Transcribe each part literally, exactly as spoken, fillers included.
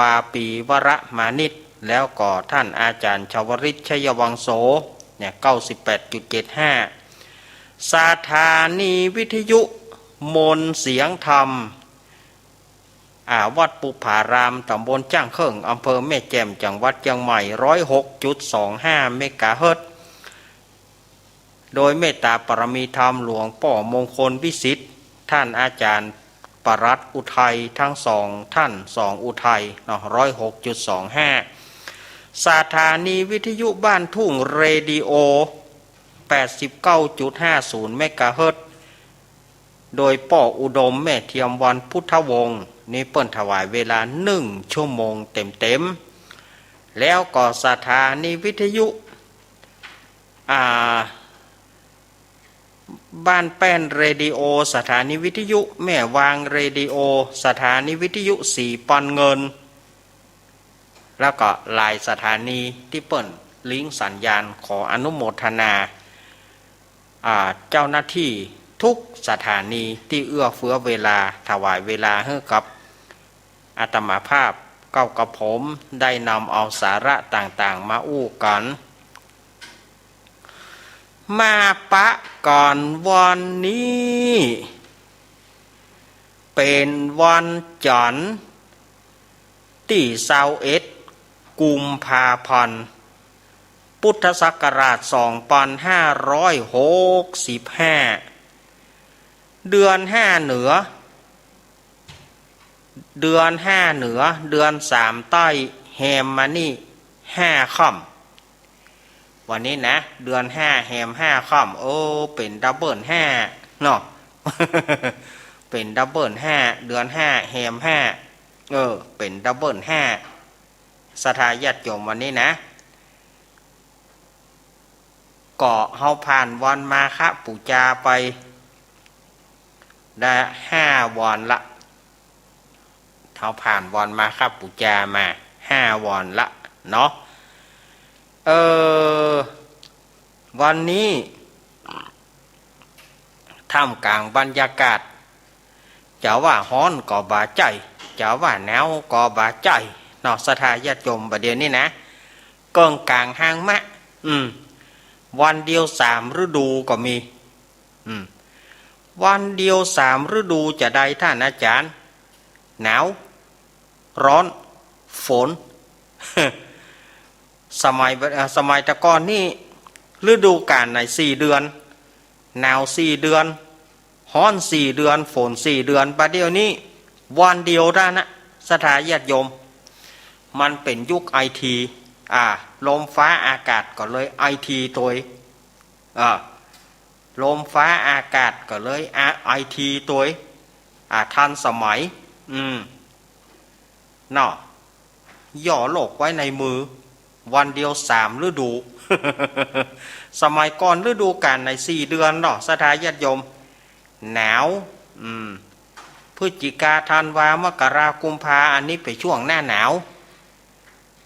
วาปีวรมานิช แล้วก็ท่านอาจารย์ชวริต ชัยวังโส เนี่ย เก้าสิบแปดจุดเจ็ดห้า สถานีวิทยุมนต์เสียงธรรม อ่า วัดปุพพาราม ตำบลจ้างเคิ่ง อำเภอแม่แจ่ม จังหวัดเจียงใหม่ ร้อยหกจุดสองห้า เมกะเฮิรตซ์ โดยเมตตาปารมีธรรมหลวงป้อมงคลวิสิทธิ์ ท่านอาจารย์ปลัดอุทัย ทั้งสองท่าน สองอุทัยเนาะ ร้อยหกจุดสองห้า สถานีวิทยุบ้านทุ่งเรดิโอ แปดสิบเก้าจุดห้าศูนย์ เมกะเฮิรตซ์ โดยป้ออุดม แม่เทียมวรรณพุทธวงศ์ นี่เปิ้นถวายเวลาหนึ่งชั่วโมงเต็มๆ แล้วก็สถานีวิทยุ อ่า บ้านแป้นเรดิโอ สถานีวิทยุแม่วางเรดิโอ สถานีวิทยุสีปอนเงิน แล้วก็หลายสถานีตี้เปิ้นลิงก์สัญญาณ ขออนุโมทนา อ่า เจ้าหน้าตี้ทุกสถานีตี้เอื้อเฟื้อเวลา ถวายเวลาหื้อกับอาตมาภาพ เก้ากับผมได้นำเอาสาระต่างๆ มาอู้กั๋น มาปะกั๋นวันนี้ เป๋นวันจันทร์ ตี้ซาวเอ็ด กุมภาพันธ์ พุทธศักราชสองปันห้าร้อยหกสิบห้า เดือนห้าเหนือ เดือนห้าเหนือ เดือนสามใต้ แฮมมานี่ห้าค่ำ วันนี้นะ เดือนห้าแฮมห้าค่ำ เออ เป๋นดับเบิลห้าเนาะ เป๋นดับเบิลห้า เดือนห้าแฮมห้า เออ เป๋นดับเบิลห้า ศรัทธาญาติโยม วันนี้นะ ก็เฮาผ่านวันมาฆปู๋จาไปได้ห้าวันละ เฮาผ่านวันมาฆปู๋จามาห้าวันละเนาะ เออ วันนี้ ท่ามกลางบรรยากาศ จะว่าฮ้อนก็บ่าใจ้ จะว่าหนาวก็บ่าใจ้เนาะ ศรัทธาญาติโยม บ่าเดี่ยวนี้นะ เกิ่งก๋างฮางมะ อืม วันเดียวสามฤดูก็มี อืม วันเดียวสามฤดูจะใดท่านอาจารย์ หนาว ร้อน ฝน สมัย เอ่อ สมัยแต่ก่อนนี่ ฤดูกาลไหนสี่เดือน หนาวสี่เดือน ฮ้อนสี่เดือน ฝนสี่เดือน บ่าเดี่ยวนี้วันเดียวเต้านั้นนะ ศรัทธาญาติโยม มันเป๋นยุคไอที อ่า ลมฟ้าอากาศก็เลยไอทีตวย อ่า ลมฟ้าอากาศก็เลย อ่า ไอทีตวย อ่า ทันสมัย อืม เนาะ ย่อโลกไว้ในมือ วันเดียวสามฤดู สมัยก่อนฤดูกาลไหนสี่เดือนเนาะ ศรัทธาญาติโยม หนาว อืม พฤศจิกา ธันวา มกรา กุมภา อันนี้เป๋นช่วงหน้าหนาว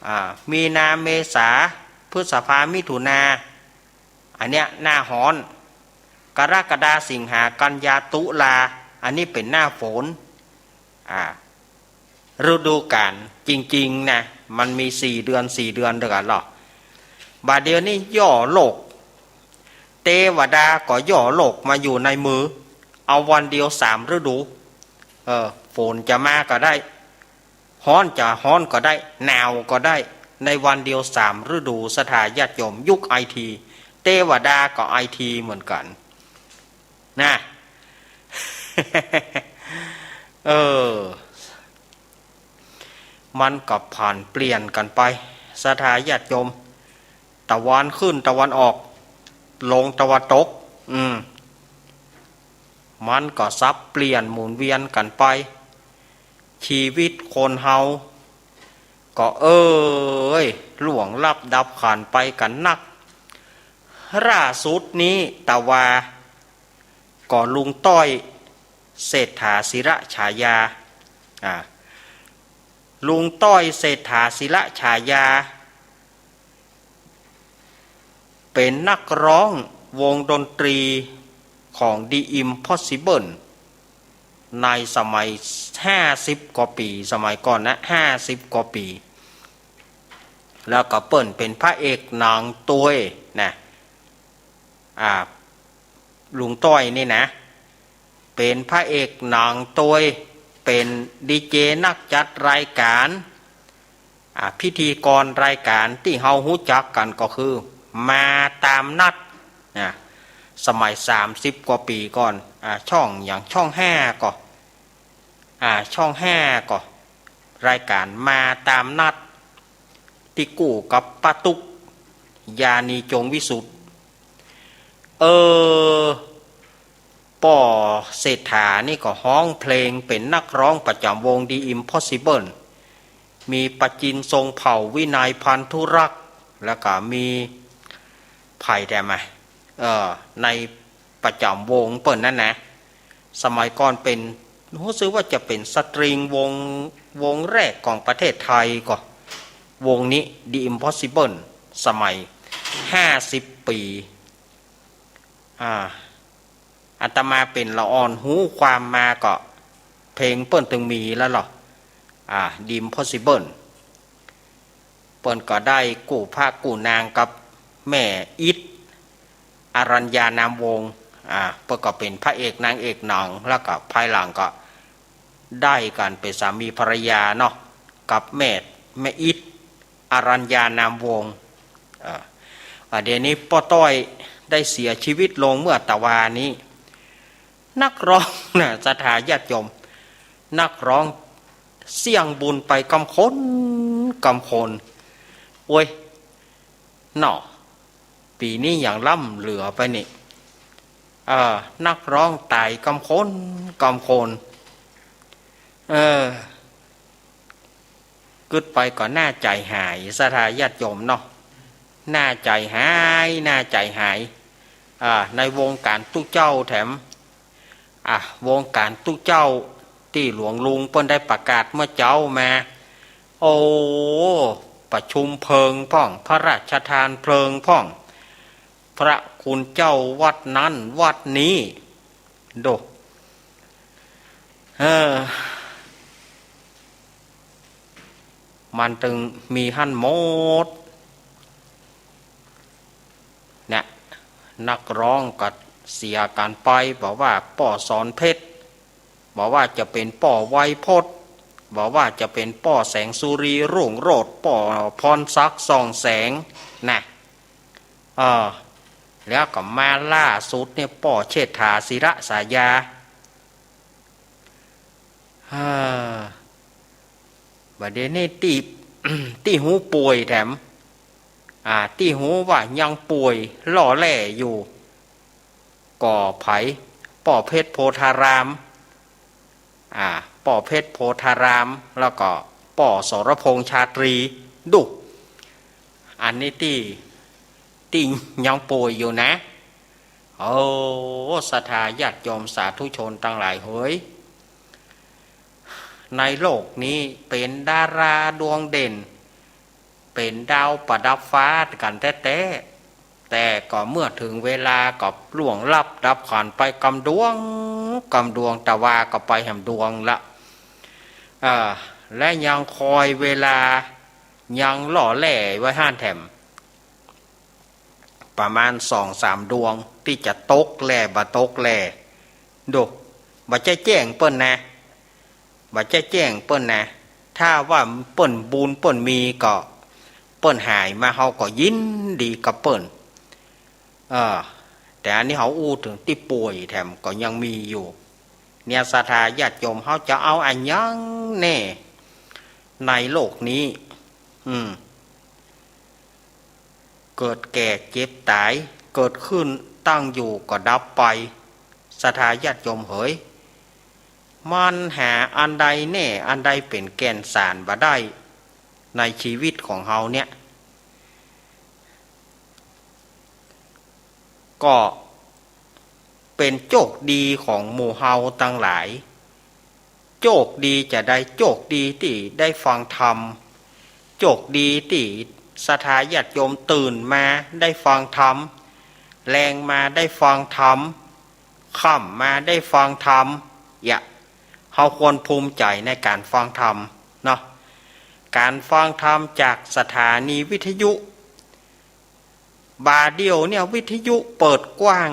อ่า มีนา เมษา พฤษภา มิถุนา อันเนี้ยหน้าฮ้อน กรกฎา สิงหา กันยา ตุลา อันนี้เป๋นหน้าฝน อ่า ฤดูกาลจริงๆ นะ มันมีสี่เดือน สี่เดือนเดียวกั๋นหรอก บ่าเดี่ยวนี้ย่อโลก เตวดาก็ย่อโลกมาอยู่ในมือ เอาวันเดียวสามฤดู เออ ฝนจะมาก็ได้ ฮ้อนจะฮ้อนก็ได้ หนาวก็ได้ ในวันเดียวสามฤดู ศรัทธาญาติโยม ยุคไอที เตวดาก็ไอทีเหมือนกั๋น นะ เออ มันก็ผันเปลี่ยนกั๋นไป ศรัทธาญาติโยม ตะวันขึ้นตะวันออก ลงตะวันตก อืม มันก็สับเปลี่ยนหมุนเวียนกั๋นไป ชีวิตคนเฮาก็เอ้ย ล่วงลับดับขันไปกั๋นนัก ล่าสุดนี้ตะวา ก็ลุงต้อย เศรษฐา ศิระฉายา อ่า ลุงต้อย เศรษฐา ศิระฉายา เป๋นนักร้องวงดนตรีของ The Impossible ในสมัยห้าสิบกว่าปี๋ สมัยก่อนนะ ห้าสิบกว่าปี๋ แล้วก็เปิ้นเป๋นพระเอกหนังตวยนะ อ่า ลุงต้อยนี่นะ เป๋นพระเอกหนังตวย เป๋นดีเจนักจัดรายการ อ่า พิธีกรรายการตี้เฮาฮู้จักกั๋นก็คือ มาตามนัด นะ สมัยสามสิบกว่าปี๋ก่อน อ่า ช่องหยัง ช่องห้าก่อ อ่า ช่องห้าก่อ รายการมาตามนัด ตี้กู้กับป้าตุ๊ก ยานี จงวิสุทธิ์ เออ ป้อเศรษฐานี่ก็ฮ้องเพลง เป๋นนักฮ้องประจ๋ำวง The Impossible มีประจิณ ทรงเผ่า วินัย พันธุรักษ์ แล้วก็มีใผแดมอะ เอ่อ ในประจ๋ำวงเปิ้นนั้นนะ สมัยก่อนเป๋น ฮู้สึกว่าจะเป๋นสตริงวง วงแรกของประเทศไทยก่อ วงนี้ The Impossible สมัยห้าสิบปี๋ อ่า อาตมาเป๋นละอ่อนฮู้ความมาก็ เพลงเปิ้นตึงมีแล้วลอ อ่า The Impossible เปิ้นก็ได้กู้พระกู้นางกับแม่อิทธิ์ อรัญญานามวงศ์ อ่า เปิ้นก็เป๋นพระเอกนางเอกหนัง แล้วก็ภายหลังก็ได้กั๋นเป๋นสามีภรรยาเนาะ กับแม่ แม่อิทธิ์ อรัญญานามวงศ์ เอ่อ อ่า เดี๋ยวนี้ป้อต้อยได้เสียชีวิตลงเมื่อตะวานี้ นักฮ้องนะ ศรัทธาญาติโยม นักฮ้องเสี้ยงบุญไปกำคน กำคน โอ๊ย เนาะ ปี๋นี้ยังล้ำเหลือไปนี่ เออ นักฮ้องต๋ายกำคน กำคน เออ กึ๊ดไปก็หน้าใจ๋หาย ศรัทธาญาติโยมเนาะ หน้าใจ๋หาย หน้าใจ๋หาย อ่า ในวงก๋านตุ๊เจ้าแถม อ่ะ วงก๋านตุ๊เจ้าตี้หลวงลุงเปิ้นได้ประกาศเมื่อเจ๊ามา โอ้ ประชุมเพลิงพ่อง พระราชทานเพลิงพ่อง พระคุณเจ้าวัดนั้นวัดนี้ ดู เออ มันตึงมีหั้นหมด เนี่ย นักฮ้องก็เสียกั๋นไป บ่ว่าป้อสอนเพชร บ่ว่าจะเป๋นป้อไวยพจน์ บ่ว่าจะเป๋นป้อแสงสุรีรุ่งโรจน์ ป้อพรศักดิ์ส่องแสง นะ เออ แล้วก็มาล่าสุดเนี่ย ป้อเชษฐา ศิระสายา อ่า บ่าเดี่ยวนี้ตี้ ตี้ฮู้ป่วยแถม อ่า ตี้ฮู้ว่ายังป่วยล่อแร่อยู่ ก็ใผ ป้อเพชรโพธาราม อ่า ป้อเพชรโพธาราม แล้วก็ป้อสรพงษ์ชาตรี ดู อันนี้ตี้ ตี้ยังป่วยอยู่นะ โอ้ ศรัทธาญาติโยมสาธุชนตังหลายเหย ในโลกนี้เป๋นดาราดวงเด่น เป๋นดาวประดับฟ้ากั๋นแต๊ๆ แต่ก็เมื่อเถิงเวลาก็ล่วงลับดับขันไปกำดวง กำดวง ตะวาก็ไปแหมดวงละ อ่า และยังคอยเวลา ยังล่อแร่ไว้หั้นแถม ประมาณสองสามดวง ตี้จะตกแล่บ่ตกแล่ ดู บ่ใจ้แจ้งเปิ้นนะ บ่ใจ้แจ้งเปิ้นนะ ถ้าว่าเปิ้นบุญเปิ้นมีก็ เปิ้นหายมา เฮาก็ยินดีกับเปิ้น เออ แต่อันนี้เฮาอู้เถิงตี้ป่วยแถมก็ยังมีอยู่ เนี่ย ศรัทธาญาติโยม เฮาจะเอาอะหยังแน่ ในโลกนี้ อืม เกิดแก่เจ็บต๋าย เกิดขึ้นตั้งอยู่ก็ดับไป ศรัทธาญาติโยมเหย มันหาอันใดแน่ อันใดเป๋นแก่นสารบ่ได้ ในชีวิตของเฮาเนี่ย ก็เป๋นโจคดีของหมู่เฮาตังหลาย โจคดีจาใด โจคดีตี้ได้ฟังธรรม โจคดีตี้ศรัทธาญาติโยมตื่นมาได้ฟังธรรม แลงมาได้ฟังธรรม ค่ำมาได้ฟังธรรม เยียะ เขาควรภูมิใจ๋ในก๋านฟังธรรมเนาะ ก๋านฟังธรรมจากสถานีวิทยุ บ่าเดี่ยวเนี่ยวิทยุเปิดกว้าง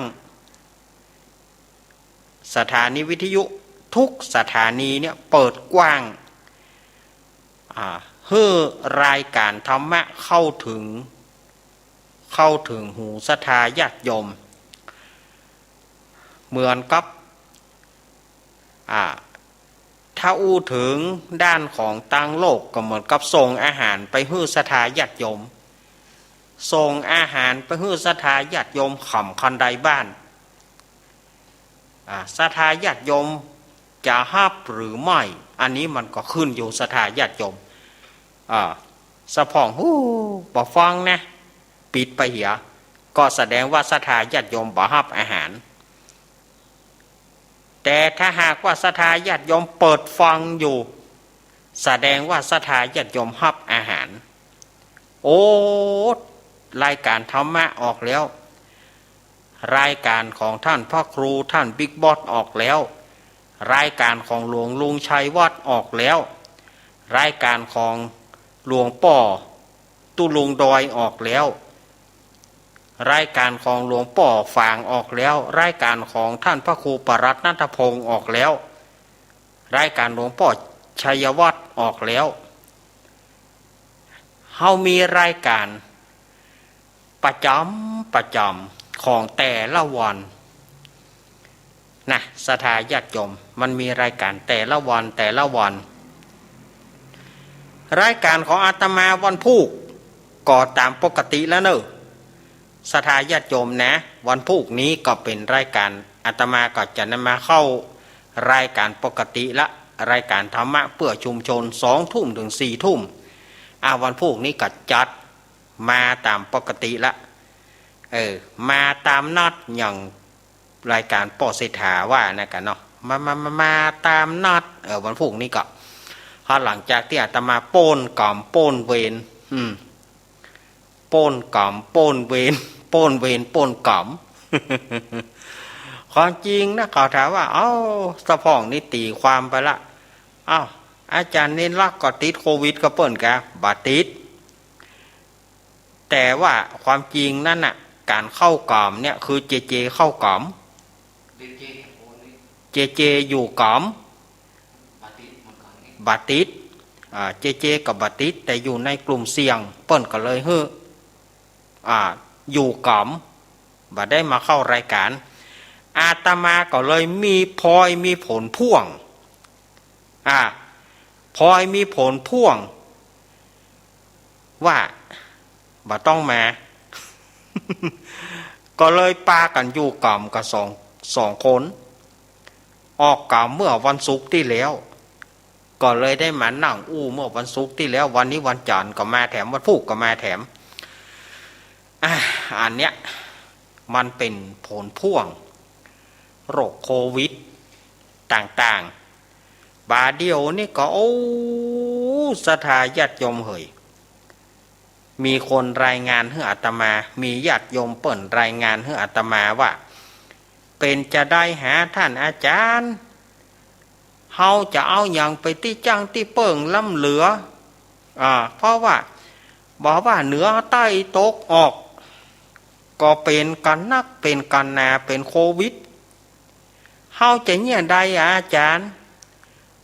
สถานีวิทยุทุกสถานีเนี่ยเปิดกว้าง อ่า หื้อรายก๋านธรรมะเข้าเถิง เข้าเถิงหูศรัทธาญาติโยม เหมือนกับ อ่า ถ้าอู้เถิงด้านของตางโลกก็เหมือนกับส่งอาหารไปหื้อศรัทธาญาติโยม ส่งอาหารไปหื้อศรัทธาญาติโยมค่ำคันใดบ้าน อ่า ศรัทธาญาติโยมจะฮับหรือไม่ อันนี้มันก็ขึ้นอยู่ศรัทธาญาติโยม อ่า สะพ่องฮู้บ่ฟังนะ ปิดไปเหีย ก็แสดงว่าศรัทธาญาติโยมบ่ฮับอาหาร แต่ถ้าหากว่าศรัทธาญาติโยมเปิดฟังอยู่ แสดงว่าศรัทธาญาติโยมฮับอาหาร โอ้ รายก๋านธรรมะออกแล้ว รายก๋านของท่านพระครูท่านบิ๊กบอสออกแล้ว รายก๋านของหลวงลุงชัยวัฒน์ออกแล้ว รายก๋านของหลวงป้อตุ๊ลุงดอยออกแล้ว รายก๋านของหลวงป้อฝางออกแล้ว รายก๋านของท่านพระครูปรัตน์นัทพงศ์ออกแล้ว รายก๋านหลวงป้อชัยวัฒน์ออกแล้ว เฮามีรายก๋านประจ๋ำประจ๋ำของแต่ละวันนะ ศรัทธาญาติโยม มันมีรายก๋านแต่ละวันแต่ละวัน รายก๋านของอาตมาวันพูกก็ต๋ามปกติแล้วเน่อ ศรัทธาญาติโยมนะ วันพูกนี้ก็เป๋นรายก๋าน อาตมาก็จะนำมาเข้ารายก๋านปกติละ รายก๋านธรรมะเปื้อชุมชน สองทุ่มเถิงสี่ทุ่ม อ่า วันพูกนี้ก็จัดมาต๋ามปกติละ เออ มาต๋ามนัดอย่างรายก๋านป้อเศรษฐาว่านะกะเนาะ มา มา มา มาต๋ามนัด เออ วันพูกนี้ก็ พอหลังจากตี้อาตมาป๊นก๋รรมป๊นเวร อืม ป๊นก๋รรมป๊นเวร ป๊นเวรป๊นก๋รรม ความจริงนะ เขาถามว่า เอ้า สะพ่องนี่ตี๋ความไปละ เอ้า อาจ๋ารย์เณรลักษณ์ก็ติดโควิดกับเปิ้นกา บ่ติด แต่ว่าความจริงนั้นน่ะ ก๋านเข้าก๋รรมเนี่ยคือเจเจเข้าก๋รรม เจเจอยู่ก๋รรม บ่ติด อ่า เจเจก็บ่ติด แต่อยู่ในกลุ่มเสี่ยง เปิ้นก็เลยหื้อ อ่า อยู่ก๋รรม บ่ได้มาเข้ารายก๋าน อาตมาก็เลยมี พลอยมีผลพ่วง อ่า พลอยมีผลพ่วง ว่าบ่ต้องมา ก็เลยปากั๋นอยู่ก๋รรมกับสอง สองคน ออกก๋รรมเมื่อวันศุกร์ตี้แล้ว ก็เลยได้มานั่งอู้เมื่อวันศุกร์ตี้แล้ว วันนี้วันจันทร์ก็มาแถม วันพูกก็มาแถม อ่า อันเนี้ยมันเป๋นผลพ่วงโรคโควิดต่างๆ บ่าเดี่ยวนี้ก็ โอ้ ศรัทธาญาติโยมเหย มีคนรายงานหื้ออาตมา มีญาติโยมเปิ้นรายงานหื้ออาตมาว่า เป๋นจาใดหาต้านอาจ๋ารย์ เฮาจะเอาหยังไปตี้จั้งตี้เปิ้งล้ำเหลือ อ่า เพราะว่า บ่ว่าเหนือใต้ตกออก ก็เป๋นกั๋นนัก เป๋นกั๋นหนา เป๋นโควิด เฮาจะเยียะใดอะอาจ๋ารย์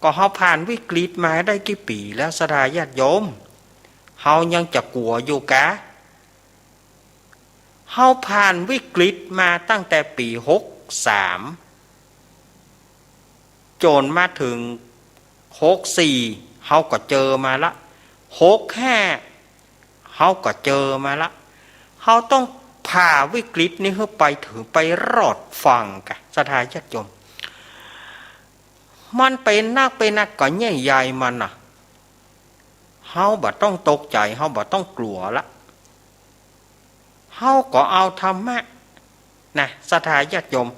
ก็เฮาผ่านวิกฤตมาได้กี่ปี๋แล้วศรัทธาญาติโยม เฮายังจะกั๋วอยู่กา เฮาผ่านวิกฤตมาตั้งแต่ปี๋หกสาม จ๋นมาเถิงหกสี่ เฮาก็เจอมาละ หกห้า เฮาก็เจอมาละ เฮาต้องผ่าวิกฤตนี้หื้อไปเถิง ไปรอดฟังกา ศรัทธาญาติโยม มันเป๋นนักเป๋นนักก็เยียะใยมันน่ะ เฮาบ่ต้องตกใจ๋ เฮาบ่ต้องกั๋วละ เฮาก็เอาธรรมะนะ ศรัทธาญาติโยม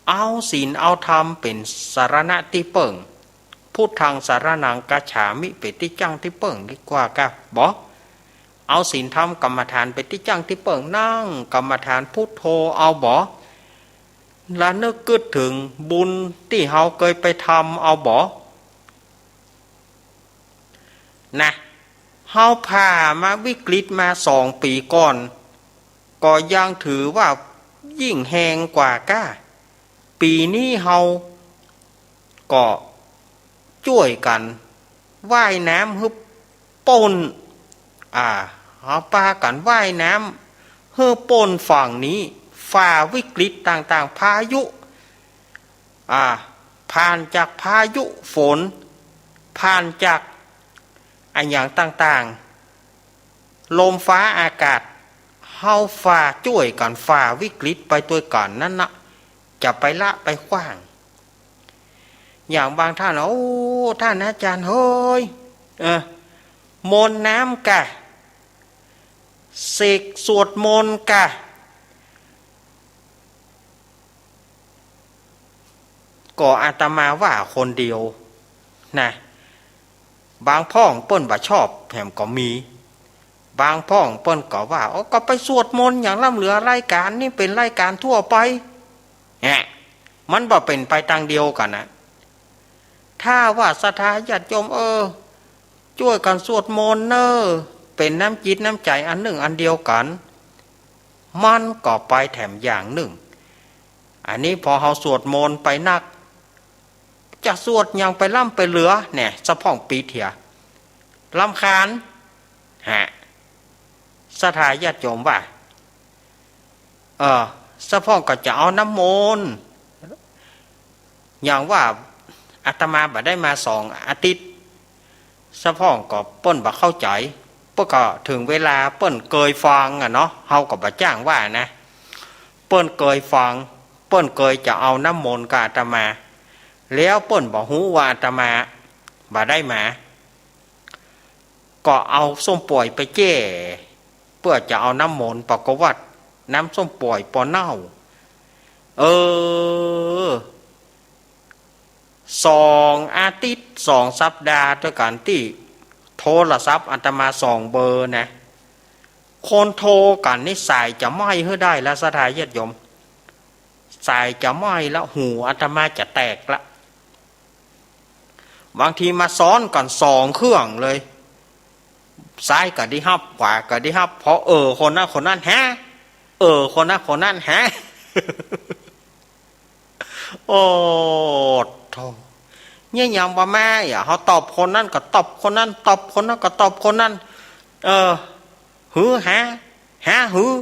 เอาศีลเอาธรรมเป๋นสรณะตี้เปิ้ง พุทธังสรณังคัจฉามิ เป๋นตี้จั้งตี้เปิ้งดีกว่าก้า บ่ เอาศีลธรรมกรรมฐานเป๋นตี้จั้งตี้เปิ้ง นั่งกรรมฐานพุทโธเอาบ่ ละนึกกึ๊ดเถิงบุญตี้เฮาเกยไปทำเอาบ่ นะ เฮาผ่ามาวิกฤตมาสองปี๋ก่อน ก็ยังถือว่ายิ่งแฮงกว่าก้า ปี๋นี้เฮาก็จ้วยกั๋นว่ายน้ำหื้อป๊น อ่า เฮาปากั๋นว่ายน้ำหื้อป๊นฝั่งนี้ ฝ่าวิกฤตต่างๆ พายุ อ่า ผ่านจากพายุฝน ผ่านจากอะหยังต่างๆ ลมฟ้าอากาศ เฮาฝ่าจ้วยกั๋นฝ่าวิกฤตไปตวยกั๋นนั้นนะ จะไปละไปขว้าง อย่างบางท่าน โอ้ ต้านอาจ๋ารย์เฮย เออ มนต์น้ำก่ะ เสกสวดมนต์ก่ะ ก็อาตมาว่าคนเดียวนะ บางพ่องเปิ้นบ่ชอบแหมก็มี บางพ่องเปิ้นก็ว่า โอ้ ก็ไปสวดมนต์อย่างล้ำเหลือ รายก๋านนี่เป๋นรายก๋านทั่วไป แหะ มันบ่เป๋นไปตางเดียวกั๋นนะ ถ้าว่าศรัทธาญาติโยม เออ จ้วยกั๋นสวดมนต์เน่อ เป๋นน้ำจิตน้ำใจ๋อันนึ่งอันเดียวกั๋น มันก็ไปแถมอย่างนึ่ง อันนี้พอเฮาสวดมนต์ไปนัก จะสวดหยังไปล้ำไปเหลือ แหน่ สะพ่องปิดเหีย รำคาญ ฮะ ศรัทธาญาติโยมว่า เออ สะพ่องก็จะเอาน้ำมนต์ อย่างว่าอาตมาบ่ได้มาสองอาทิตย์ สะพ่องก็เปิ้นบ่เข้าใจ๋ เปิ้นก็เถิงเวลาเปิ้นเกยฟังอะเนาะ เฮาก็บ่จ้างว่านะ เปิ้นเกยฟัง เปิ้นเกยจะเอาน้ำมนต์กับอาตมา แล้วเปิ้นบ่ฮู้ว่าอาตมาบ่ได้มา ก็เอาส้มป่วยไปแจ้ เปื้อจะเอาน้ำมนต์ ปรากฏว่าน้ำส้มป่วยปอเน่า เออ สองอาทิตย์ สองสัปดาห์ตวยกั๋นตี้โทรศัพท์อาตมาสองเบอร์นะ คนโทรกั๋นนี่สายจะไหม้หื้อได้แล้ว ศรัทธาญาติโยม สายจะไหม้แล้ว หูอาตมาจะแตกละ บางทีมาซ้อนกั๋นสองเครื่องเลย ซ้ายก็ได้ฮับ ขวาก็ได้ฮับ พอเอ่อคนนั้นคนนั้น ฮะ เอ่อคนนั้นคนนั้น ฮะ โอ้โธ่ เนี่ยยังบ่มาอ่ะ เฮาตอบคนนั้นก็ตอบคนนั้น ตอบคนนั้นก็ตอบคนนั้น เออ หือ หา หา หือ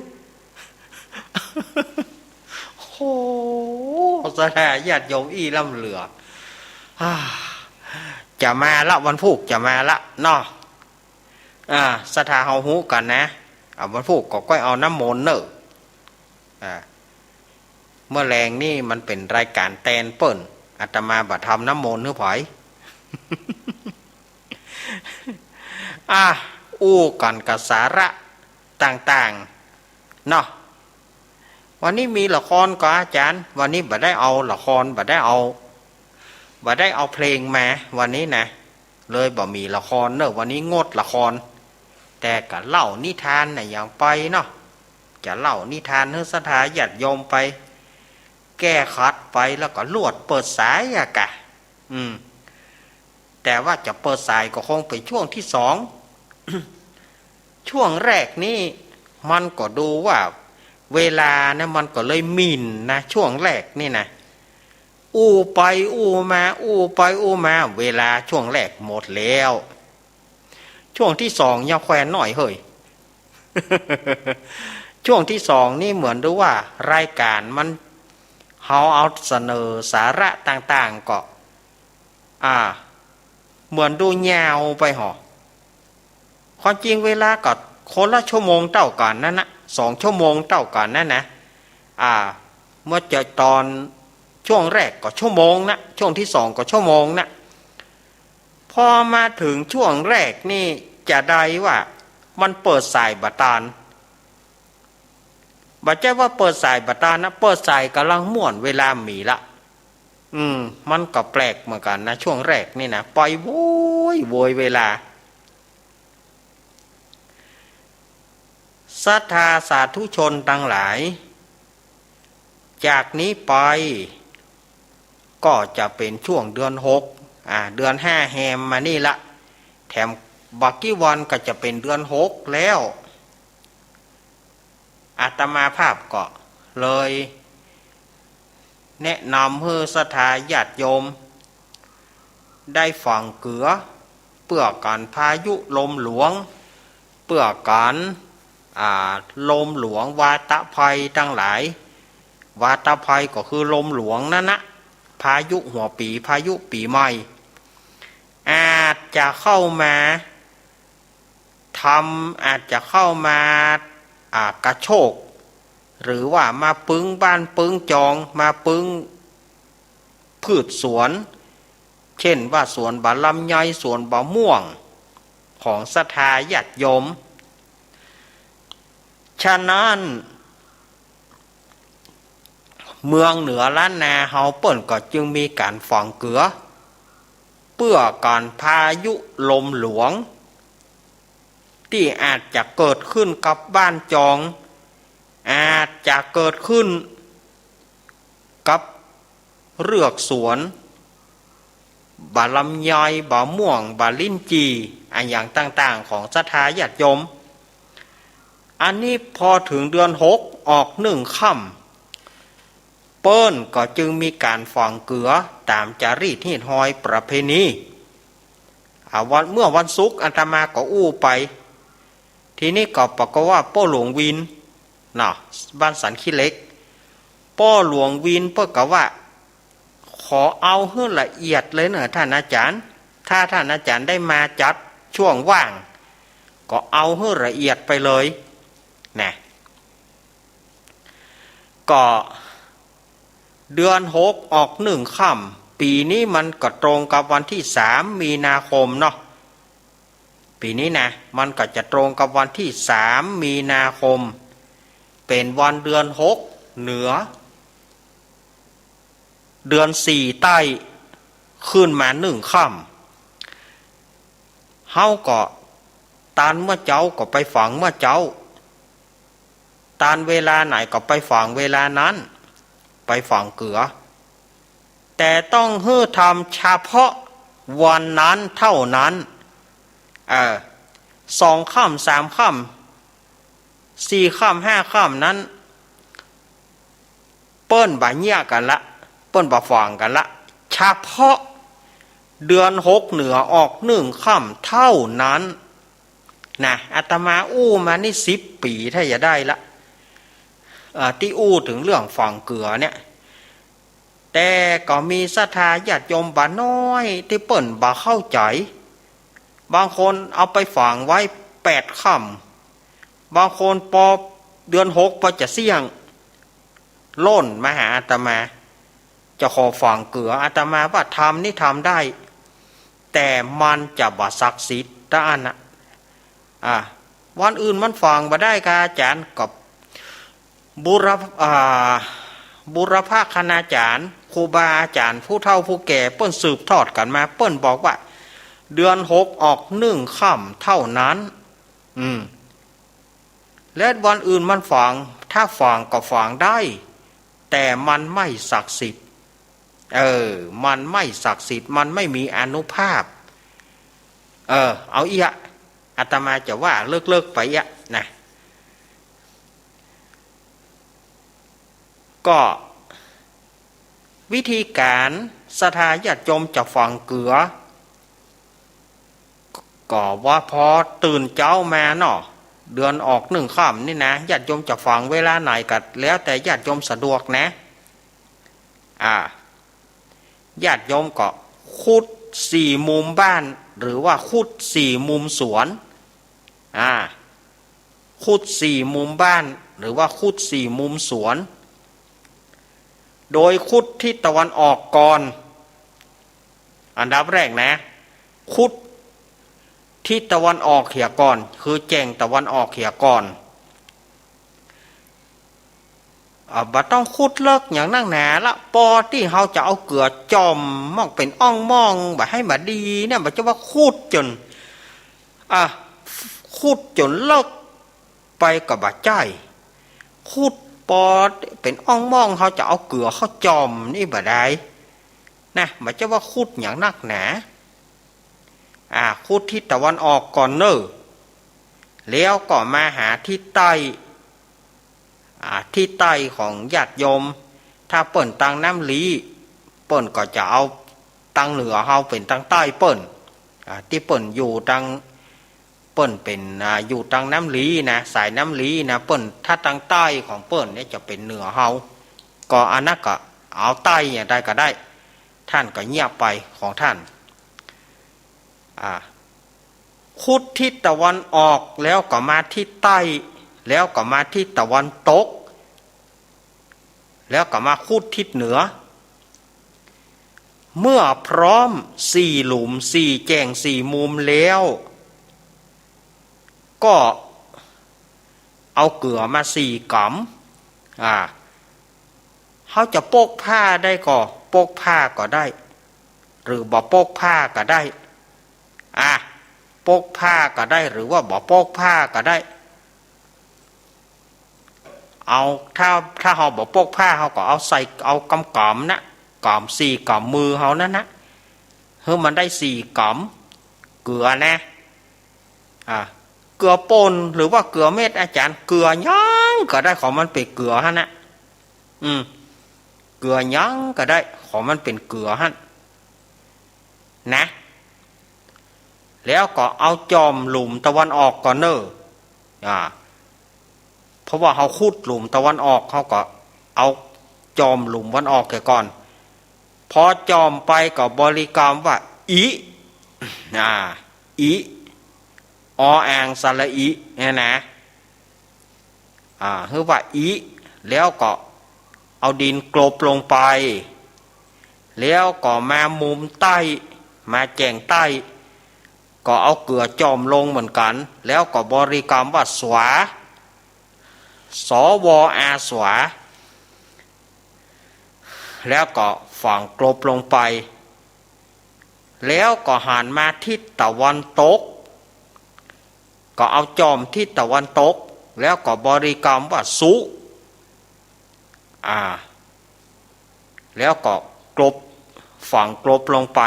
โอ้โห ศรัทธาญาติโยมอี้ล้ำเหลือ อ่า จะมาละ วันพูกจะมาละเนาะ อ่า ศรัทธาเฮาฮู้กั๋นนะ อ่า วันพูกก็ก้อยเอาน้ำมนต์เน่อ อ่า เมื่อแลงนี่มันเป๋นรายก๋านแตนเปิ้น อาตมาบ่ทำน้ำมนต์หื้อใผ อ่ะ อู้กั๋นกับสาระต่างๆ เนาะ วันนี้มีละครก่ออาจ๋ารย์ วันนี้บ่ได้เอาละคร บ่ได้เอา บ่ได้เอาเพลงมา วันนี้นะ เลยบ่มีละครเน่อ วันนี้งดละคร แต่ก็เล่านิทานน่ะอย่างไปเนาะ จะเล่านิทานหื้อศรัทธาญาติโยมไป แก้ขัดไปแล้วก็ลวดเปิดสายอะกะ อืม แต่ว่าจะเปิดสายก็คงเป๋นช่วงตี้สอง ช่วงแรกนี่มันก็ดูว่าเวลานะ มันก็เลยหมิ่นนะ ช่วงแรกนี่นะ อู้ไปอู้มา อู้ไปอู้มา เวลาช่วงแรกหมดแล้ว ช่วงตี้สองยังแควนน้อยเฮ้ย ช่วงตี้สองนี่เหมือนดูว่ารายก๋านมัน เฮาเอาเสนอสาระต่างๆ ก็ อ่า เหมือนดูยาวไปหอ ความจริงเวลาก็คนละชั่วโมงเต้ากั๋นนั้นนะ สองชั่วโมงเต้ากั๋นนั้นนะ อ่า เมื่อจะตอนช่วงแรกก็ชั่วโมงนะ ช่วงตี้สองก็ชั่วโมงนะ พอมาเถิงช่วงแรกนี่จะได้ว่ามันเปิดสายบ่ตาน บ่ใจ้ว่าเปิดสายบ่ตานนะ เปิดสายก่ำลังม่วน เวลามีละ อืม มันก็แปลกเหมือนกั๋นนะ ช่วงแรกนี่นะ ไปโว้ยโวยเวลา ศรัทธาสาธุชนตังหลาย จากนี้ไปก็จะเป๋นช่วงเดือนหก อ่า เดือนห้าแฮมมานี่ละ แถมบ่ากี่วันก็จะเป๋นเดือนหกแล้ว อาตมาภาพก็เลยแนะนำหื้อศรัทธาญาติโยม ได้ฝังเกือ เปื้อกั๋นพายุลมหลวง เปื้อกั๋น อ่า ลมหลวง วาตภัยตังหลาย วาตภัยก็คือลมหลวงนั้นนะ พายุหัวปี๋ พายุปี๋ใหม่ อาจจะเข้ามา ทำ อาจจะเข้ามา อ่า กระโชก หรือว่ามาปึ้งบ้านปึ้งจอง มาปึ้งพืชสวน เช่นว่าสวนบ่าลำไย สวนบ่าม่วง ของศรัทธาญาติโยม ฉะนั้น เมืองเหนือล้านนาเฮาเปิ้นก็จึงมีก๋านฝังเกือ เปื้อกั๋นพายุลมหลวง ตี้อาจจะเกิดขึ้นกับบ้านจอง อาจจะเกิดขึ้นกับเฮือกสวน บ่าลำไย บ่าม่วง บ่าลิ้นจี่ อะหยังต่างๆ ของศรัทธาญาติโยม อันนี้พอเถิงเดือนหกออกนึ่งค่ำ เปิ้นก็จึงมีก๋านฝังเกือต๋ามจารีตฮีตฮอยประเพณี อ่า วัน เมื่อวันศุกร์อาตมาก็อู้ไป ทีนี้ก็ปรากฏว่าป้อหลวงวิน เนาะ บ้านสันขี้เหล็ก ป้อหลวงวินเปิ้นก็ว่า ขอเอาหื้อละเอียดเลยเน่อต้านอาจ๋ารย์ ถ้าต้านอาจ๋ารย์ได้มาจัดช่วงว่าง ก็เอาหื้อละเอียดไปเลย นะ ก็เดือนหกออกนึ่งค่ำ ปี๋นี้มันก็ตรงกับวันตี้สามมีนาคมเนาะ ปี๋นี้นะ มันก็จะตรงกับวันตี้สามมีนาคม เป๋นวันเดือนหกเหนือ เดือนสี่ใต้ ขึ้นมานึ่งค่ำ เฮาก็ตานเมื่อเจ๊าก็ไปฝังเมื่อเจ๊า ตานเวลาไหนก็ไปฝังเวลานั้น ไปฝังเกือ แต่ต้องหื้อทำเฉพาะวันนั้นเท่านั้น เออ สองค่ำ สามค่ำ สี่ค่ำ ห้าค่ำนั้น เปิ้นบ่าเยียะกั๋นละ เปิ้นบ่าฝังกั๋นละ เฉพาะเดือนหกเหนือออกนึ่งค่ำเท่านั้น นะ อาตมาอู้มานี่สิบปี๋ถ้าจะได้ละ เอ่อ ตี้อู้เถิงเรื่องฝังเกือเนี่ย แต่ก็มีศรัทธาญาติโยมบ่าน้อยตี้เปิ้นบ่าเข้าใจ๋ บางคนเอาไปฝังไว้แปดค่ำ บางคนปอเดือนหกปอจะเสี้ยง ล่นมาหาอาตมา จะขอฝังเกือ อาตมาว่าทำนี่ทำได้ แต่มันจะบ่ศักดิ์สิทธิ์ ตะอั้นนะ อ่า วันอื่นมันฝังบ่ได้กาอาจ๋ารย์ ก็บุรพ- อ่า บุรพคณาจ๋ารย์ ครูบาอาจ๋ารย์ผู้เฒ่าผู้แก่เปิ้นสืบทอดกั๋นมา เปิ้นบอกว่า เดือนหกออกนึ่งค่ำเท่านั้น อืม และวันอื่นมันฝัง ถ้าฝังก็ฝังได้ แต่มันไม่ศักดิ์สิทธิ์ เออ มันไม่ศักดิ์สิทธิ์ มันไม่มีอานุภาพ เออ เอาเอี้ย อาตมาจะว่าเลิกๆ ไปเอี้ยนะ ก็วิธีก๋านศรัทธาญาติโยมจะฝังเกือ ก็ว่าปอตื่นเจ๊ามาเนาะ เดือนออกนึ่งค่ำนี่นะ ญาติโยมจะฝังเวลาไหนก็แล้วแต่ญาติโยมสะดวกนะ อ่า ญาติโยมก็ขุดสี่มุมบ้าน หรือว่าขุดสี่มุมสวน อ่า ขุดสี่มุมบ้าน หรือว่าขุดสี่มุมสวน โดยขุดทิศตะวันออกก่อน อันดับแรกนะ ขุดทิศตะวันออกเหียก่อน คือแจ่งตะวันออกเหียก่อน อ่า บ่ต้องขุดเลิกหยังนักหนาละ ปอตี้เฮาจะเอาเกือจ่อมม่องเป๋นอ่องม่อง บ่ให้บ่ดีเนี่ย บ่ใจ้ว่าขุดจ๋น อ่ะ ขุดจ๋นเลิกไปก็บ่ใจ้ ขุด ปอเป๋นอ่องม่อง เฮาจะเอาเกือเข้าจ่อมนี่บ่ได้นะ บ่ใจ้ว่าขุดหยังนักหนา อ่า ขุดทิศตะวันออกก่อนเน่อ แล้วก็มาหาทิศใต้ อ่า ทิศใต้ของญาติโยม ถ้าเปิ้นตังน้ำลี้ เปิ้นก็จะเอาตังเหนือเฮาเป๋นตังใต้เปิ้น อ่า ตี้เปิ้นอยู่ตัง เปิ้นเป๋น อ่า อยู่ตังน้ำลี้นะ สายน้ำลี้นะ เปิ้น ถ้าตังใต้ของเปิ้นเนี่ยจะเป๋นเหนือเฮา ก็อันนั้นก็เอาใต้อย่างใดก็ได้ ต้านก็เยียะไปของต้าน อ่า ขุดทิศตะวันออก แล้วก็มาทิศใต้ แล้วก็มาทิศตะวันตก แล้วก็มาขุดทิศเหนือ เมื่อพร้อมสี่หลุม สี่แจ่ง สี่มุมแล้ว ก็เอาเกือมาสี่ก๋ำ อ่า เฮาจะปกผ้าได้ก็ปกผ้าก็ได้ หรือบ่ปกผ้าก็ได้ อ่ะ ปกผ้าก็ได้ หรือว่าบ่ปกผ้าก็ได้ เอา ถ้า ถ้าเฮาบ่ปกผ้า เฮาก็เอาใส่ เอาก๋ำๆ นะ ก๋ำสี่ก๋ำมือเฮานั้นนะ หื้อมันได้สี่ก๋ำ เกือนะ อ่ะ เกือป่นหรือว่าเกือเม็ด อาจ๋ารย์ เกือหยังก็ได้ ขอมันเป๋นเกือหั้นนะ อืม เกือหยังก็ได้ ขอมันเป๋นเกือหั้นนะ แล้วก็เอาจ่อมหลุมตะวันออกก่อนเน่อ อ่า เพราะว่าเฮาขุดหลุมตะวันออก เฮาก็เอาจ่อมหลุมตะวันออกเสียก่อน พอจ่อมไปก็บริกรรมว่า อิ อ่า อิ ออ่างสระอิ เนี่ยนะ อ่า หื้อว่าอิ แล้วก็เอาดินกลบลงไป แล้วก็มามุมใต้ มาแจ่งใต้ ก็เอาเกือจ่อมลงเหมือนกั๋น แล้วก็บริกรรมว่า สวา ส ว อา สวา แล้วก็ฝังกลบลงไป แล้วก็หันมาทิศตะวันตก ก็เอาจ่อมทิศตะวันตก แล้วก็บริกรรมว่า สุ อ่า แล้วก็กลบ ฝังกลบลงไป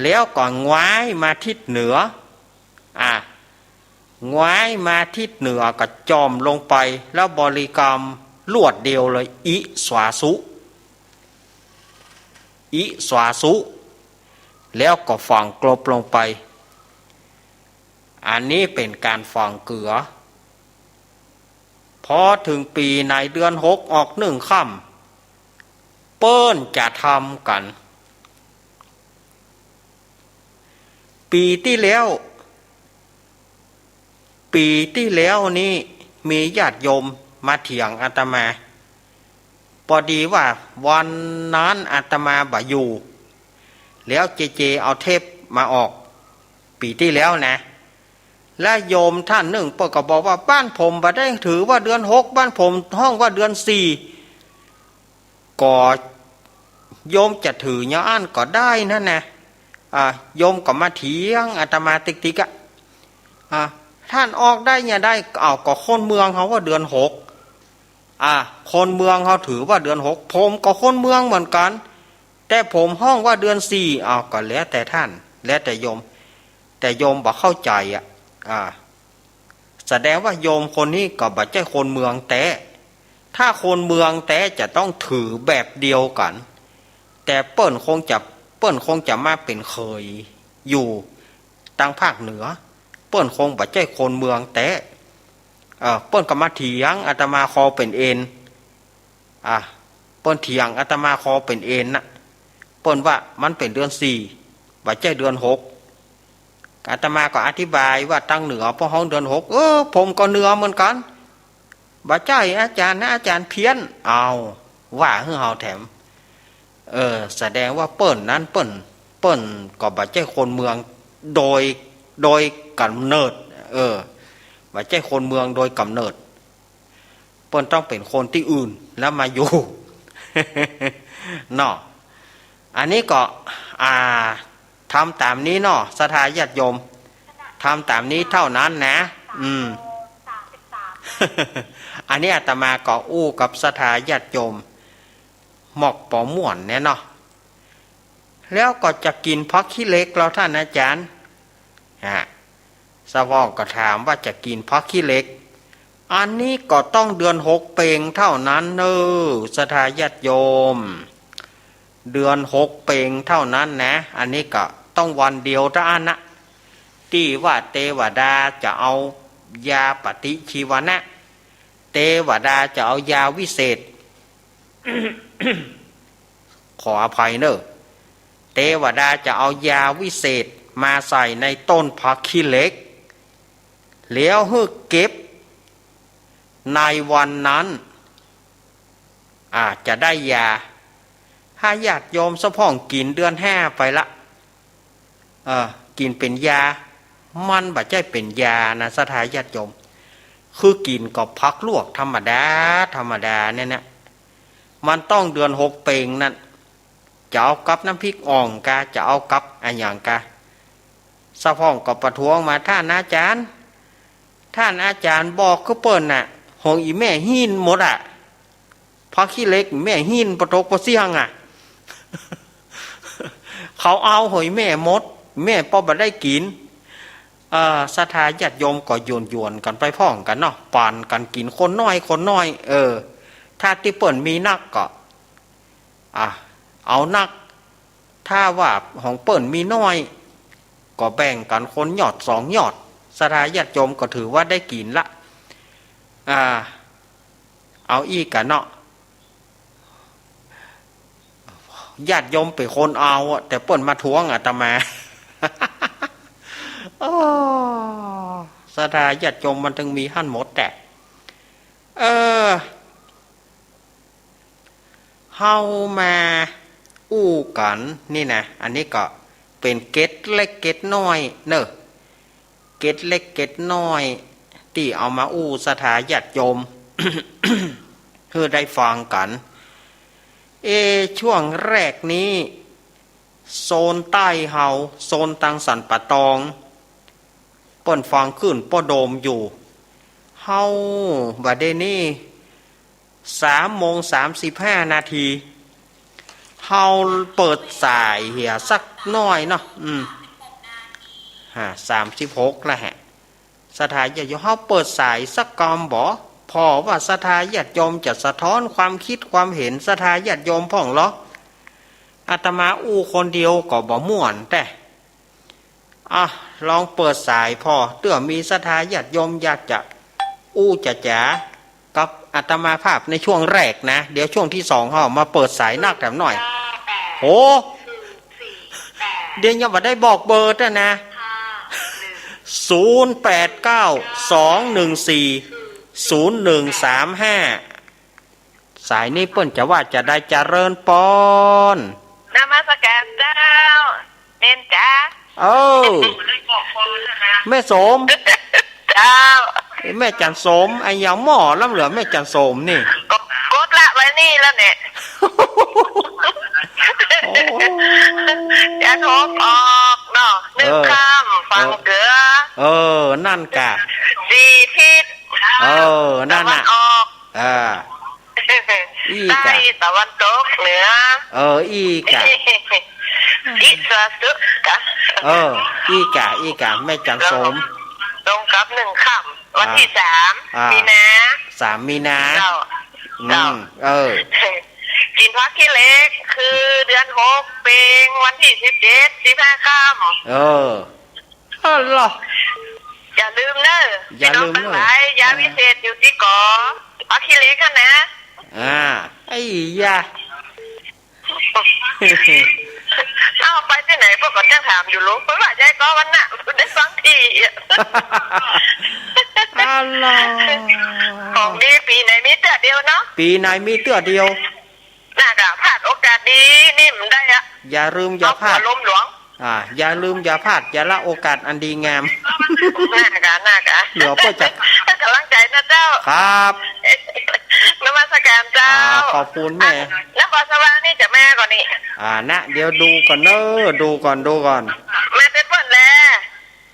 แล้วก็ง้ายมาทิศเหนือ อ่า ง้ายมาทิศเหนือก็จ่อมลงไป แล้วบริกรรมรวดเดียวเลย อิสวาสุ อิสวาสุ แล้วก็ฝังกลบลงไป อันนี้เป๋นก๋านฝังเกือ พอเถิงปี๋ในเดือนหกออกนึ่งค่ำ เปิ้นจะทำกั๋น ปี๋ตี้แล้ว ปี๋ตี้แล้วนี้มีญาติโยมมาเถียงอาตมา ปอดีว่าวันนั้นอาตมาบ่อยู่ แล้วเจเจเอาเทปมาออก ปี๋ตี้แล้วนะ และโยมต้านนึ่งเปิ้นก็บอกว่า บ้านผมบ่ได้ถือว่าเดือนหก บ้านผมฮ้องว่าเดือนสี่ ก็โยมจะถืออย่างอั้นก็ได้นั่นนะ อ่า โยมก็มาเถียงอาตมาติ๊กๆ อะ อ่า ต้านออกได้เนี่ยได้ เอ้า ก็คนเมืองเฮาว่าเดือนหก อ่า คนเมืองเฮาถือว่าเดือนหก ผมก็คนเมืองเหมือนกั๋น แต่ผมฮ้องว่าเดือนสี่ เอ้า ก็แล้วแต่ต้าน แล้วแต่โยม แต่โยมบ่เข้าใจ๋อะ อ่า แสดงว่าโยมคนนี้ก็บ่ใจ้คนเมืองแต๊ ถ้าคนเมืองแต๊จะต้องถือแบบเดียวกั๋น แต่เปิ้นคงจะ เปิ้นคงจะมาเป๋นเขยอยู่ตางภาคเหนือ เปิ้นคงบ่ใจ้คนเมืองแต๊ เอ่อ เปิ้นก็มาเถียงอาตมาคอเป๋นเอ็น อ่ะ เปิ้นเถียงอาตมาคอเป๋นเอ็นน่ะ เปิ้นว่ามันเป๋นเดือนสี่ บ่ใจ้เดือนหก อาตมาก็อธิบายว่าตางเหนือเปิ้นฮ้องเดือนหก เออ ผมก็เหนือเหมือนกั๋น บ่ใจ้อาจ๋ารย์นะ อาจ๋ารย์เพี้ยน เอ้า ว่าหื้อเฮาแถม เออ แสดงว่าเปิ้นนั้นเปิ้น เปิ้นก็บ่ใจ้คนเมืองโดย โดยก๋ำเนิด เออ บ่ใจ้คนเมืองโดยก๋ำเนิด เปิ้นต้องเป๋นคนตี้อื่นแล้วมาอยู่ เนาะ อันนี้ก็ อ่า ทำต๋ามนี้เนาะ ศรัทธาญาติโยม ทำต๋ามนี้เต้านั้นนะ อืม อันนี้อาตมาก็อู้กับศรัทธาญาติโยม มอกปอม่วนเนี่ยเนาะ แล้วก็จะกิ๋นผักขี้เหล็กลอท่านอาจ๋ารย์ ฮะ สะพ้องก็ถามว่าจะกิ๋นผักขี้เหล็ก อันนี้ก็ต้องเดือนหกเป๋งเต้านั้นเน่อ ศรัทธาญาติโยม เดือนหกเป๋งเต้านั้นนะ อันนี้ก็ต้องวันเดียวเต้าอั้นนะ ตี้ว่าเตวดาจะเอายาปฏิชีวนะ เตวดาจะเอายาวิเศษ ขออภัยเน่อ เตวดาจะเอายาวิเศษมาใส่ในต้นผักขี้เหล็ก แล้วหื้อเก็บในวันนั้น อ่า จะได้ยา ถ้าญาติโยมสะพ้องกิ๋นเดือนห้าไปละ เออ กิ๋นเป๋นยา มันบ่ใจ้เป๋นยานะ ศรัทธาญาติโยม คือกิ๋นกับผักลวกธรรมดา ธรรมดาเนี่ยนะ มันต้องเดือนหกเป๋งนั้น จะเอากับน้ำพริกอ่องกา จะเอากับอะหยังกา สะพ้องก็ประท้วงมา ท่านอาจ๋ารย์ ท่านอาจ๋ารย์บอกคือเปิ้นน่ะ ของอี่แม่หิ้นหมดอะ ผักขี้เหล็กแม่หิ้นปะตกปะเสี้ยงอะ เขาเอาของอี่แม่หมด แม่ปอบ่ได้กิ๋น เอ่อ ศรัทธาญาติโยมก็หยวนๆ กั๋นไปพ่องกั๋นเนาะ ปั๋นกั๋นกิ๋นคนน้อยคนน้อย เออ ถ้าตี้เปิ้นมีนักก็ อ่ะ เอานัก ถ้าว่าของเปิ้นมีน้อย ก็แบ่งกั๋นคนหยอดสองหยอด ศรัทธาญาติโยมก็ถือว่าได้กิ๋นละ อ่า เอาอี้กั๋นเนาะ ญาติโยมเป๋นคนเอาอะ แต่เปิ้นมาท้วงอาตมา อ้อ ศรัทธาญาติโยมมันตึงมีหั้นหมดแต๊ เออ เฮามาอู้กั๋นนี่นะ อันนี้ก็เป๋นเกร็ดเล็กเกร็ดน้อยเน่อ เกร็ดเล็กเกร็ดน้อย ตี้เอามาอู้ศรัทธาญาติโยม หื้อได้ฟังกั๋น เอ ช่วงแรกนี้ โซนใต้เฮา โซนตังสันป่าตอง เปิ้นฟังคลื่นป้อโดมอยู่ เฮาบ่าเดี่ยวนี้ สามโมงสามสิบห้านาที เฮาเปิดสายเหียสักหน้อยเนาะ อืม ฮะ สามสิบหกแล้วฮะ ศรัทธาญาติโยม เฮาเปิดสายสักกำบ่ ผ่อว่าศรัทธาญาติโยมจะสะท้อนความคิดความเห็นศรัทธาญาติโยมพ่องลอ อาตมาอู้คนเดียวก็บ่ม่วนแต๊ อ่ะ ลองเปิดสายผ่อ เตื้อมีศรัทธาญาติโยมอยากจะอู้จะจ๋ากับอาตมาภาพในช่วงแรกนะ เดี๋ยวช่วงตี้สองเฮามาเปิดสายนักแถมหน้อย โห เดี๋ยวยังบ่ได้บอกเบอร์ด้วยนะ ศูนย์แปดเก้า สองหนึ่งสี่ ศูนย์หนึ่งสามห้า สายนี้เปิ้นจะว่าจะใด เจริญปอน นมัสการเจ้า เณรจ๋า เออ แม่สม เจ้า แม่จันสม อะหยังหม้อล้ำเหลือแม่จันสมนี่ ก็กดละไว้นี่แล้วเนี่ย โอ้ จะโทรออกเนาะ นึ่ง เออ ค่ำ ฝั่ง เออ เกือ เออ นั่นกะ สี่ทิศ เออ นั่นน่ะ ตะวันออก อ่า อี้กะ ใต้ตะวันตกเหนือ เออ อี้กะ อิสวาสุกะ เออ อี้กะ อี้กะ แม่จันสม ตรงกับนึ่งค่ำ วันตี้ อ่า สาม อ่า มีนา สาม มีนา เจ้า อืม เจ้า เออ กิ๋นผักขี้เหล็ก คือเดือนหกเป๋ง วันตี้ สิบเจ็ด สิบห้าค่ำ เออ อ๋อเหรอ อย่าลืมเน่อ อย่าลืมเน่อ พี่น้องตังหลาย ยาวิเศษอยู่ตี้ก๋อ ผักขี้เหล็กหั้นนะ อ่า ไอ้ยา เอ้า ไปตี้ไหน ป้อก็จะถามอยู่ลูก เปิ้นว่าใจ้ก็วันน่ะ ได้ฟังที๋อะ อ๋อเหรอ ของดีปี๋ไหนมีเตื้อเดียวเนาะ ปี๋ไหนมีเตื้อเดียว น่ากะ พลาดโอกาสดีนี่บ่ได้อะ อย่าลืมอย่าพลาด เอาหัวลมหลวง อ่า อย่าลืมอย่าพลาด อย่าละโอกาสอันดีงาม น่ากะ น่ากะ เหลือเปื้อจะ ให้ก๋ำลังใจ๋นะเจ้า ครับ นมัสการเจ้า อ่า ขอบคุณแม่ นครสวรรค์นี่จะมาก่อนี่ อ่า นะ เดี๋ยวดูก่อนเน่อ ดูก่อน ดูก่อน มาเต็มเปิ้นแล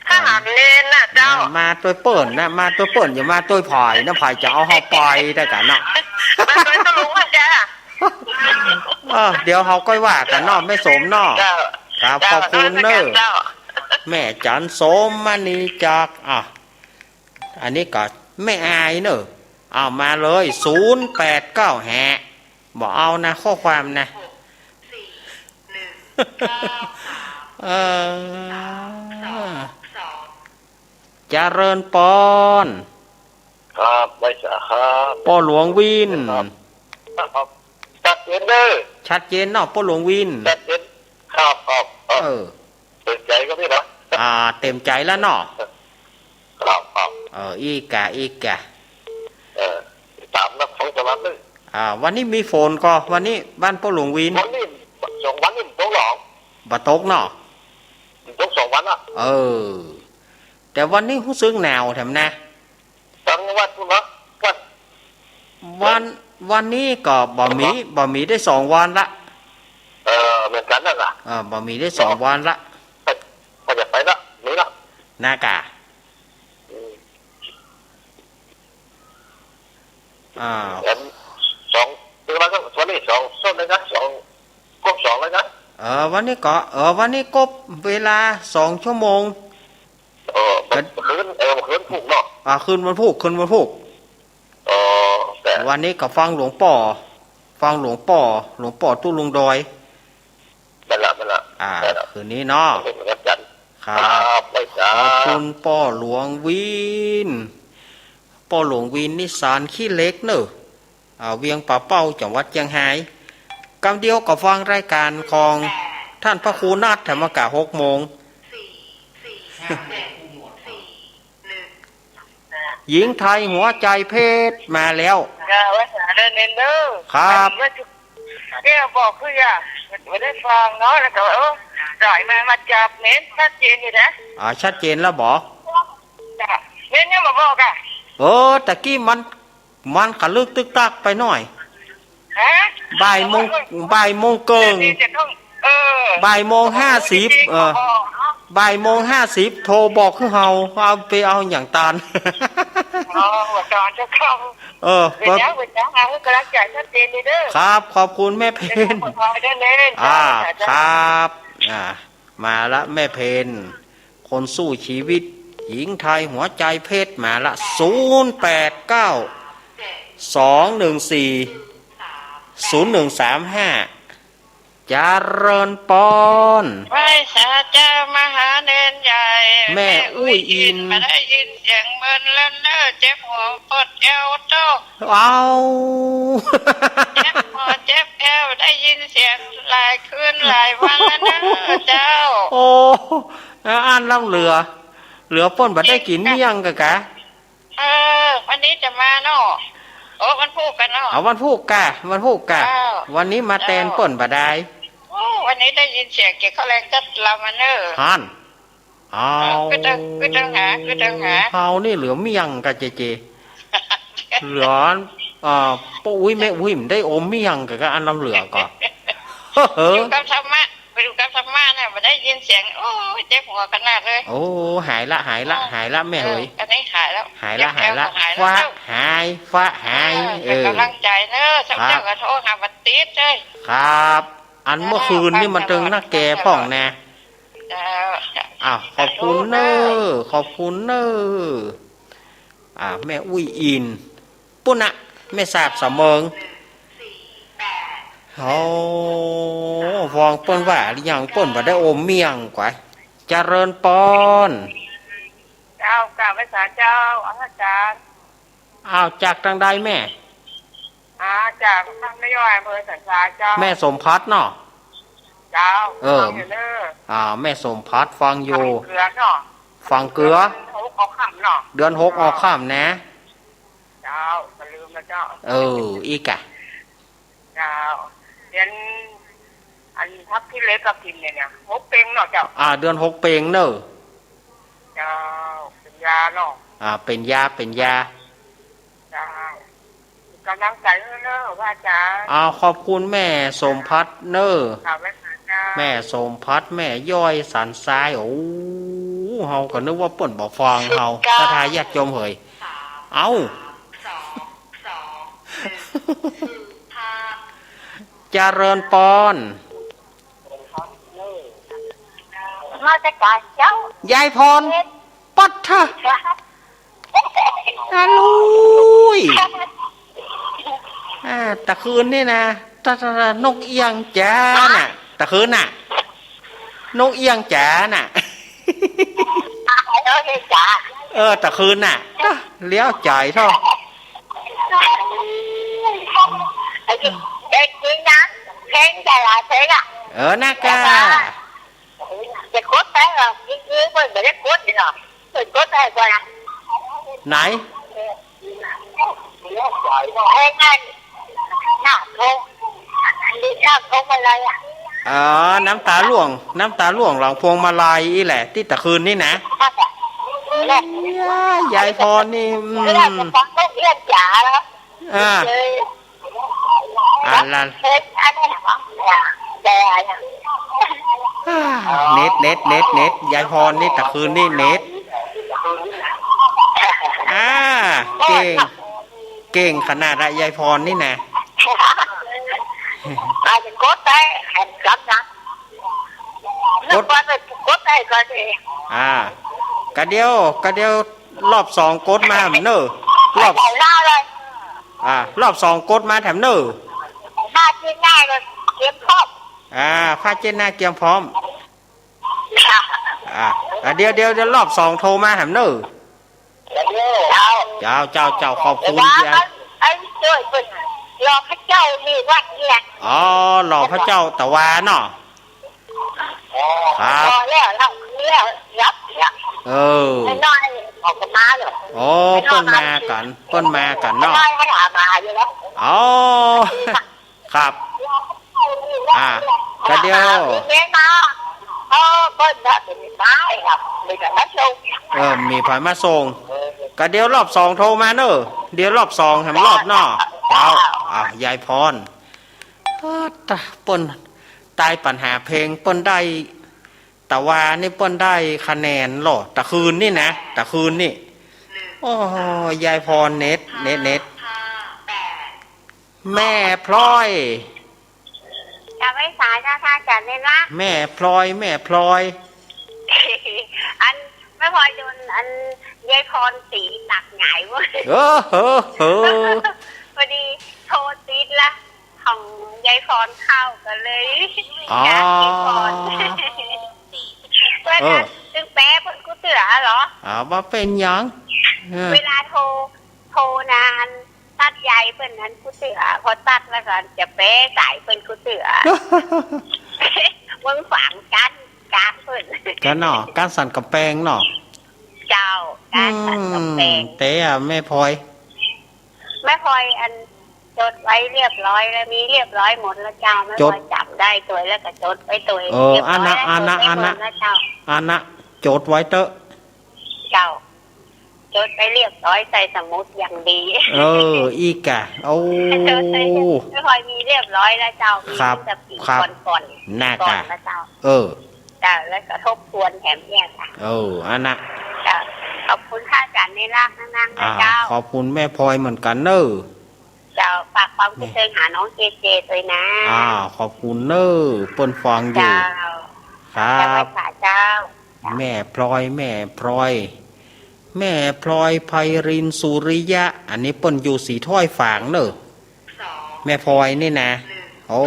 ใคร หามเณรนะเจ้า มาตวยเปิ้นนะ มาตวยเปิ้น อย่ามาตวยผายนะ ผายจะเอาเฮาไปได้กั๋นนะ มาตวยตะลุงนะเจ้า เออ เดี๋ยวเฮาก้อยว่ากั๋นเนาะ แม่สมเนาะ เจ้า ครับ เจ้า ขอบคุณเน้อ นมัสก๋ารเจ้า แม่จันทร์สมมณีจาก อ่ะ อันนี้ก็แม่อายเน้อ เอามาเลย ศูนย์แปดเก้า แหะ บ่เอานะ ข้อความนะ เออ เจริญปอน ครับ ไหว้สาครับ ป้อหลวงวิน ครับ ครับ ชัดเจนเน้อ ชัดเจนเนาะ ป้อหลวงวิน ชัดเจน ครับ ครับ ครับ เออ เต็มใจ๋ก็พี่นะ อ่า เต็มใจ๋แล้วเนาะ ครับ ครับ เออ อีกกะ อีกกะ เออ ต๋ามนับของตลาดเลย อ่า วันนี้มีฝนก่อ วันนี้บ้านป้อหลวงวิน วันนี้สองวันนี่มันตกหรอ บ่ตกเนาะ มันตกสองวันละ เออ แต่วันนี้ฮู้สึกหนาวแถมนะ ตั้งวันพุ้นละ วัน วัน วันนี้ก็บ่มี บ่มีได้สองวันละ เออ เหมือนกั๋นนั่นล่ะ เออ บ่มีได้สองวันละ ก็ ก็อยากไปละ นี่ละ นะก่ะ อืม อ่า เห็นสอง เวลาก็ วันนี้สองส้นเลยนะ สอง ครบสองแล้วนะ เออ วันนี้ก็ เออ วันนี้ครบเวลาสองชั่วโมง เออ ก็ คืน เออ คืนพูกเนาะ อ่า คืนวันพูก คืนวันพูก อ๋อ แต่ วันนี้ก็ฟังหลวงป้อ ฟังหลวงป้อ หลวงป้อตุ๊ลุงดอย แม่นละ แม่นละ อ่า แม่นละ คืนนี้เนาะ เป็นวันจันทร์ ครับ ครับ ไหว้สา ขอบคุณป้อหลวงวิน ป้อหลวงวิน นิสสันขี้เหล็กเนอะ อ่า เวียงป่าเป้า จังหวัดเจียงฮาย กำเดียวก็ฟังรายก๋านของต้านพระครูนัทแถมอากาศหกโมง หญิงไทยหัวใจ๋เพชรมาแล้ว จ้า ไหว้สาเน้อเณรเน้อ ครับ เนี่ยบอกคืออย่า บ่ได้ฟังเนาะ แล้วก็ เออ สายมา มาจับเน้นชัดเจนอยู่นะ อ่า ชัดเจนแล้วบ่ จ้ะ เน้นยังบ่บอกอ่ะ เออ ตะกี้มัน มันกะลึกตึกตักไปหน่อย ฮะ บ่ายโมง บ่ายโมงเกิ่ง เดี๋ยวจะต้อง เออ บ่ายโมงห้าสิบ เออ บ่ายโมงห้าสิบ โทรบอกคือเฮา เอาไปเอาหยังตาน อ๋อ หัวจอเจ้าของ เออ เป็นยัง เป็นยัง เอาให้กำลังใจชัดเจนเลยเด้อ ครับ ขอบคุณแม่เพ็ญ เป็นยัง ขอบคุณเด้อ อ่า ครับ อ่า มาละแม่เพ็ญ คนสู้ชีวิต หญิงไทยหัวใจ๋เพชรมาละ ศูนย์แปดเก้า สองหนึ่งสี่ ศูนย์หนึ่งสามห้า เจริญปอน ไหว้สาเจ้ามหาเณรใหญ่ แม่อุ้ยอิน แม่อุ้ยอิน บ่ได้ยินเสียงเมินแล้วเน้อ เจ็บหัวปวดเอวเจ้า เอา เจ็บหัวเจ็บเอว ได้ยินเสียงหลายคืนหลายวันแล้วเน้อเจ้า โอ้ อ่านลำเหลือ เหลือเปิ้นบ่ได้กิ๋นเมี่ยงก่ะกะ เออ วันนี้จะมาเนาะ โอ้ วันพูกก่ะเนาะ เอาวันพูกก่ะ วันพูกก่ะ เออ วันนี้มาแตนเปิ้นบ่ได้ โอ้ วันนี้ได้ยินเสียงเก๋าข้าวแลงจัดลำมาเน้อ หั้น เอา เออ คือตัง คือตังหา คือตังหา เฮานี่เหลือเมี่ยงก่ะเจเจ เหลือ เอ่อ ป้ออุ๊ยแม่อุ๊ยมันได้อมเมี่ยงก่ะ ก็อันลำเหลือก่อ อยู่กับธรรมะ ไปอยู่กับธรรมะเนี่ย บ่ได้ยินเสียง โอ้ย เจ็บหัวขนาดเลย โอ้ หายละ หายละ หายละแม่เหย เออ อันนี้หายแล้ว หายละ เจ็บแอว หายละ ก็หายแล้ว ฟ้าหาย ฟ้าหาย เออ เออ เป็นกำลังใจเน้อ สักเจ้าก็โทรหาบัดติดเลย ครับ อันเมื่อคืนนี่มันตึงนักแกพ่องนะ เจ้า อ้าว ขอบคุณเน้อ ขอบคุณเน้อ อ่า แม่อุ๊ยอิน ปุ้นนะ แม่สาบสะเมิง โอ้ ฟองเปิ้นว่าหรือยัง เปิ้นบ่ได้อมเมี่ยงกว่า เจริญปอน เจ้า กราบไหว้สาเจ้า อาจารย์ อ้าว จากตางใดแม่ อ่า จากนครนายก อำเภอสันทรายเจ้า แม่สมพัดเนาะ เจ้า เออ ฟังอยู่เน้อ อ่า แม่สมพัดฟังอยู่ ฟังเกือเนาะ ฟังเกือ เดือนหกออกค่ำเนาะ เดือนหกออกค่ำนะ เจ้า บ่ลืมนะเจ้า เออ อีกอะ เจ้า เดือน อันทับทิมเล็กกับทิมเนี่ย เนี่ย หกเป็งเนาะเจ้า อ่า เดือนหกเป็งเน้อ เจ้า เป๋นยาเนาะ อ่า เป๋นยา เป๋นยา เจ้า กำลังใจเน้อ พระอาจารย์ อ้าว ขอบคุณแม่สมพัดเน้อ ค่ะ แม่สมพัด แม่สมพัด แม่ย้อยสันทราย โอ้ เฮาก็นึกว่าเปิ้นบ่ฟังเฮา ศรัทธาญาติโยมเหย เอ้า เจริญปอน นมัสก๋ารเจ้า ยายพร ปัดเถอะ อาลุย อ่า ตะคืนนี่นะ ตะ ตะ ตะ นกเอี้ยงจ๋าน่ะ ตะคืนน่ะ นกเอี้ยงจ๋าน่ะ เออ จ๋า เออ ตะคืนน่ะ ตะ เลี้ยวจ๋ายเถาะ เด็กจริงนะ เพลงใหญ่หลายเพลงอะ เออ น่ากล้า จะกดไปเหรอ จริงๆ เปิ้นบ่ได้กดนี่หรอก เปิ้นกดไปก่อนนะ ไหน เพลงนั้น น้ำทง น้ำทงมาลัยอะ อ๋อ น้ำตาล่วง น้ำตาล่วงหลังพวงมาลัยอี้แหละ ตี้ตะคืนนี่นะ ยายพรนี่ อืม เวลาจะฟังนกเอี้ยงจ๋าแล้ว อ่า เลย อันละ เฮ็ดอันนี้หรอ แต่อันนี้ อ่า เน็ต เน็ต เน็ต เน็ต ยายพรนี่ตะคืนนี่เน็ต อ่า เก่ง เก่งขนาดละ ยายพรนี่นะ อาจจะกดได้ ให้กำลัง กด นึกว่าจะกดได้ก็ดี อ่า กะเดียว กะเดียว รอบสองกดมาแถมเน่อ รอบ ใหญ่หน้าเลย อ่า รอบสองกดมาแถมเน่อ ผ้าเช็ดหน้าเลย เตรียมพร้อม อ่า ผ้าเช็ดหน้าเตรียมพร้อม ค่ะ อ่า อ่า เดี๋ยว เดี๋ยว เดี๋ยวรอบสองโทรมาแถมเน่อ เจ้า เจ้า เจ้า เจ้า ขอบคุณ เดี๋ยวว่า เจ้า มัน ไอ้ช่วยเปิ้น หล่อพระเจ้านี่วัดเนี่ย อ๋อ หล่อพระเจ้าตะวาเนาะ ครับ พอแล้ว แล้ว แล้ว รับ รับ เออ น้อยๆ ออกมาเหรอ โอ้ เปิ้นมากั๋น เปิ้นมากั๋นเนาะ น้อยๆ มันหามาอยู่แล้ว อ๋อ ครับ อ่า กะเดี๋ยว มีเมนมา เออ เปิ้นน่ะเป็นไม้ครับ มีแต่มาส่ง เออ มีไผมาส่ง กะเดี๋ยวรอบสองโทรมาเน่อ เดี๋ยวรอบสองแถมรอบเนาะ เจ้า อ่ะ ยายพร ตะ เปิ้นตายปัญหาเพลง เปิ้นได้ ตะวานี่เปิ้นได้คะแนนลอ ตะคืนนี่นะ ตะคืนนี่ โอ้ ยายพรเน็ต เน็ต เน็ต แม่พลอย จะไม่สายนะ ถ้าจะเล่นละ แม่พลอย แม่พลอย อัน แม่พลอยโดนอัน ยายพรตีตักหงายเว้ย เออ เออ เออ พอดีโทรติดละ ของยายพรเข้าก็เลย อ๋อ อยากยายพร เปิ้น เออ ตึงแป๊เปิ้นกู้เตื้อเหรอ อ่า บ่เป๋นหยัง เออ เวลาโทร โทรนะ ตัดใยเปิ้นนั้นกู้เตื้อ พอตัดแล้วก็จะแป๊สายเปิ้นกู้เตื้อ เมืองฝางกั้น กั้นเปิ้น กั้นเนาะ กั้นสันก๋ำแปงเนาะ เจ้า กั้นสันก๋ำแปง อืม แต่อะแม่พลอย แม่พลอยอันจดไว้เรียบร้อยแล้ว มีเรียบร้อยหมดแล้วเจ้า แม่พลอยจ๋ำได้ตวยแล้วก็จดไว้ตวย เออ เรียบร้อยแล้ว อันนะ อันนะ จดไว้หมดแล้วเจ้า อันนะ จดไว้เต๊อะ เจ้า จดไว้เรียบร้อยใส่สมุดอย่างดี เออ อี้ก่ะ โอ้ จดไว้เรียบร้อย แม่พลอยมีเรียบร้อยแล้วเจ้า มี ครับ ตั้งแต่ปี ครับ ก่อนๆ น่ะ ก่อน ก่ะ แล้วเจ้า เออ เจ้า แล้วก็ทบทวนแถมเนี่ยค่ะ เออ อันนะ เจ้า ขอบคุณพระอาจ๋ารย์ในรากนั่งๆ นะ อ่า เจ้า ขอบคุณแม่พลอยเหมือนกั๋นเน่อ เจ้า ฝากความคิดเถิงหาน้องเจเจตวยนะ อ่า ขอบคุณเน่อ เปิ้นฟังอยู่ เจ้า ครับ เจ้า ไหว้สาเจ้า แม่พลอย แม่พลอย แม่พลอย ไพรินทร์ สุริยะ อันนี้เปิ้นอยู่สีถ้อยฝางเน่อ แม่พลอยนี่นะ โอ้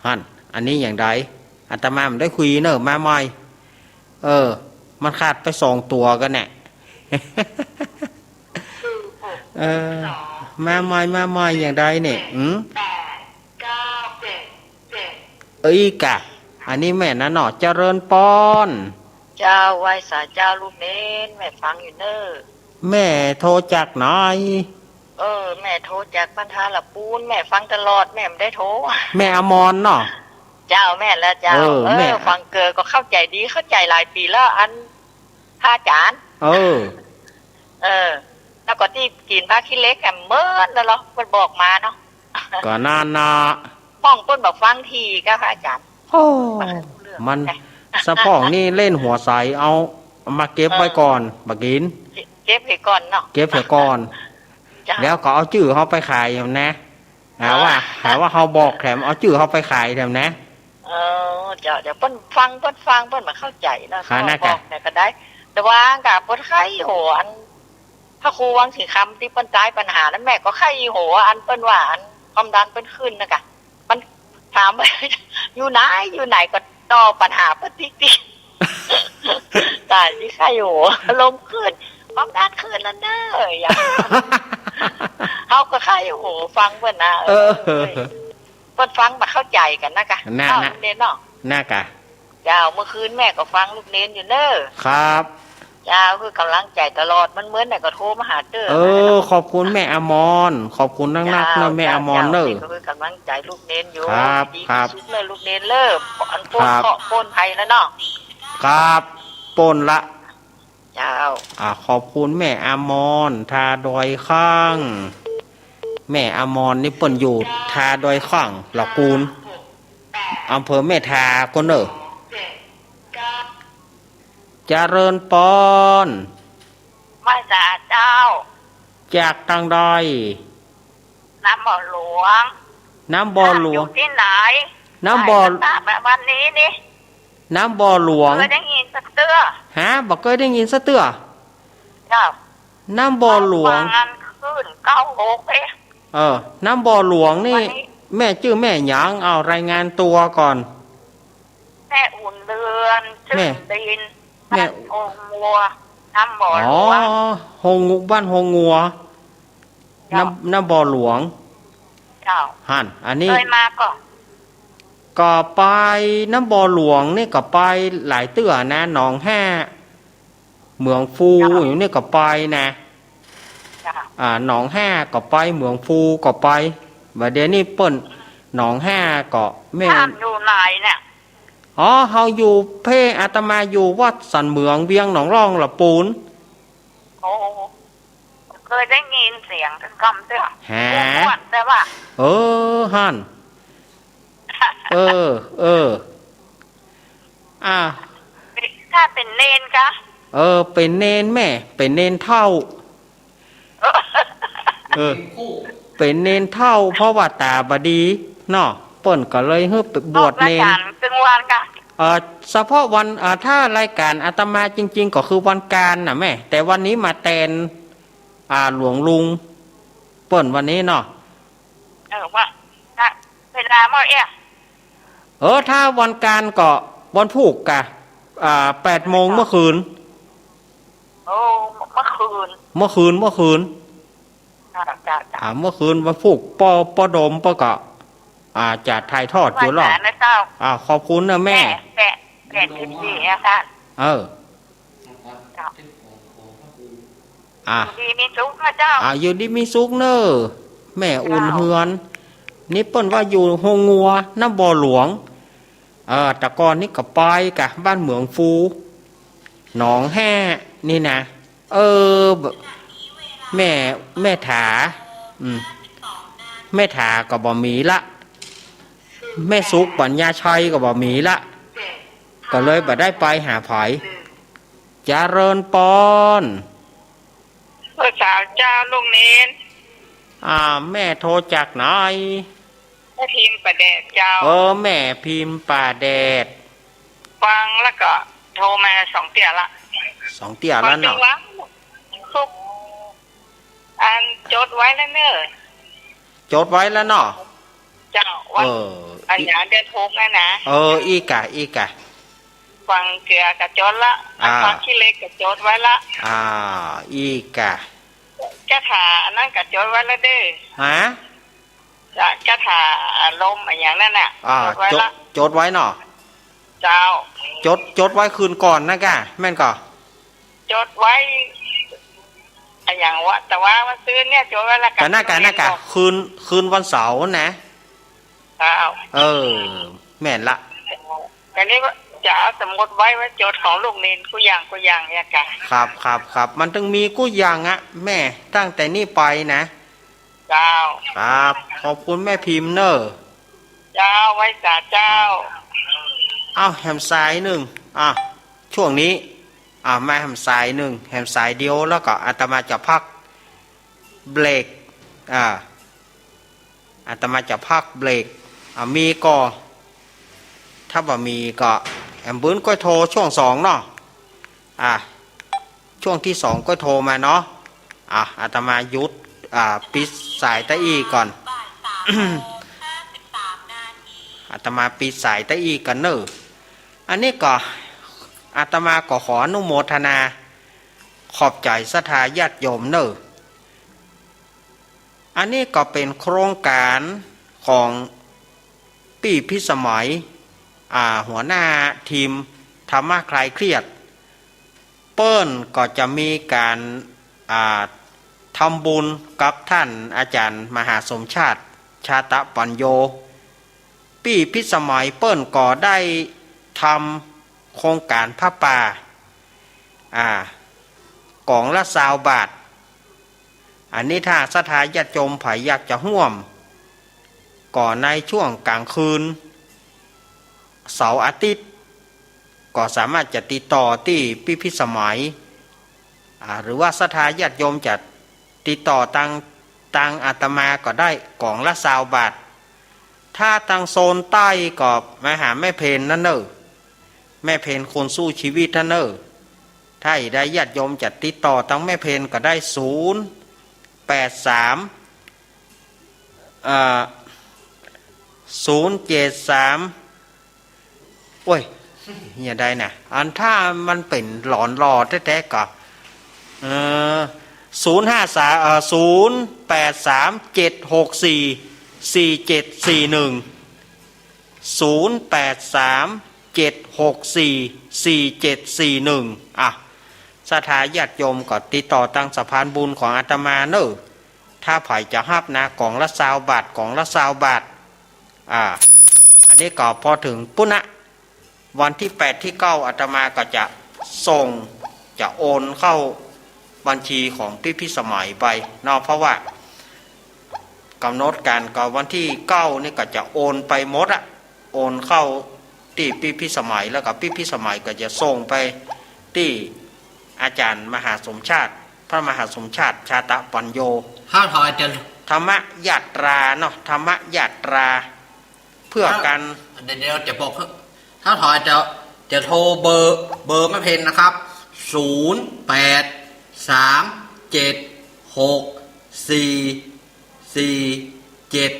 หั่น อันนี้อย่างใด อาตมาบ่ได้คุยเน่อ มาใหม่ เออ มันขาดไปสองตั๋วกั๋นแหละ เออ มาใหม่ มาใหม่ อย่างใดเนี่ย อืม เอ้ยก่ะ อันนี้แม่นะเนาะ เจริญปอน เจ้า ไหว้สาเจ้าลูกเณร แม่ฟังอยู่เน่อ แม่โทรจากไหน เออ แม่โทรจากบ้านท่าละปูน แม่ฟังตลอด แม่บ่ได้โทร แม่อมรเนาะ เจ้า แม่นแล้วเจ้า เออ เออ แม่ ฟังเกอก็เข้าใจ๋ดี เข้าใจ๋หลายปี๋แล้ว อัน พระอาจ๋ารย์ เออ เออ แล้วก็ตี้กิ๋นผ้าขี้เหล็กแหมเมินแล้วเหรอ เปิ้นบอกมาเนาะ ก็นั่นน่ะ ห้องเปิ้นบ่ฟังทีก็พระอาจ๋ารย์ โอ้ บ่รู้เรื่อง มัน ไง สะพ่องนี่เล่นหัวใส เอามาเก็บไว้ก่อน บ่กิ๋น เก็บหื้อก่อนเนาะ เก็บหื้อก่อน เจ้า แล้วก็เอาจื้อเฮาไปขายแถมนะ หาว่า หาว่าเฮาบอกแถม เอาจื้อเฮาไปขายแถมนะ เออ เจ้า เดี๋ยวเปิ้นฟัง เปิ้นฟัง เปิ้นบ่เข้าใจ๋เนาะ ข้า เฮาบอกเนี่ยก็ได้ แต่ว่าก็เปิ้นใค่หัวอัน พระครูวังสีคำตี้เปิ้นต๋ายปัญหานั้น แม่ก็ใค่หัวอันเปิ้นว่าอันความดันเปิ้นขึ้นนะกะ มันถามว่า อยู่ไหน อยู่ไหน ก็ตอบปัญหาเปิ้นติ๊กๆ ต๋ายตี้ใค่หัว ลมขึ้น ความดันขึ้นแล้วเน้อ อย่าง เฮาก็ใค่หัวฟังเปิ้นนะ เออ เปิ้นฟังบ่เข้าใจ๋กั๋นนะกะ น่า เนาะ น่า ลูกเณรเนาะ น่ากะ เจ้า เมื่อคืนแม่ก็ฟังลูกเณรอยู่เน้อ ครับ เจ้า หื้อกำลังใจ๋ตลอด มันเหมือนไหนก็โทรมาหาเตื้อ เออ ขอบคุณแม่อมร ขอบคุณนักๆ เน้อ แม่อมรเน้อ เจ้า เจ้า หื้อกำลังใจ๋ลูกเณรอยู่ ครับ ดี ครับ ตี้สุดเน้อลูกเณรเน้อ อันป๊น ครับ เคราะห์ป๊นภัยแล้วเนาะ ครับ ป๊นละ เจ้า อ่า ขอบคุณแม่อมร ทาดอยข้าง แม่อมรนี่เปิ้นอยู่ทาดอยข้าง ละกูล อำเภอแม่ทาโกนเน่อ เจริญปอน ไหว้สาเจ้า จากตางใด น้ำบ่อหลวง น้ำบ่อหลวง อยู่ตี้ไหน น้ำบ่อ ไหว้สาแบบวันนี้นี่ น้ำบ่อหลวง บ่เกยได้ยินสักเตื้อ ฮะ บ่เกยได้ยินสักเตื้อ เจ้า น้ำบ่อหลวง ฟังอันคลื่นเก้าหก เอ๊ะ เออ น้ำบ่อหลวงนี่ วันนี้ แม่จื้อแม่หยัง เอารายงานตั๋วก่อน แม่อุ่นเรือน แม่ ชื่นดิน แม่ บ้านโฮงัว น้ำบ่อหลวง อ๋อ โฮง บ้านโฮงัว เจ้า น้ำ น้ำบ่อหลวง เจ้า หั้น อันนี้ เกยมาก่อ ก็ไปน้ำบ่อหลวงนี่ก็ไปหลายเตื้อนะ หนองห้า เหมืองฟู เจ้า อยู่นี่ก็ไปนะ เจ้า อ่า หนองห้าก็ไป เหมืองฟูก็ไป บ่าเดี่ยวนี้เปิ้น หนองห้าก็แม่ ท่านอยู่ไหนเนี่ย อ๋อ เฮาอยู่ เพ อาตมาอยู่วัดสันเหมือง เวียงหนองล่อง ละปูน โอ้ เกยได้ยินเสียงเปิ้นกำเตื้อ ฮะ อ้วนแต่ว่า เออ หั้น เออ เออ อ่า ถ้าเป๋นเณรกะ เออ เป๋นเณรแม่ เป๋นเณรเฒ่า เออ เป๋นเณรเฒ่า เพราะว่าต๋าบ่ดีเนาะ เปิ้นก็เลยหื้อไปบวชเณร ออกรายก๋านตึงวันกะ เอ่อ เฉพาะวัน เอ่อ ถ้ารายก๋านอาตมาจริงๆ ก็คือวันก๋านน่ะแม่ แต่วันนี้มาแตน อ่า หลวงลุงเปิ้นวันนี้เนาะ เออ ว่า เวลาเมื่อเอี้ย เออ ถ้าวันก๋านก็วันพูกกะ อ่า แปดโมงเมื่อคืน โอ้ เมื่อคืน เมื่อคืน เมื่อคืน จ้ะ จ้ะ จ้ะ อ่า เมื่อคืนวันพูก ป้อ ป้อดมเปิ้นก็ อ่า จะถ่ายทอดอยู่เนาะ ว่าจ๋านะเจ้า อ่า ขอบคุณนะแม่ แปด แปด แปดสิบสี่ อาจารย์ เออ เจ้า อ่ะ อยู่ดีมีสุขนะเจ้า อ่ะ อยู่ดีมีสุขเน่อ แม่อุ่นเฮือน เจ้า นี่เปิ้นว่าอยู่โฮงัว น้ำบ่อหลวง เออ แต่ก่อนนี่ก็ไปกะบ้านเหมืองฟู หนองห้า นี่นะ เออ แม่ แม่ถา อืม แม่ถาก็บ่มีละ แม่สุขปัญญาชัยก็บ่มีละ ก็เลยบ่ได้ไปหาใผ เจริญปอน เออ สาวเจ้าลูกเณร อ่า แม่โทรจากไหน แม่พิมพ์ป่าแดดเจ้า เออ แม่พิมพ์ป่าแดด ฟังแล้วก็โทรมาสองเตื้อละ สองเตื้อแล้วเนาะ ฟังตึงวัน สุข อันจดไว้แล้วเน่อ จดไว้แล้วเนาะ เจ้า วัน เออ อันหยัง เดือนหกนั่นนะ เออ อี้กะ อี้กะ ฟังเตื้อก็จดละ อ่า ฟังขี้เหล็กก็จดไว้ละ อ่า อี้กะ คาถาอันนั้นก็จดไว้ละเด้อ ฮะ จะ คาถาอารมณ์อะหยังนั่นน่ะ อ่า จดไว้ละ จด จดไว้เนาะ เจ้า จด จดไว้คืนก่อนนะกะ แม่นก่อ จดไว้อะหยังวะ แต่ว่าวันซืนเนี่ยจดไว้ละ กะ กะน่ากะ น่ากะ คืน คืนวันเสาร์นะ เจ้า เออ แม่นละ อันนี้ว่าจะเอาสมุดไว้ ไว้จดของลูกเณรกู้อย่างกู้อย่างเนี่ยกะ ครับ ครับ ครับ มันต้องมีกู้อย่างอะแม่ ตั้งแต่นี้ไปนะ เจ้า ครับ ขอบคุณแม่พิมพ์เน่อ เจ้า ไหว้สาเจ้า เอ้า แหมสายนึ่ง อ่ะ ช่วงนี้ อ่ะ มาแหมสายนึ่ง แหมสายเดียว แล้วก็อาตมาจะพักเบรก อ่ะ อาตมาจะพักเบรก อ่ะ มีก่อ ถ้าบ่มีก็แหมปื้นก้อยโทรช่วงสองเนาะ อ่ะ ช่วงตี้สองก้อยโทรมาเนาะ อ่ะ อาตมาหยุด อ่ะ ปิดสายตะอี้ก่อน อาตมาปิดสายตะอี้ก่อนเน่อ อันนี้ก็ อาตมาก็ขออนุโมทนา ขอบใจ๋ศรัทธาญาติโยมเน่อ อันนี้ก็เป๋นโครงก๋านของปี้พิสมัย อ่า หัวหน้าทีมธรรมะคลายเครียด เปิ้นก็จะมีก๋าน อ่า ทำบุญกับต้านอาจ๋ารย์มหาสมชาติ ชาตะปัญโญ ปี้พิสมัยเปิ้นก็ได้ทำโครงก๋านผ้าป่า อ่า ก๋องละซาวบาท อันนี้ถ้าศรัทธาญาติโยมใผอยากจะฮ่วม ก็ในช่วงก๋างคืน เสาร์อาทิตย์ ก็สามารถจะติดต่อตี้ปี้พิสมัย อ่า หรือว่าศรัทธาญาติโยมจะติดต่อตาง ตางอาตมาก็ได้ ก๋องละซาวบาท ถ้าตางโซนใต้ก็มาหาแม่เพญนั่นเน่อ แม่เพญคนสู้ชีวิตนั่นเน่อ ถ้าใดญาติโยมจะติดต่อตางแม่เพญก็ได้ ศูนย์แปดสาม เอ่อ ศูนย์เจ็ดสาม โอ้ย เหียใดน่ะ อันถ้ามันเป๋นหลอนหล่อแต๊ๆ ก็ เอ่อ ศูนย์ห้าสาม เอ่อ ศูนย์แปดสามเจ็ดหกสี่สี่เจ็ดสี่หนึ่ง ศูนย์แปดสามเจ็ดหกสี่สี่เจ็ดสี่หนึ่ง อ่ะ ศรัทธาญาติโยมก็ติดต่อตางสะพานบุญของอาตมาเน่อ ถ้าใผจะฮับนะ ก๋องละซาวบาท ก๋องละซาวบาท อ่า อันนี้ก็พอเถิงปุ้นนะ วันตี้แปดตี้เก้าอาตมาก็จะส่ง จะโอนเข้าบัญชีของปี้พิสมัยไปเนาะ เพราะว่ากำหนดก๋านก็วันตี้เก้านี่ก็จะโอนไปหมดอะ โอนเข้าตี้ปี้พิสมัย แล้วก็ปี้พิสมัยก็จะส่งไปตี้อาจ๋ารย์มหาสมชาติ พระมหาสมชาติ ชาตะปัญโญ ถ้าถอยจะ ธรรมยาตราเนาะ ธรรมยาตรา เพื่อก๋าน เดี๋ยว เดี๋ยวจะบอก ถ้าถอยจะ จะโทรเบอร์ เบอร์แม่เพญนะครับ ศูนย์แปดสามเจ็ดหกสี่สี่เจ็ด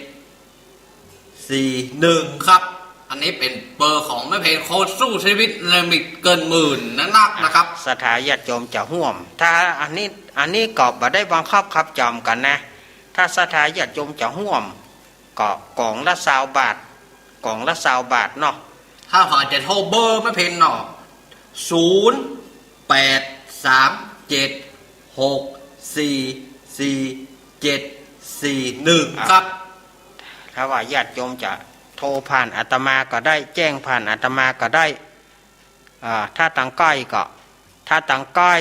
สี่หนึ่ง ครับ อันนี้เป๋นเบอร์ของแม่เพญคนสู้ชีวิต ลิมิตเกินหมื่นนักๆ นะครับ ศรัทธาญาติโยมจะฮ่วม ถ้าอันนี้ อันนี้ก็บ่ได้บังคับขับจ๋ำกั๋นนะ ถ้าศรัทธาญาติโยมจะฮ่วม ก็ก๋องละซาวบาท ก๋องละซาวบาทเนาะ ถ้าใผจะโทรเบอร์แม่เพญเนาะ ศูนย์แปดสามเจ็ดหกสี่สี่เจ็ดสี่หนึ่ง ครับ ถ้าว่าญาติโยมจะโทรผ่านอาตมาก็ได้ แจ้งผ่านอาตมาก็ได้ อ่า ถ้าตางใก้ก็ ถ้าตางใก้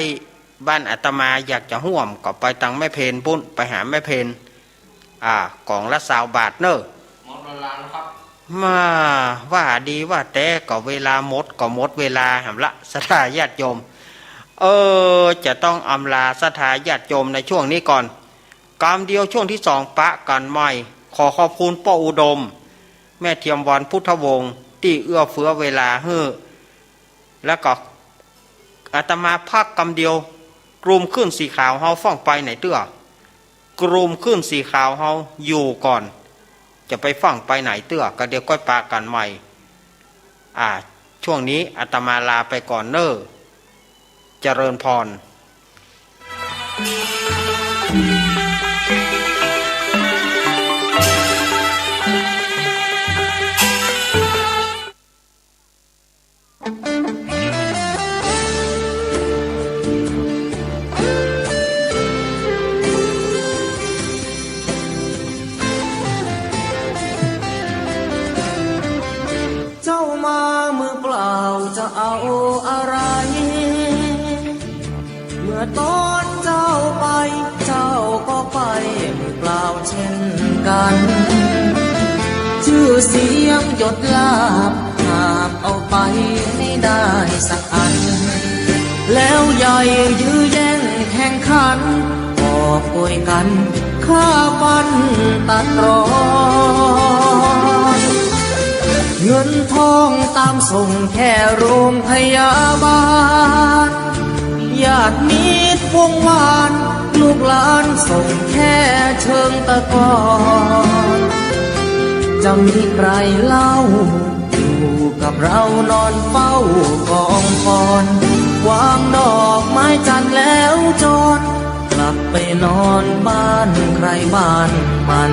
บ้านอาตมาอยากจะฮ่วมก็ไปตางแม่เพญปุ้น ไปหาแม่เพญ อ่า ก๋องละซาวบาทเน่อ หมดเวลาแล้วครับ มา ว่าดีว่าแต๊ก็เวลาหมดก็หมดเวลาหั้นละ ศรัทธาญาติโยม เออ จะต้องอำลาศรัทธาญาติโยมในช่วงนี้ก่อน กำเดียวช่วงตี้สองปะกั๋นใหม่ ขอขอบคุณป้ออุดม แม่เทียมวรรณพุทธวงศ์ ตี้เอื้อเฟื้อเวลาหื้อ แล้วก็อาตมาพักกำเดียว กลุ่มคลื่นสีขาวเฮาฟั่งไปไหนเตื้อ กลุ่มคลื่นสีขาวเฮาอยู่ก่อน จะไปฟั่งไปไหนเตื้อ ก็เดี๋ยวก้อยปะกั๋นใหม่ อ่า ช่วงนี้อาตมาลาไปก่อนเน่อ เจริญพร เจ้ามามือเปล่าจะเอาอะไร เมื่อตอนเจ้าไป เจ้าก็ไปมือเปล่าเช่นกัน ชื่อเสียงยศลาภ หาบเอาไปไม่ได้สักอัน แล้วใหญ่ยื้อแย่งแข่งขัน กอบโกยกั๋นฆ่าฟันตัดรอน เงินทองตามส่งแค่โรงพยาบาล ญาติมิตรวงวาน ลูกหลานส่งแค่เชิงตะกอน จะมีใครเล่า อยู่กับเรานอนเฝ้ากองฟอน วางดอกไม้จันทร์แล้วจร กลับไปนอนบ้านใครบ้านมัน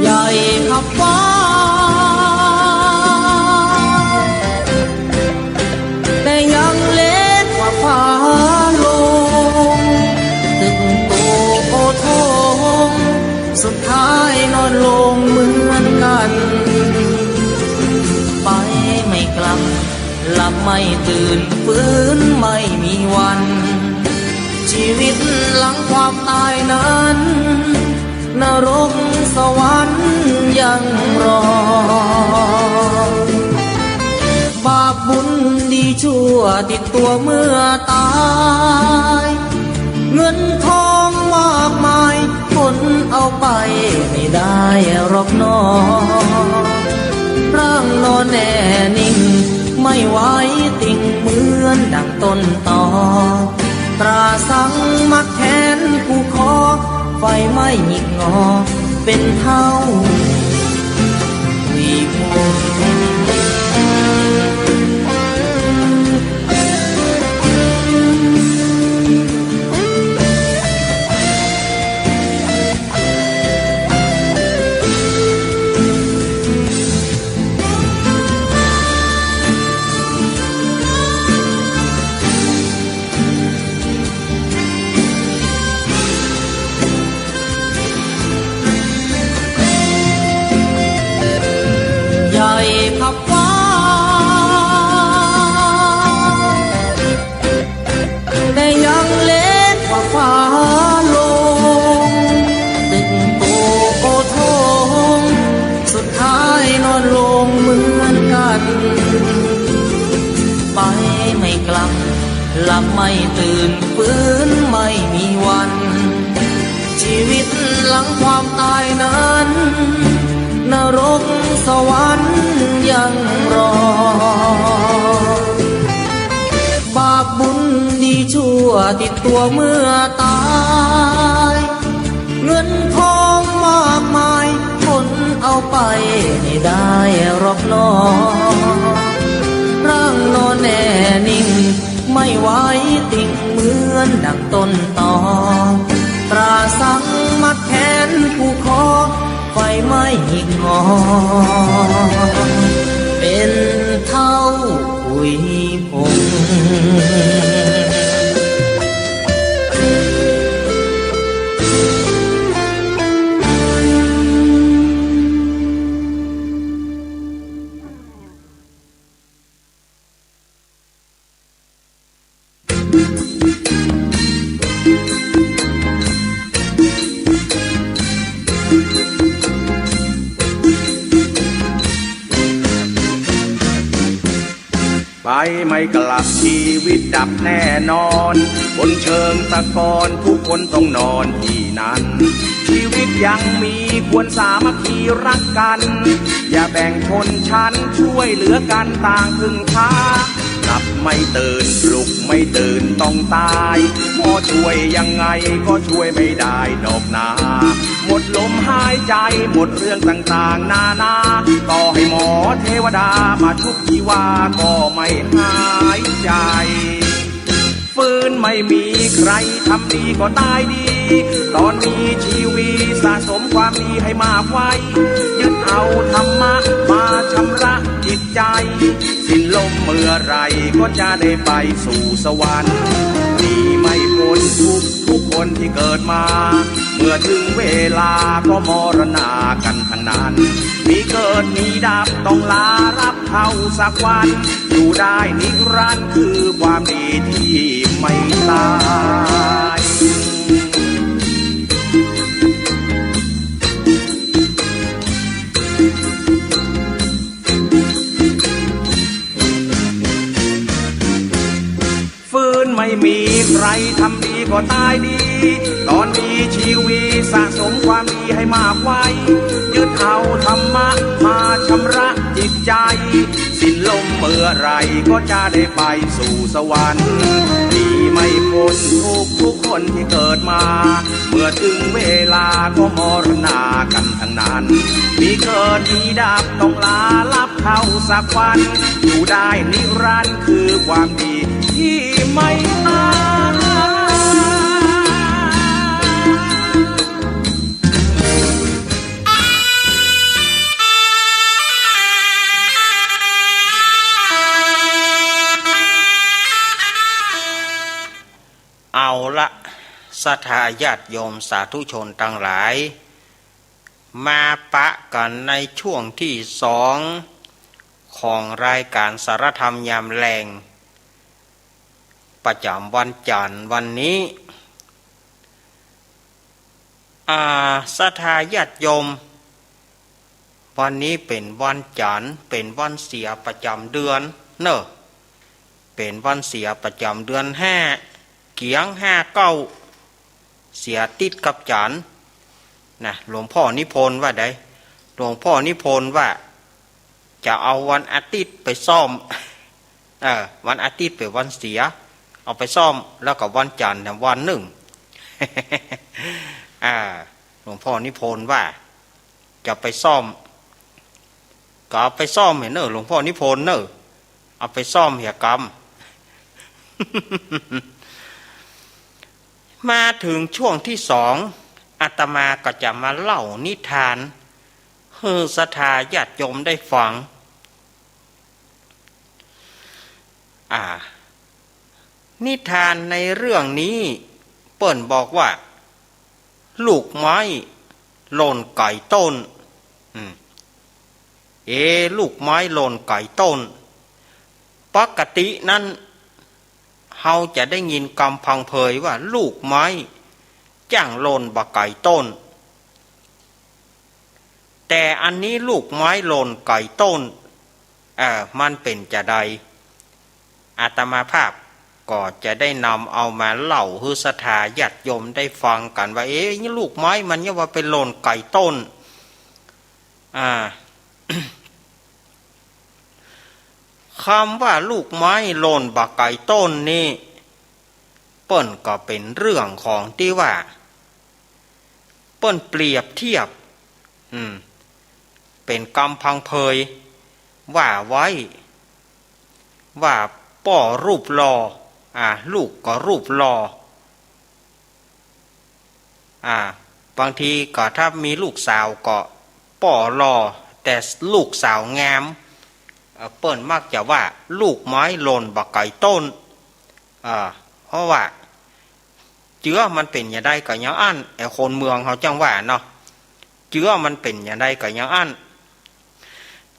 ใหญ่ขับฟ้า แต่ยังเล็กกว่าฟ้าหลวง ตึงโตโอโถง สุดท้ายนอนลงเหมือนกั๋น ไปไม่กลับ หลับไม่ตื่น ฟื้นไม่มีวัน ชีวิตหลังความตายนั้น นรกสวรรค์ยังรอ บาปบุญดีชั่วติดตัวเมื่อตาย เงินทองมากมาย ขนเอาไปไม่ได้หรอกหนอ ร่างนอนแน่นิ่ง ไม่ไหวติ่งเหมือนดั่งต้นตอ ตราสังมัดแขนผูกคอ ไฟไหม้หงิกงอ เป็นเท่าหุยผง ใหญ่ขับฟ้า แต่ยังเล็กกว่าฟ้าหลวง ตึงโตโอโถง สุดท้ายนอนลงเหมือนกั๋น ไปไม่กลับ หลับไม่ตื่น ฟื้นไม่มีวัน ชีวิตหลังความตายนั้น นรกสวรรค์ยังรอ บาปบุญดีชั่วติดตัวเมื่อตาย เงินทองมากมาย ขนเอาไปไม่ได้หรอกหนอ ร่างนอนแน่นิ่ง ไม่ไหวติ่งเหมือนดั่งต้นตอ ตราสังมัดแขนผูกคอ ไฟไหม้หงิกงอ เป็นเท่าหุยผงไปไม่กลับ ชีวิตดับแน่นอน บนเชิงตะกอนทุกคนต้องนอนที่นั่น ชีวิตยังมีควรสามัคคีรักกัน อย่าแบ่งชนชั้น ช่วยเหลือกันต่างพึ่งพา หลับไม่ตื่น ปลุกไม่ตื่นต้องตาย หมอช่วยยังไงก็ช่วยไม่ได้ดอกนา หมดลมหายใจ หมดเรื่องต่างๆนานา ต่อให้หมอเทวดามาชุบชีวาก็ไม่หายใจ ฟื้นไม่มีใครทำดีก็ตายดี ตอนมีชีวิตสะสมความดีให้มากไว้ ยึดเอาธรรมะมาชำระจิตใจ สิ้นลมเมื่อไหร่ก็จะได้ไปสู่สวรรค์ หนีไม่พ้นทุกข์ทุกคนที่เกิดมา เมื่อถึงเวลาก็มรณากันทั้งนั้น มีเกิดมีดับต้องลารับ เท่าสักวัน อยู่ได้นิรันดร์คือความดีที่ไม่ตาย ไม่มีใครทำดีก็ตายดี ตอนมีชีวิตสะสมความดีให้มากไว้ ยึดเอาธรรมะมาชำระจิตใจ สิ้นลมเมื่อไหร่ก็จะได้ไปสู่สวรรค์ หนีไม่พ้นทุกข์ทุกคนที่เกิดมา เมื่อถึงเวลาก็มรณากันทั้งนั้น มีเกิดมีดับต้องลาลับเข้าสักวัน อยู่ได้นิรันดร์คือความดีที่ไม่ตาย เอาละ ศรัทธาญาติโยมสาธุชนตังหลาย มาปะกั๋นในช่วงตี้สองของรายก๋านสารธรรมยามแลง ประจ๋ำวันจั๋นทร์วันนี้ อ่า ศรัทธาญาติโยม วันนี้เป๋นวันจั๋นทร์ เป๋นวันเสียประจ๋ำเดือนเนาะ เป๋นวันเสียประจ๋ำเดือนห้า เกียงห้าเก้า เสียติดกับจั๋นทร์นะ หลวงพ่อนิพนธ์ว่าใด หลวงพ่อนิพนธ์ว่า จะเอาวันอาทิตย์ไปซ่อม เออ วันอาทิตย์เป๋นวันเสีย เอาไปซ่อม แล้วก็วันจั๋นทร์เนี่ยวันนึ่ง อ่า หลวงพ่อนิพนธ์ว่า จะไปซ่อม ก็เอาไปซ่อมเหียเน่อ หลวงพ่อนิพนธ์เน่อ เอาไปซ่อมเหียกำ มาเถิงช่วงตี้สอง อาตมาก็จะมาเล่านิทานหื้อศรัทธาญาติโยมได้ฟัง อ่า นิทานในเรื่องนี้เปิ้นบอกว่า ลูกไม้หล่นไก๋ต้น อืม เอ๊ะ ลูกไม้หล่นไก๋ต้น ปกตินั้น เฮาจะได้ยินกำพังเพยว่าลูกไม้จ้างหล่นบ่ไก๋ต้น แต่อันนี้ลูกไม้หล่นไก๋ต้น เอ่อ มันเป๋นจาใด อาตมาภาพก็จะได้นำเอามาเล่าหื้อศรัทธาญาติโยมได้ฟังกั๋นว่า เอ๊ะ ลูกไม้มันเยียะว่าไปหล่นไก๋ต้น อ่า กำว่าลูกไม้หล่นบ่ไก๋ต้นนี้ เปิ้นก็เป๋นเรื่องของตี้ว่า เปิ้นเปรียบเทียบ อืม เป๋นกำพังเพย ว่าไว้ ว่าป้อรูปหล่อ อ่า ลูกก็รูปหล่อ อ่า บางทีก็ถ้ามีลูกสาวก็ป้อหล่อ แต่ลูกสาวงาม เอ่อ เปิ้นมักจะว่าลูกไม้หล่นบ่ไก๋ต้น อ่า เพราะว่า เจื้อมันเป๋นอย่างใดก็อย่างอั้น ไอ้คนเมืองเขาจั้งว่าเนาะ เจื้อมันเป๋นอย่างใดก็อย่างอั้น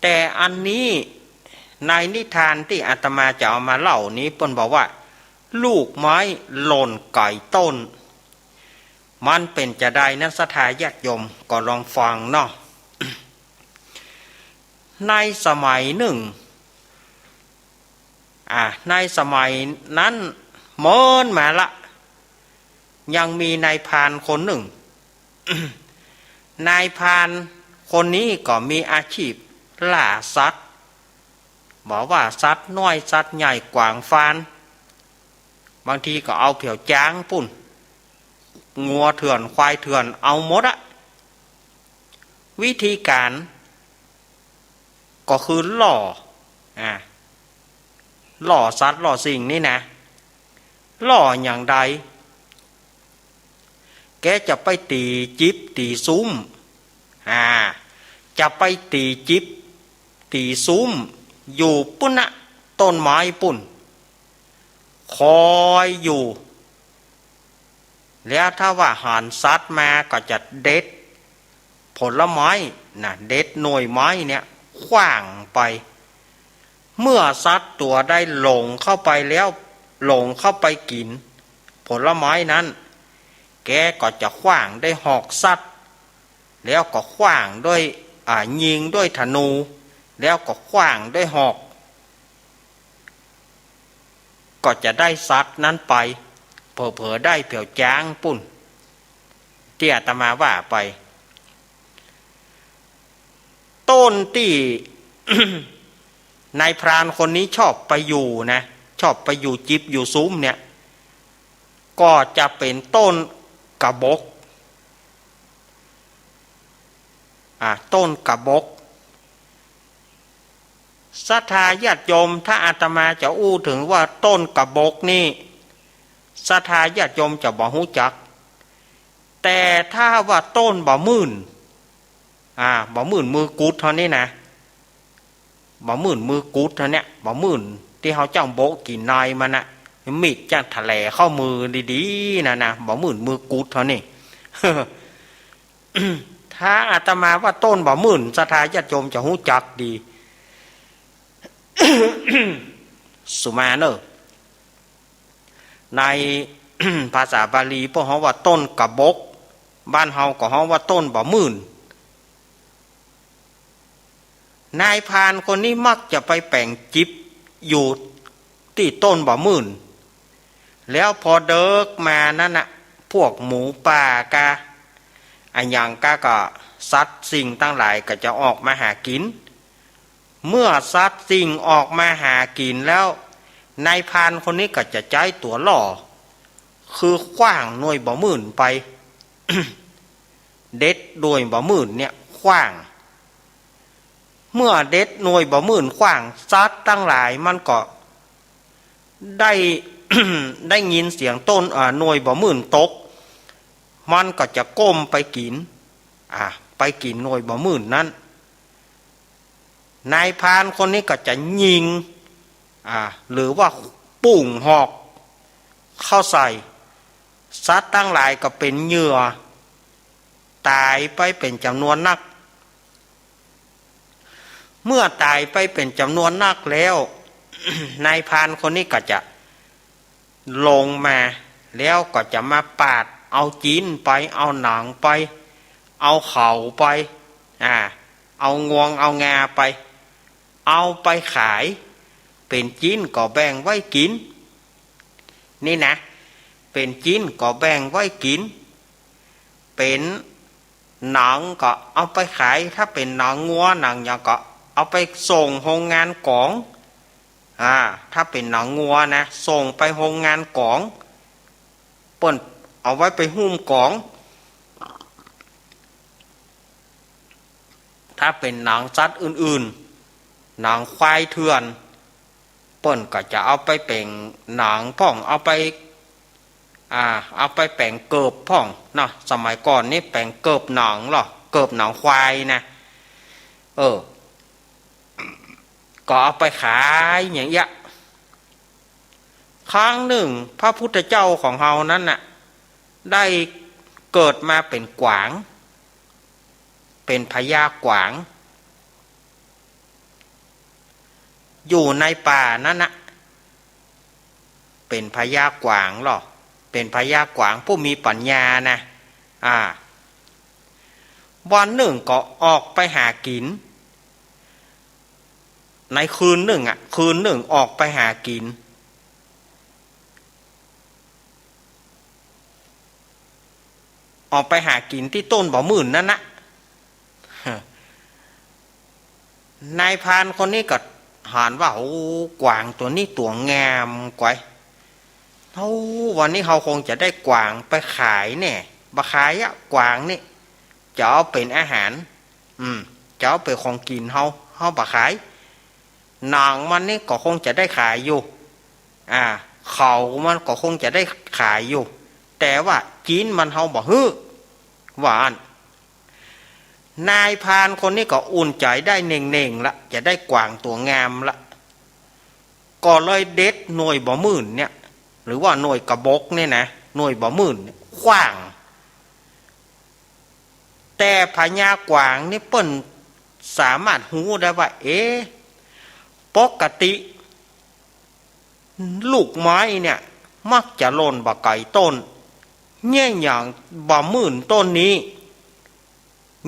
แต่อันนี้ในนิทานตี้อาตมาจะเอามาเล่านี้ เปิ้นบอกว่า ลูกไม้หล่นไก๋ต้น มันเป๋นจาใดนั้น ศรัทธาญาติโยมก็ลองฟังเนาะ ในสมัยนึ่ง อ่า ในสมัยนั้นเมินมาละ ยังมีนายพรานคนนึ่ง นายพรานคนนี้ก็มีอาชีพล่าสัตว์ บ่ว่าสัตว์น้อยสัตว์ใหญ่กวางฟาน บางทีก็เอาเผียวจ๊างปู้น งัวเถื่อนควายเถื่อนเอาหมดอะ วิธีก๋านก็คือล่อ อ่า ล่อสัตว์ล่อสิ่งนี่นะ ล่ออย่างใด แกจะไปตี๋จิ๊บตี๋ซุม อ่า จะไปตี๋จิ๊บตี๋ซุม อยู่ปู้นนะ ต้นไม้ปู้น คอยอยู่ แล้วถ้าว่าหันสัตว์มาก็จะเด็ดผลไม้นะ เด็ดหน่วยไม้เนี่ยขว้างไป เมื่อสัตว์ตั๋วใดหลงเข้าไปแล้ว หลงเข้าไปกิ๋นผลไม้นั้น แกก็จะขว้างด้วยหอกสัตว์ แล้วก็ขว้างด้วย อ่า ยิงด้วยธนู แล้วก็ขว้างด้วยหอก ก็จะได้สัตว์นั้นไป เผลอๆ ได้แผวจ๊างปู้น ตี้อาตมาว่าไป ต้นตี้ นายพรานคนนี้ชอบไปอยู่นะ ชอบไปอยู่จิบอยู่สุมเนี่ย ก็จะเป๋นต้นกระบก อ่า ต้นกระบก ศรัทธาญาติโยม ถ้าอาตมาจะอู้เถิงว่าต้นกระบกนี่ ศรัทธาญาติโยมจะบ่ฮู้จัก แต่ถ้าว่าต้นบ่ามื่น อ่า บ่ามื่นมือกุดเฮานี่นะ บ่ามื่นมือกุดเฮาเนี่ย บ่ามื่นตี้เฮาจ้างโบ๊ะกิ๋นในมันน่ะ มีดจ้างแถลเข้ามือดีๆ นั่นนะ บ่ามื่นมือกุดเฮานี่ ถ้าอาตมาว่าต้นบ่ามื่น ศรัทธาญาติโยมจะฮู้จักดี สุมาเนอะ ใน ภาษาบาลีพวกเฮาว่าต้นกระบก บ้านเฮาก็ฮ้องว่าต้นบ่ามื่น นายพรานคนนี้มักจะไปแป๋งจิบอยู่ตี้ต้นบ่ามื่น แล้วพอเดิ็กมานั้นน่ะ พวกหมูป่ากา อะหยังกาก็สัตว์สิ่งตังหลายก็จะออกมาหากิ๋น เมื่อสัตว์สิ่งออกมาหากิ๋นแล้ว นายพรานคนนี้ก็จะใจ๊ตั๋วล่อ คือขว้างหน่วยบ่ามื่นไป เด็ดหน่วยบ่ามื่นเนี่ยขว้าง เมื่อเด็ดหน่วยบ่ามื่นขว้าง สัตว์ตังหลายมันก็ได้ ได้ยินเสียงต้น อ่า หน่วยบ่ามื่นตก มันก็จะก้มไปกิ๋น อ่า ไปกิ๋นหน่วยบ่ามื่นนั้น นายพรานคนนี้ก็จะยิง อ่า หรือว่าปุ้งหอกเข้าใส่ สัตว์ตังหลายก็เป๋นเหยื่อ ต๋ายไปเป๋นจ๋ำนวนนัก เมื่อต๋ายไปเป๋นจ๋ำนวนนักแล้ว นายพรานคนนี้ก็จะลงมา แล้วก็จะมาปาดเอาจิ๊นไป เอาหนังไป เอาเขาไป อ่า เอางวงเอางาไป เอาไปขาย เป๋นจิ๊นก็แบ่งไว้กิ๋น นี่นะ เป๋นจิ๊นก็แบ่งไว้กิ๋น เป๋นหนังก็เอาไปขาย ถ้าเป๋นหนังงัวหนังหยังก็เอาไปส่งโฮงงานก๋อง อ่า ถ้าเป๋นหนังงัวนะ ส่งไปโฮงงานก๋อง เปิ้นเอาไว้ไปหุ้มก๋อง ถ้าเป๋นหนังสัตว์อื่นๆ หนังควายเถื่อน เปิ้นก็จะเอาไปเป๋งหนังพ่อง เอาไป อ่า เอาไปเป๋งเกิบพ่องเนาะ สมัยก่อนนี่เป๋งเกิบหนังลอ เกิบหนังควายนะ เออ ก็เอาไปขายอย่างเงี้ย ครั้งหนึ่งพระพุทธเจ้าของเฮานั้นน่ะ ได้เกิดมาเป๋นกวาง เป๋นพญากวาง อยู่ในป่านั้นน่ะ เป๋นพญากวางลอ เป๋นพญากวางผู้มีปั๋ญญานะ อ่า วันหนึ่งก็ออกไปหากิ๋น ในคืนหนึ่งอะ คืนหนึ่งออกไปหากิ๋น ออกไปหากิ๋นตี้ต้นบ่ามื่นนั้นนะ นายพรานคนนี้ก็หันว่า โอ้ กวางตั๋วนี้ตั๋วงามก๋วย โอ้ วันนี้เฮาคงจะได้กวางไปขายแน่ บ่ขายอะ กวางนี่ จะเอาเป๋นอาหาร อืม จะเอาเป๋นของกิ๋นเฮา เฮาบ่ขาย หนังมันนี่ก็คงจะได้ขายอยู่ อ่า เขามันก็คงจะได้ขายอยู่ แต่ว่าจิ๊นมันเฮาบ่หื้อ ว่าอั้น นายพรานคนนี้ก็อุ่นใจ๋ได้เน่งๆ ละ จะได้กวางตั๋วงามละ ก็เลยเด็ดหน่วยบ่ามื่นเนี่ย หรือว่าหน่วยกระบกเนี่ยนะ หน่วยบ่ามื่นเนี่ยขว้าง แต่พญากวางนี่เปิ้นสามารถฮู้ได้ว่า เอ๊ะ ปกติลูกไม้เนี่ยมักจะหล่นบ่ไกลต้น เยียะหยังบ่ามื่นต้นนี้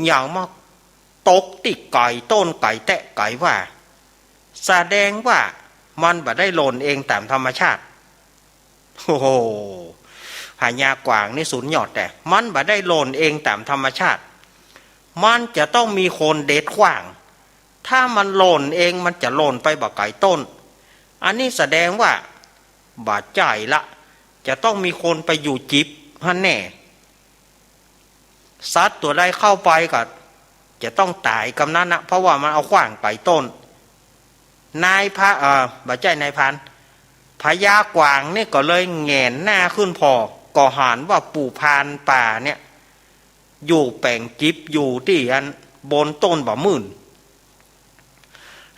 หยังมาตกตี้ไกลต้นไกลแต๊ไกลว่า แสดงว่ามันบ่ได้หล่นเองต๋ามธรรมชาติ โอ้โห พญากวางนี่สุดยอด แต่มันบ่ได้หล่นเองต๋ามธรรมชาติ มันจะต้องมีคนเด็ดขว้าง ถ้ามันหล่นเองมันจะหล่นไปบ่ไก๋ต้น อันนี้แสดงว่าบ่ใจ้ละ จะต้องมีคนไปอยู่จิบหั้นแน่ สัตว์ตั๋วใดเข้าไปก็จะต้องต๋ายกำนั้นนะ เพราะว่ามันเอาขว้างไก๋ต้น นายพรา เอ่อ บ่ใจ้นายพราน พญากวางนี่ก็เลยแหงนหน้าขึ้นผ่อ ก็หันว่าปู่พรานป่าเนี่ย อยู่แป๋งจิบอยู่ตี้อันบนต้นบ่ามื่น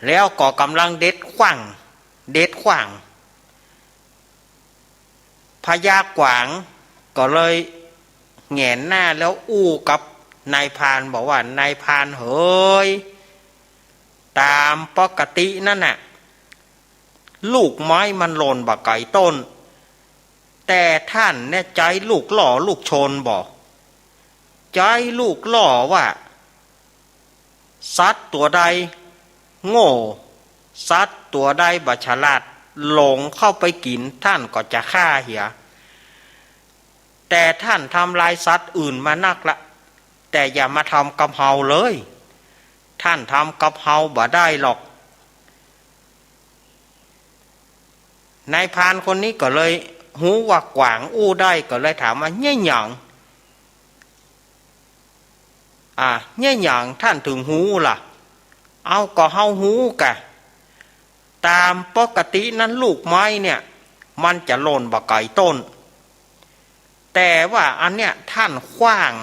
แล้วก็ก่ำลังเด็ดขว้าง เด็ดขว้าง พญากวางก็เลยแหงนหน้าแล้วอู้กับนายพรานบอกว่า นายพรานเหย ต๋ามปกตินั้นน่ะ ลูกไม้มันหล่นบ่ไก๋ต้น แต่ท่านเนี่ยใจ๊ลูกล่อลูกชนบ่ ใจ๊ลูกล่อว่า สัตว์ตั๋วใดโง่ สัตว์ตั๋วใดบ่ฉลาด หลงเข้าไปกิ๋น ท่านก็จะฆ่าเหีย แต่ท่านทำลายสัตว์อื่นมานักละ แต่อย่ามาทำกับเฮาเลย ท่านทำกับเฮาบ่ได้หรอก นายพรานคนนี้ก็เลยฮู้ว่ากวางอู้ได้ ก็เลยถามว่า เยียะหยัง อ่า เยียะหยังท่านเถิงฮู้ล่ะ เอา ก็เฮาฮู้กะ ต๋ามปกตินั้นลูกไม้เนี่ย มันจะหล่นบ่ไก๋ต้น แต่ว่าอันเนี้ยท่านขว้าง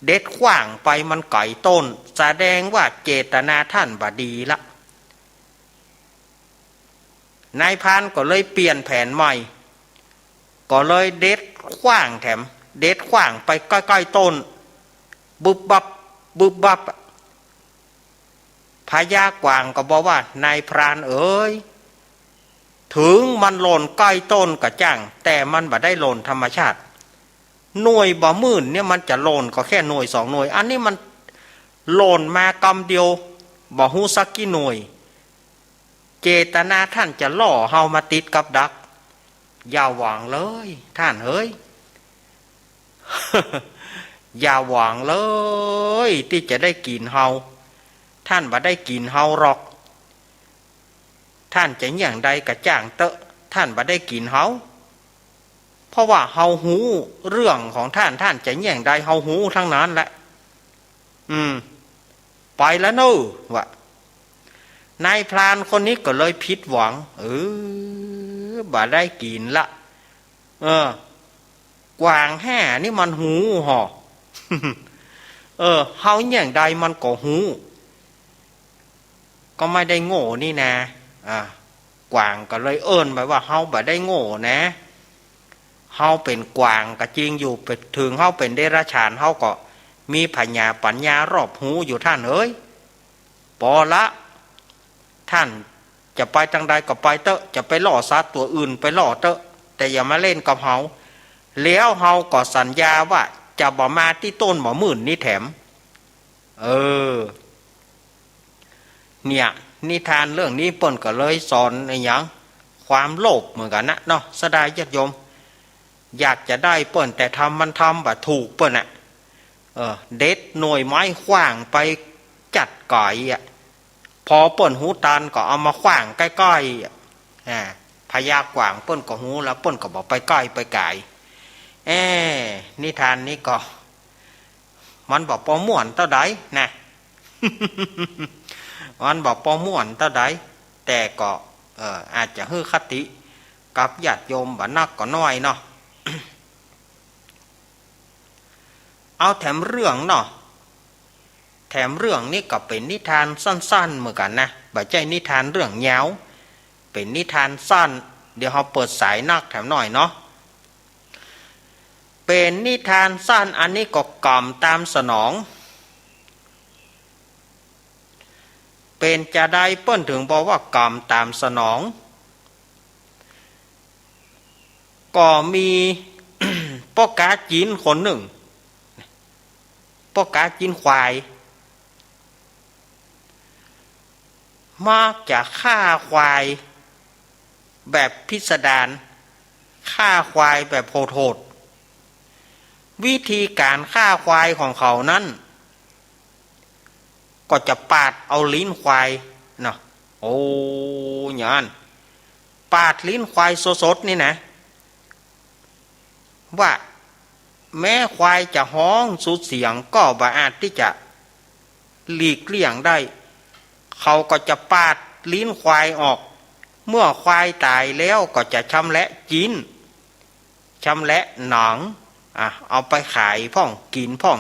เด็ดขว้างไปมันไก๋ต้น แสดงว่าเจตนาท่านบ่ดีละ นายพรานก็เลยเปลี่ยนแผนใหม่ ก็เลยเด็ดขว้างแถม เด็ดขว้างไปใก้ๆ ต้น บึบบับ บึบบับ พญากวางก็บอกว่า นายพรานเอ๋ย เถิงมันหล่นใก้ต้นก็จ้าง แต่มันบ่ได้หล่นธรรมชาติ หน่วยบ่ามื่นเนี่ยมันจะหล่นก็แค่หน่วยสองหน่วย อันนี้มันหล่นมากำเดียว บ่ฮู้สักกี่หน่วย เจตนาท่านจะล่อเฮามาติดกับดัก อย่าหวังเลย ท่านเอ๋ย อย่าหวังเลย ตี้จะได้กิ๋นเฮา ท่านบ่ได้กิ๋นเฮาหรอก ท่านจะเยียะหยังใดก็จ้างเต๊อะ ท่านบ่ได้กิ๋นเฮา เพราะว่าเฮาฮู้เรื่องของท่าน ท่านจะเยียะหยังใดเฮาฮู้ตึงนั้นแหละ อืม ไปละเน่อ ว่า นายพรานคนนี้ก็เลยผิดหวัง เออ บ่ได้กิ๋นละ เออ กวางแฮ่นี่มันฮู้ห่อ เออ เฮาเยียะหยังใดมันก็ฮู้ ก็ไม่ได้โง่นี่นา อ่า กวางก็เลยเอิ้นไปว่า เฮาบ่ได้โง่นะ เฮาเป๋นกวางก็จริงอยู่ เถิงเฮาเป๋นเดรัจฉาน เฮาก็มีผญาปั๋ญญารอบฮู้อยู่ ท่านเอ๋ย ปอละ ท่านจะไปตางใดก็ไปเต๊อะ จะไปล่อสัตว์ตั๋วอื่นไปล่อเต๊อะ แต่อย่ามาเล่นกับเฮา แล้วเฮาก็สัญญาว่าจะบ่มาตี้ต้นบ่ามื่นนี้แถม เออ เนี่ย นิทานเรื่องนี้เปิ้นก็เลยสอนอะหยัง ความโลภเหมือนกั๋นนะเนาะ เสียดายญาติโยม อยากจะได้เปิ้น แต่ทำมันทำบ่ถูกเปิ้นน่ะ เออ เด็ดหน่วยไม้ขว้างไปจัดก๋ายอะ พอเปิ้นฮู้ตันก็เอามาขว้างใก้ๆ อะ อ่า พญากวางเปิ้นก็ฮู้แล้ว เปิ้นก็บ่ไปใก้ไปก๋าย เอ๊ะ นิทานนี้ก็ มันบ่ปอม่วนเต้าใดนะ มันบ่ปอม่วนเต้าใด แต่ก็ เอ่อ อาจจะหื้อคติกับญาติโยมบ่นักก็น้อยเนาะ เอาแถมเรื่องเนาะ แถมเรื่องนี้ก็เป๋นนิทานสั้นๆ เหมือนกั๋นนะ บ่ใจ้นิทานเรื่องยาว เป๋นนิทานสั้น เดี๋ยวเฮาเปิดสายนักแถมหน่อยเนาะ เป๋นนิทานสั้น อันนี้ก็กำต๋ามสนอง เป๋นจาใดเปิ้นเถิงบอกว่ากำต๋ามสนอง ก็มี ป้อก๊าจีนคนนึ่ง ป้อก๊าจีนควาย มักจะฆ่าควายแบบพิสดาร ฆ่าควายแบบโหดๆ วิธีก๋านฆ่าควายของเขานั้น ก็จะปาดเอาลิ้นควายเนาะ โอ้ อย่างนั้น ปาดลิ้นควายสดๆ นี่นะ ว่าแม้ควายจะฮ้องสุดเสียงก็บ่อาจตี้จะหลีกเลี่ยงได้ เขาก็จะปาดลิ้นควายออก เมื่อควายต๋ายแล้วก็จะชำแหละจิ๊น ชำแหละหนัง อ่ะ เอาไปขายพ่อง กิ๋นพ่อง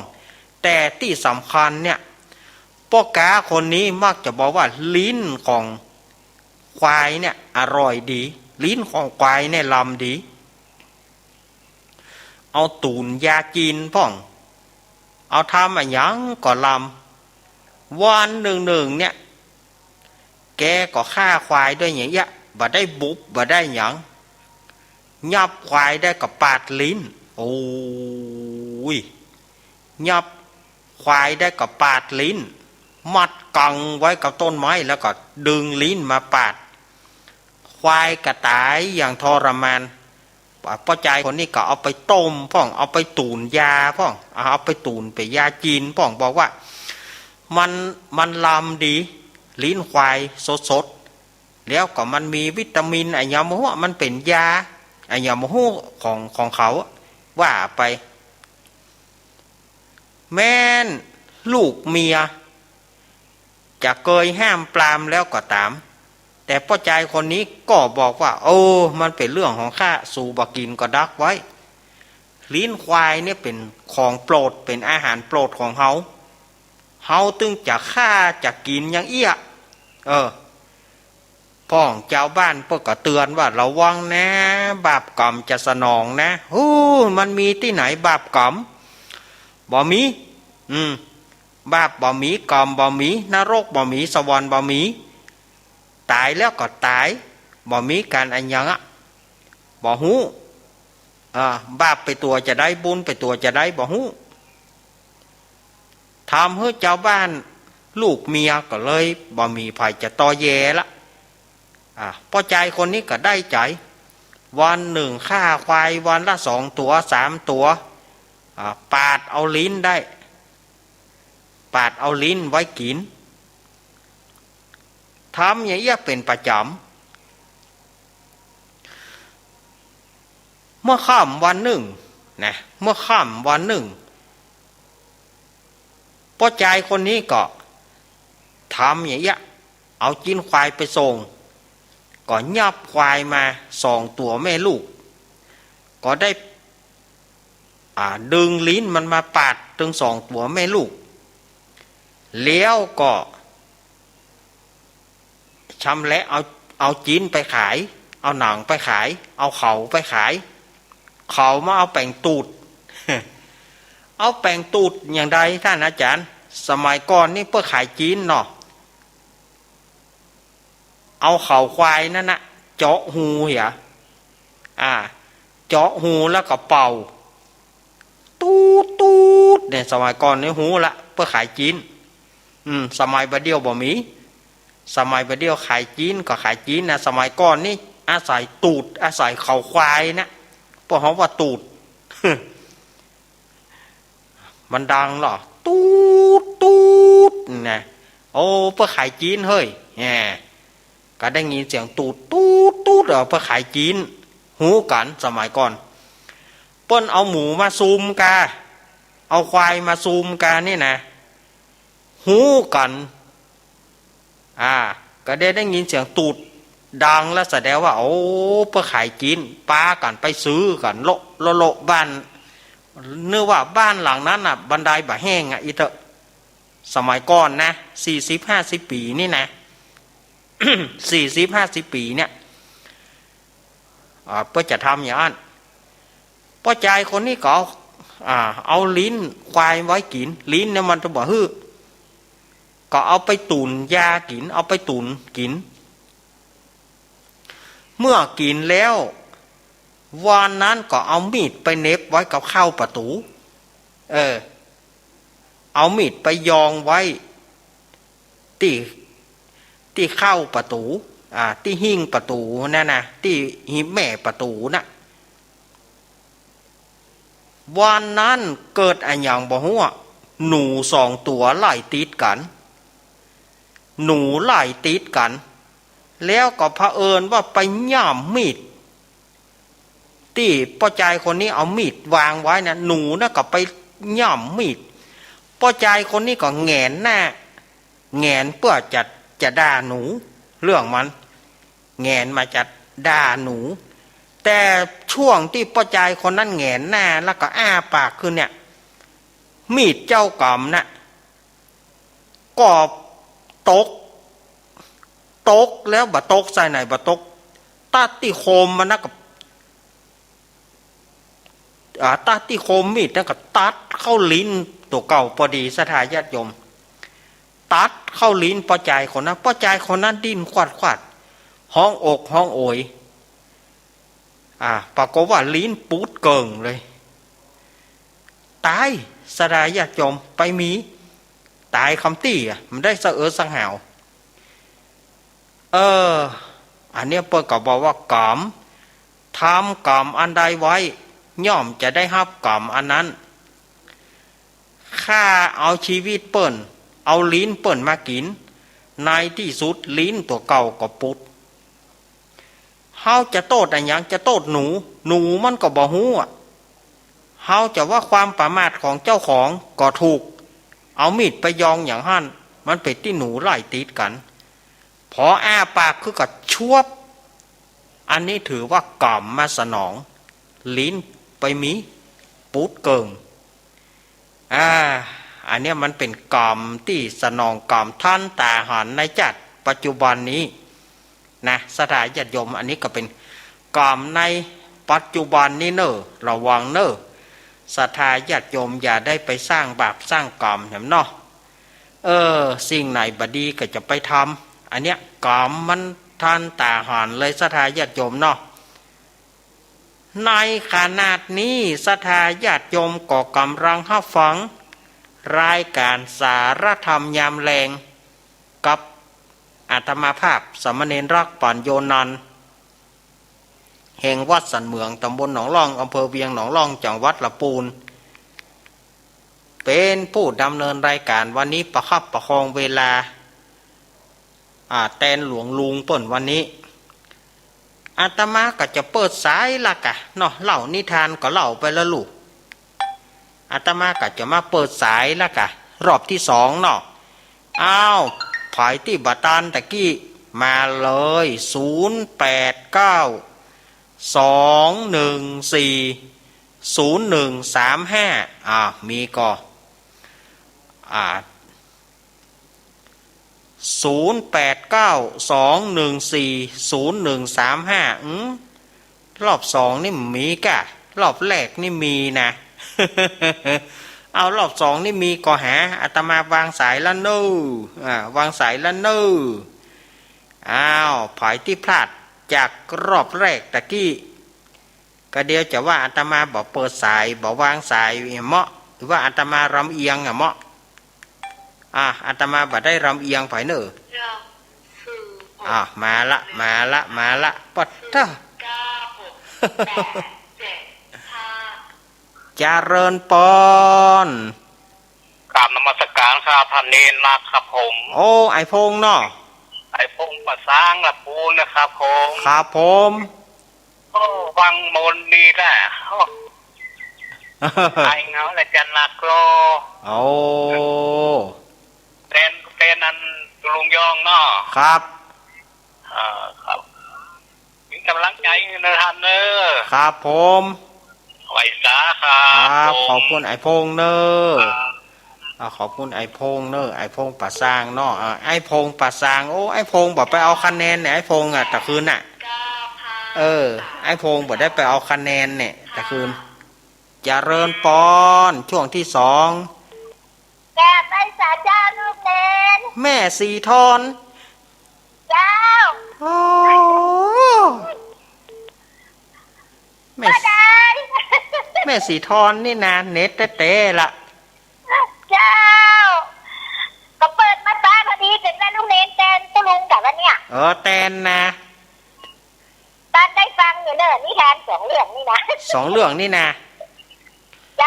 แต่ตี้สำคัญเนี่ย ป้อก๊าคนนี้มักจะบอกว่าลิ้นของควายเนี่ยอร่อยดี ลิ้นของควายเนี่ยลำดี เอาตุ๋นยาจีนพ่อง เอาทำอะหยังก็ลำ วันหนึ่งๆ เนี่ย แกก็ฆ่าควายด้วยอย่างเอี้ย บ่ได้บุบ บ่ได้หยัง ยับควายได้ก็ปาดลิ้น โอ้ย ยับควายได้ก็ปาดลิ้น มัดกังไว้กับต้นไม้ แล้วก็ดึงลิ้นมาปาด ควายก็ต๋ายอย่างทรมาน ป้อจายคนนี้ก็เอาไปต้มพ่อง เอาไปตุ๋นยาพ่อง เอาไปตุ๋นเป๋นยาจีนพ่อง บอกว่ามัน มันลำดี ลิ้นควายสดๆ แล้วก็มันมีวิตามินอะหยังบ่ฮู้ มันเป๋นยาอะหยังบ่ฮู้ของ ของเขา ว่าไป แม้นลูกเมียจะเกยห้ามปรามแล้วก็ต๋าม แต่ป้อจายคนนี้ก็บอกว่า โอ้ มันเป๋นเรื่องของข้า สูบ่กิ๋นก็ดักไว้ ลิ้นควายเนี่ยเป๋นของโปรด เป๋นอาหารโปรดของเฮา เฮาตึงจะฆ่าจะกิ๋นอย่างเอี้ย เออ พ่องจาวบ้านเปิ้นก็เตือนว่า ระวังนะ บาปก๋รรมจะสนองนะ ฮู้ มันมีตี้ไหนบาปก๋รรม บ่มี อืม บาปบ่มี ก๋รรมบ่มี นรกบ่มี สวรรค์บ่มี ต๋ายแล้วก็ต๋าย บ่มีก๋านอะหยังอะ บ่ฮู้ อ่า บาปไปตั๋วจาใด บุญไปตั๋วจาใด บ่ฮู้ ทำหื้อจาวบ้านลูกเมียก็เลยบ่มีใผจะตอแยละ อ่า ป้อจายคนนี้ก็ได้ใจ๋ วันหนึ่งฆ่าควายวันละสองตั๋วสามตั๋ว อ่า ปาดเอาลิ้นได้ ปาดเอาลิ้นไว้กิ๋น ทำอย่างเอี้ยเป๋นประจ๋ำ เมื่อค่ำวันนึ่งนะ เมื่อค่ำวันนึ่ง ป้อจายคนนี้ก็ทำอย่างเอี้ย เอาจิ๊นควายไปส่ง ก็ยับควายมาสองตั๋วแม่ลูก ก็ได้ อ่า ดึงลิ้นมันมาปาดตึงสองตั๋วแม่ลูก แล้วก็ ชำแหละเอา เอาจิ๊นไปขาย เอาหนังไปขาย เอาเขาไปขาย เขามาเอาแป๋งตูด เอาแป๋งตูดอย่างใดต้านอาจ๋ารย์ สมัยก่อนนี่เปิ้นขายจิ๊นเนาะ เอาเขาควายนั้นนะ เจาะฮูเหีย อ่า เจาะฮูแล้วก็เป่า ตูด ตูด เนี่ย สมัยก่อนนี่ฮู้ละ เปิ้นขายจิ๊น อืม สมัยบ่าเดี่ยวบ่มี สมัยบ่าเดี่ยวขายจิ๊นก็ขายจิ๊นนะ สมัยก่อนนี่อาศัยตูด อาศัยเขาควายนะ เปิ้นฮ้องว่าตูด มันดังเหรอ ตูด ตูด นะ โอ้ เปิ้นขายจิ๊นเฮ้ย แหม ก็ได้ยินเสียงตูด ตูด ตูด เออ เปิ้นขายจิ๊น ฮู้กั๋น สมัยก่อน เปิ้นเอาหมูมาซุมกา เอาควายมาซุมกานี่นะ ฮู้กั๋น อ่า ก็ได้ ได้ยินเสียงตูดดังแล้วแสดงว่า โอ้ เปิ้นขายจิ๊น ปากั๋นไปซื้อกั๋น โละ โละ โละ บ้าน นึกว่าบ้านหลังนั้นน่ะ บันไดบ่าแห้งอ่ะ อีเต๊อะ สมัยก่อนนะ สี่สิบห้าสิบปี๋นี่นะ สี่สิบห้าสิบปี๋เนี่ย อ่า เปิ้นจะทำอย่างนั้น ป้อจายคนนี้ก็เอา อ่า เอาลิ้นควายไว้กิ๋น ลิ้นเนี่ยมันจะบ่หื้อ ก็เอาไปตุ๋นยากิ๋น เอาไปตุ๋นกิ๋น เมื่อกิ๋นแล้ว วันนั้นก็เอามีดไปเหน็บไว้กับเข้าประตู๋ เออ เอามีดไปยองไว้ ตี้ ตี้เข้าประตู๋ อ่า ตี้หิ้งประตู๋นั่นนะ ตี้หิ้งแม่ประตู๋น่ะ วันนั้นเกิดอะหยังบ่ฮู้อะ หนูสองตั๋วไล่ติดกั๋น หนูไล่ติดกั๋น แล้วก็เผอิญว่าไปหย้ำมีด ตี้ป้อจายคนนี้เอามีดวางไว้นะ หนูน่ะก็ไปหย้ำมีด ป้อจายคนนี้ก็แหงนหน้า แหงนเปื้อจะ จะด่าหนู เรื่องมัน แหงนมาจะด่าหนู แต่ช่วงตี้ป้อจายคนนั้นแหงนหน้าแล้วก็อ้าปากขึ้นเนี่ย มีดเจ้ากรรมน่ะ ก็ตก ตกแล้วบ่ตกใส่ไหนบ่ตก ตัดตี้คมมันนะ ก็ อ่า ตัดตี้คมมีดนะ ก็ตัดเข้าลิ้นตั๋วเก่าปอดี ศรัทธาญาติโยม ตัดเข้าลิ้นป้อจายคนนั้น ป้อจายคนนั้นดิ้นขวัดขวัด ฮ้องอกฮ้องโอย อ่า ปรากฏว่าลิ้นปูดเกิ่งเลย ต๋าย ศรัทธาญาติโยม ไปมีต๋ายกำตี้อะ บ่ได้สะเอิดสังหาว เออ อันเนี้ยเปิ้นก็บอกว่ากรรม ทำกรรมอันใดไว้ ย่อมจะได้ฮับกรรมอันนั้น ข้าเอาชีวิตเปิ้น เอาลิ้นเปิ้นมากิ๋น ในตี้สุดลิ้นตั๋วเก่าก็ปูด เฮาจะโต้ษอะหยัง จะโต้ษหนู หนูมันก็บ่ฮู้อะ เฮาจะว่าความประมาทของเจ้าของก็ถูก เอามีดไปยองอย่างหั้น มันเป๋นตี้หนูไล่ติดกั๋น พออ้าปากขึ้นก็ชวบ อันนี้ถือว่ากรรมมาสนอง ลิ้นไปมีปูดเกิ่ง อ่า อันเนี้ยมันเป๋นกรรมตี้สนองกรรมทันต๋าหันในจักรปัจจุบันนี้นะ ศรัทธาญาติโยม อันนี้ก็เป๋นกรรมในปัจจุบันนี้เน่อ ระวังเน่อ ศรัทธาญาติโยม อย่าได้ไปสร้างบาปสร้างกรรมแหมเนาะ เออ สิ่งไหนบ่ดีก็จะไปทำ อันเนี้ยกรรมมันทันต๋าหันเลย ศรัทธาญาติโยมเนาะ ในขณะนี้ศรัทธาญาติโยมก็กำลังฮับฟังรายการสารธรรมยามแลง กับอาตมาภาพสามเณรรักษ์ ปัญโญนันท์ แห่งวัดสันเหมือง ตำบลหนองล่อง อำเภอเวียงหนองล่อง จังหวัดลำปูน เป๋นผู้ดำเนินรายการ วันนี้ประคับประคองเวลา อ่า แตนหลวงลุงเปิ้นวันนี้ อาตมาก็จะเปิดสายละกะเนาะ เล่านิทานก็เล่าไปแล้วลูก อาตมาก็จะมาเปิดสายละกะ รอบตี้สองเนาะ อ้าว ใผตี้บ่ตันตะกี้ มาเลย ศูนย์แปดเก้า สองหนึ่งสี่ ศูนย์หนึ่งสามห้า อ่า มีก่อ อ่า ศูนย์แปดเก้า สองหนึ่งสี่ ศูนย์หนึ่งสามห้า อืม รอบสองนี่มีก่ะ รอบแรกนี่มีนะ เอา รอบสองนี่มีก่อหา อาตมาวางสายละเน่อ อ่า วางสายละเน่อ อ้าว ใผตี้พลาดจากรอบแรกตะกี้ ก็เดี๋ยวจะว่าอาตมาบ่เปิดสาย บ่วางสายอะเหมาะ หรือว่าอาตมาลำเอียงอะเหมาะ อ่ะ อาตมาบ่ได้ลำเอียงใผเน่อ อ่ะ มาละ มาละ มาละ ปัดเถอะ เจริญปอน กราบนมัสการครับ ท่านเณรนะครับผม โอ้ ไอ้พงษ์เนาะ ไอ้พงษ์ป่าซาง ลำปูนนะครับผม ครับผม โอ้ ฟังมนต์ดีนะ โอ้ หายเหงาและจันหนักรอ โอ้ เป็น เป็นอันลุงยองเนาะ ครับ เออ ครับ มีกำลังใจนะท่านเนอะ ครับผม ไหว้สาครับ ครับผม ขอบคุณไอ้พงษ์เนอะ ครับ อ่า ขอบคุณไอ้พงษ์เนอะ ไอ้พงษ์ป่าซางเนาะ อ่า ไอ้พงษ์ป่าซาง โอ้ ไอ้พงษ์บ่ไปเอาคะแนนเนี่ย ไอ้พงษ์อะ ตะคืนน่ะ เออ ไอ้พงษ์บ่ได้ไปเอาคะแนนเนี่ย ตะคืน เจริญปอน ช่วงที่สอง กราบไหว้สาเจ้าลูกเณร แม่สีทอน เจ้า โอ้ แม่ บ่ได้ แม่สีทอนนี่นะ เน็ตแต๊ๆ ละ เจ้า ก็เปิดมาป๊าพอดี เป๋นว่าลูกเณรแตนตุ๊ลุงกะวันเนี้ย เออ แตนนะ ตอนได้ฟังอยู่เนอะ นิทานสองเรื่องนี่นะ สองเรื่องนี่นะ เจ้า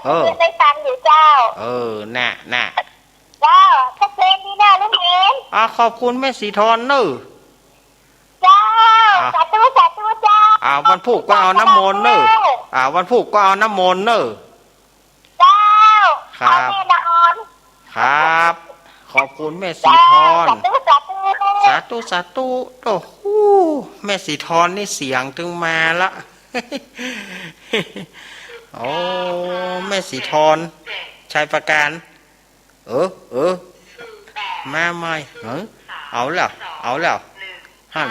เออ ได้ฟังอยู่เจ้า เออ น่ะ น่ะ เจ้า ชัดเจนดีนะลุงเห็น อ่า ขอบคุณแม่สีทอนเน่อ เจ้า อ่ะ สาธุ สาธุเจ้า อ่า วันพูกก็เอาน้ำมนต์เน่อ เจ้า อ่า วันพูกก็เอาน้ำมนต์เน่อ เจ้า ครับ เอาแน่นอน ครับ ขอบคุณแม่สีทอน เจ้า สาธุ สาธุ สาธุ สาธุ โอ้โห แม่สีทอนนี่เสียงตึงมาละ โอ้ แม่สีทอน ชัยประการ เออ เออ มาใหม่ เออ เอาแล้ว เอาแล้ว หั่น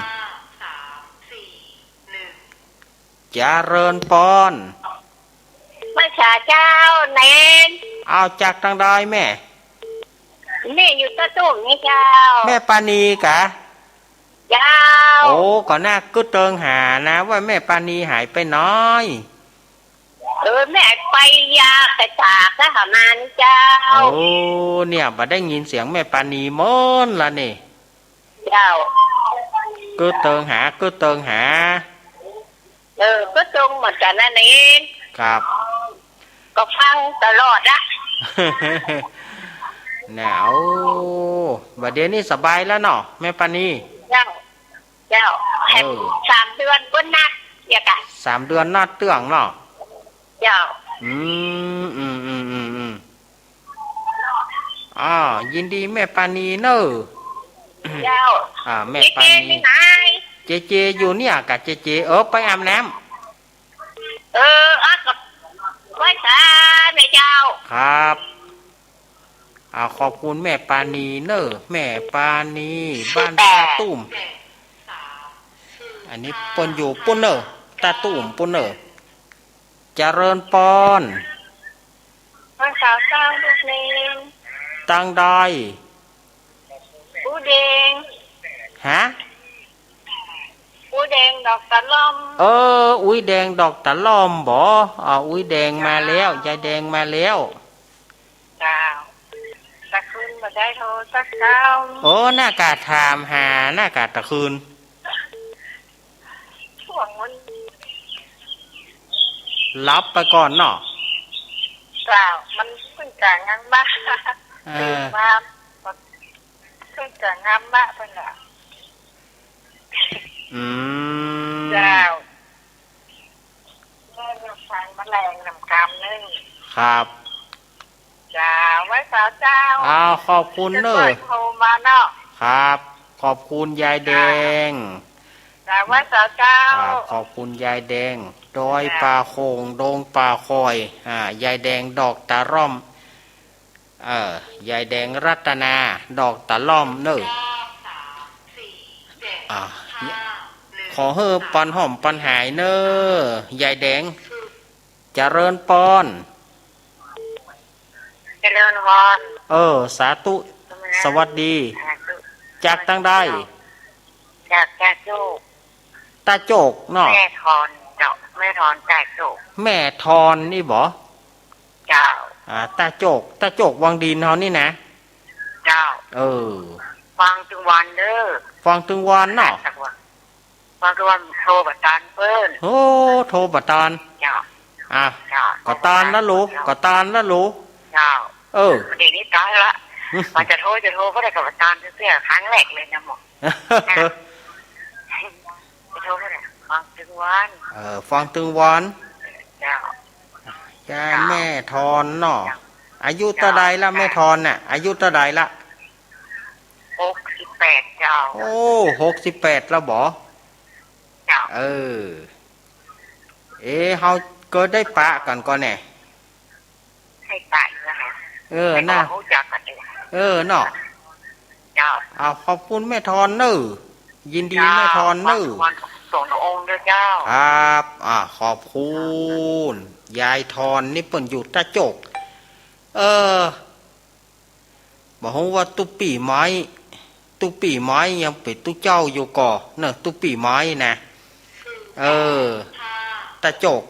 เจริญปอน มาสาเจ้าเณร เอาจากตางใดแม่ แม่อยู่ตะตุ่มนี่เจ้า แม่ปานีกะ เจ้า โอ้ ก่อนหน้ากึ๊ดเติงหานะ ว่าแม่ปานีหายไปไหน เออ แม่ไปยาไปตากแล้วหามานี่เจ้า โอ้ เนี่ย บ่ได้ยินเสียงแม่ปานีเมินละนี่ เจ้า กึ๊ดเติงหา กึ๊ดเติงหา เออ ก็ตรงเหมือนกันนั่นเอง ครับ ก็ฟังตลอดอะ น่ะ โอ้ บัดเดี๋ยวนี้สบายแล้วเนาะ แม่ปานี เจ้า เจ้า เออ แหม สามเดือนก็นัด เดี๋ยวกะ สามเดือนนัดเตื้องเนาะ เจ้า อืม อืม อืม อืม อืม อ่า ยินดีแม่ปานีเน่อ เจ้า อ่า แม่ปานี เจเจนี่ไง เจเจอยู่เนี่ยกะ เจเจ เออ ไปอาบน้ำ เออ อ่ะ ก็ไหว้สาแม่เจ้า ครับ อ่า ขอบคุณแม่ปานีเน่อ แม่ปานี บ้านตะตุ่ม อันนี้เปิ้นอยู่ปุ้นเน่อ ตะตุ่มปุ้นเน่อ เจริญปอน ไหว้สาเจ้าลูกเณร ตางใด อุ๊ยแดง ฮะ อุ๊ยแดงดอกตะล่อม เออ อุ๊ยแดงดอกตะล่อมบ่ อ่า อุ๊ยแดงมาแล้ว ยายแดงมาแล้ว เจ้า ตะคืนบ่ได้โทรสักคำ โอ้ น่ากะถามหา น่ากะตะคืน ช่วงมัน หลับไปก่อนเนาะ เจ้า มันเพิ่งจะงามบ้า เออ ตื่นมา เพิ่งจะงามบ้าเพิ่นน่ะ อืม เจ้า แม่ลูกชายมาแลงนำกำนึ่ง ครับ เจ้า ไหว้สาเจ้า อ้าว ขอบคุณเน่อ เจ้าโทรมาเนาะ ครับ ขอบคุณยายแดง เจ้า ไหว้สาเจ้า ครับ ขอบคุณยายแดง ดอยป่าโขง ดงป่าคอย อ่า ยายแดงดอกตะล่อม เออ ยายแดงรัตนา ดอกตะล่อมเน่อ อ่า ขอหื้อปอนหอมปอนหายเน่อ ยายแดง เจริญปอน เจริญพร เออ สาธุ สวัสดี สาธุ จากตางใด จากตะโจก ตะโจกเนาะ แม่ทอนเจ้า แม่ทอนตะโจก แม่ทอนนี่บ่ เจ้า อ่า ตะโจก ตะโจกวังดินเฮานี่นะ เจ้า เออ ฟังตึงวันเด้อ ฟังตึงวันเนาะ ฟังตึงวันโทรบ่ตันเปิ้น โอ้ โทรบ่ตัน เจ้า อ่ะ เจ้า ก็ตันละลูก ก็ตันละลูก เจ้า เออ เดี๋ยวนี้ตายละ ว่าจะโทร จะโทรก็ได้ก็บ่ตันเสีย ครั้งแรกเลยนะหมอ จะโทรก็ได้ ฟังตึงวัน เออ ฟังตึงวัน เจ้า ยายแม่ทอนเนาะ เจ้า อายุเต้าใดละ เจ้า แม่ทอนน่ะ อายุเต้าใดละ หกสิบแปดเจ้า โอ้ หกสิบแปดแล้วบ่ เจ้า เออ เอ๊ะ เฮาก็ได้ปะกั๋นก่อแน่ ได้ปะอยู่แล้วค่ะ เออ ไม่ก็ น่า รู้จักกั๋นเลย เออ เนาะ เจ้า อ้าว ขอบคุณแม่ทอนเน่อ ยินดี เจ้า แม่ทอนเน่อ วันส่งองค์ด้วยเจ้า ครับ อ่า ขอบคุณ ยายทอนนี่เปิ้นอยู่ตะโจก เออ บ่ฮู้ว่าตุ๊ปี้ไม้ ตุ๊ปี้ไม้ยังเป๋นตุ๊เจ้าอยู่ก่อ เน่อ ตุ๊ปี้ไม้นะ เออ ตะโจก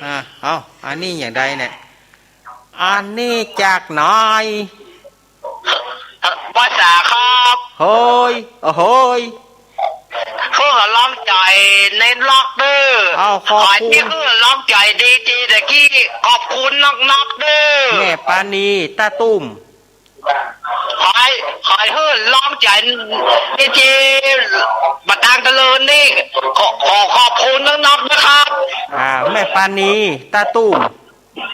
อ่า เอา อันนี้อย่างใดเนี่ย อันนี้จากไหน ภาษาครับ โฮ้ย โอ้โฮ้ย เพิ่งเอาลองแจ จ๋อยเน้นล็อกเด้อ อ้าว ขอบคุณ ขอหื้อลองจ๋อยดีเจตะกี้ ขอบคุณนักๆเด้อ แม่ปานี ต้าตุ้ม ขอหื้อ ขอหื้อลองจ๋อยดีเจบ่าตางตะเลินนี่ ขอ ขอขอบคุณนักๆนะครับ อ่า แม่ปานี ต้าตุ้ม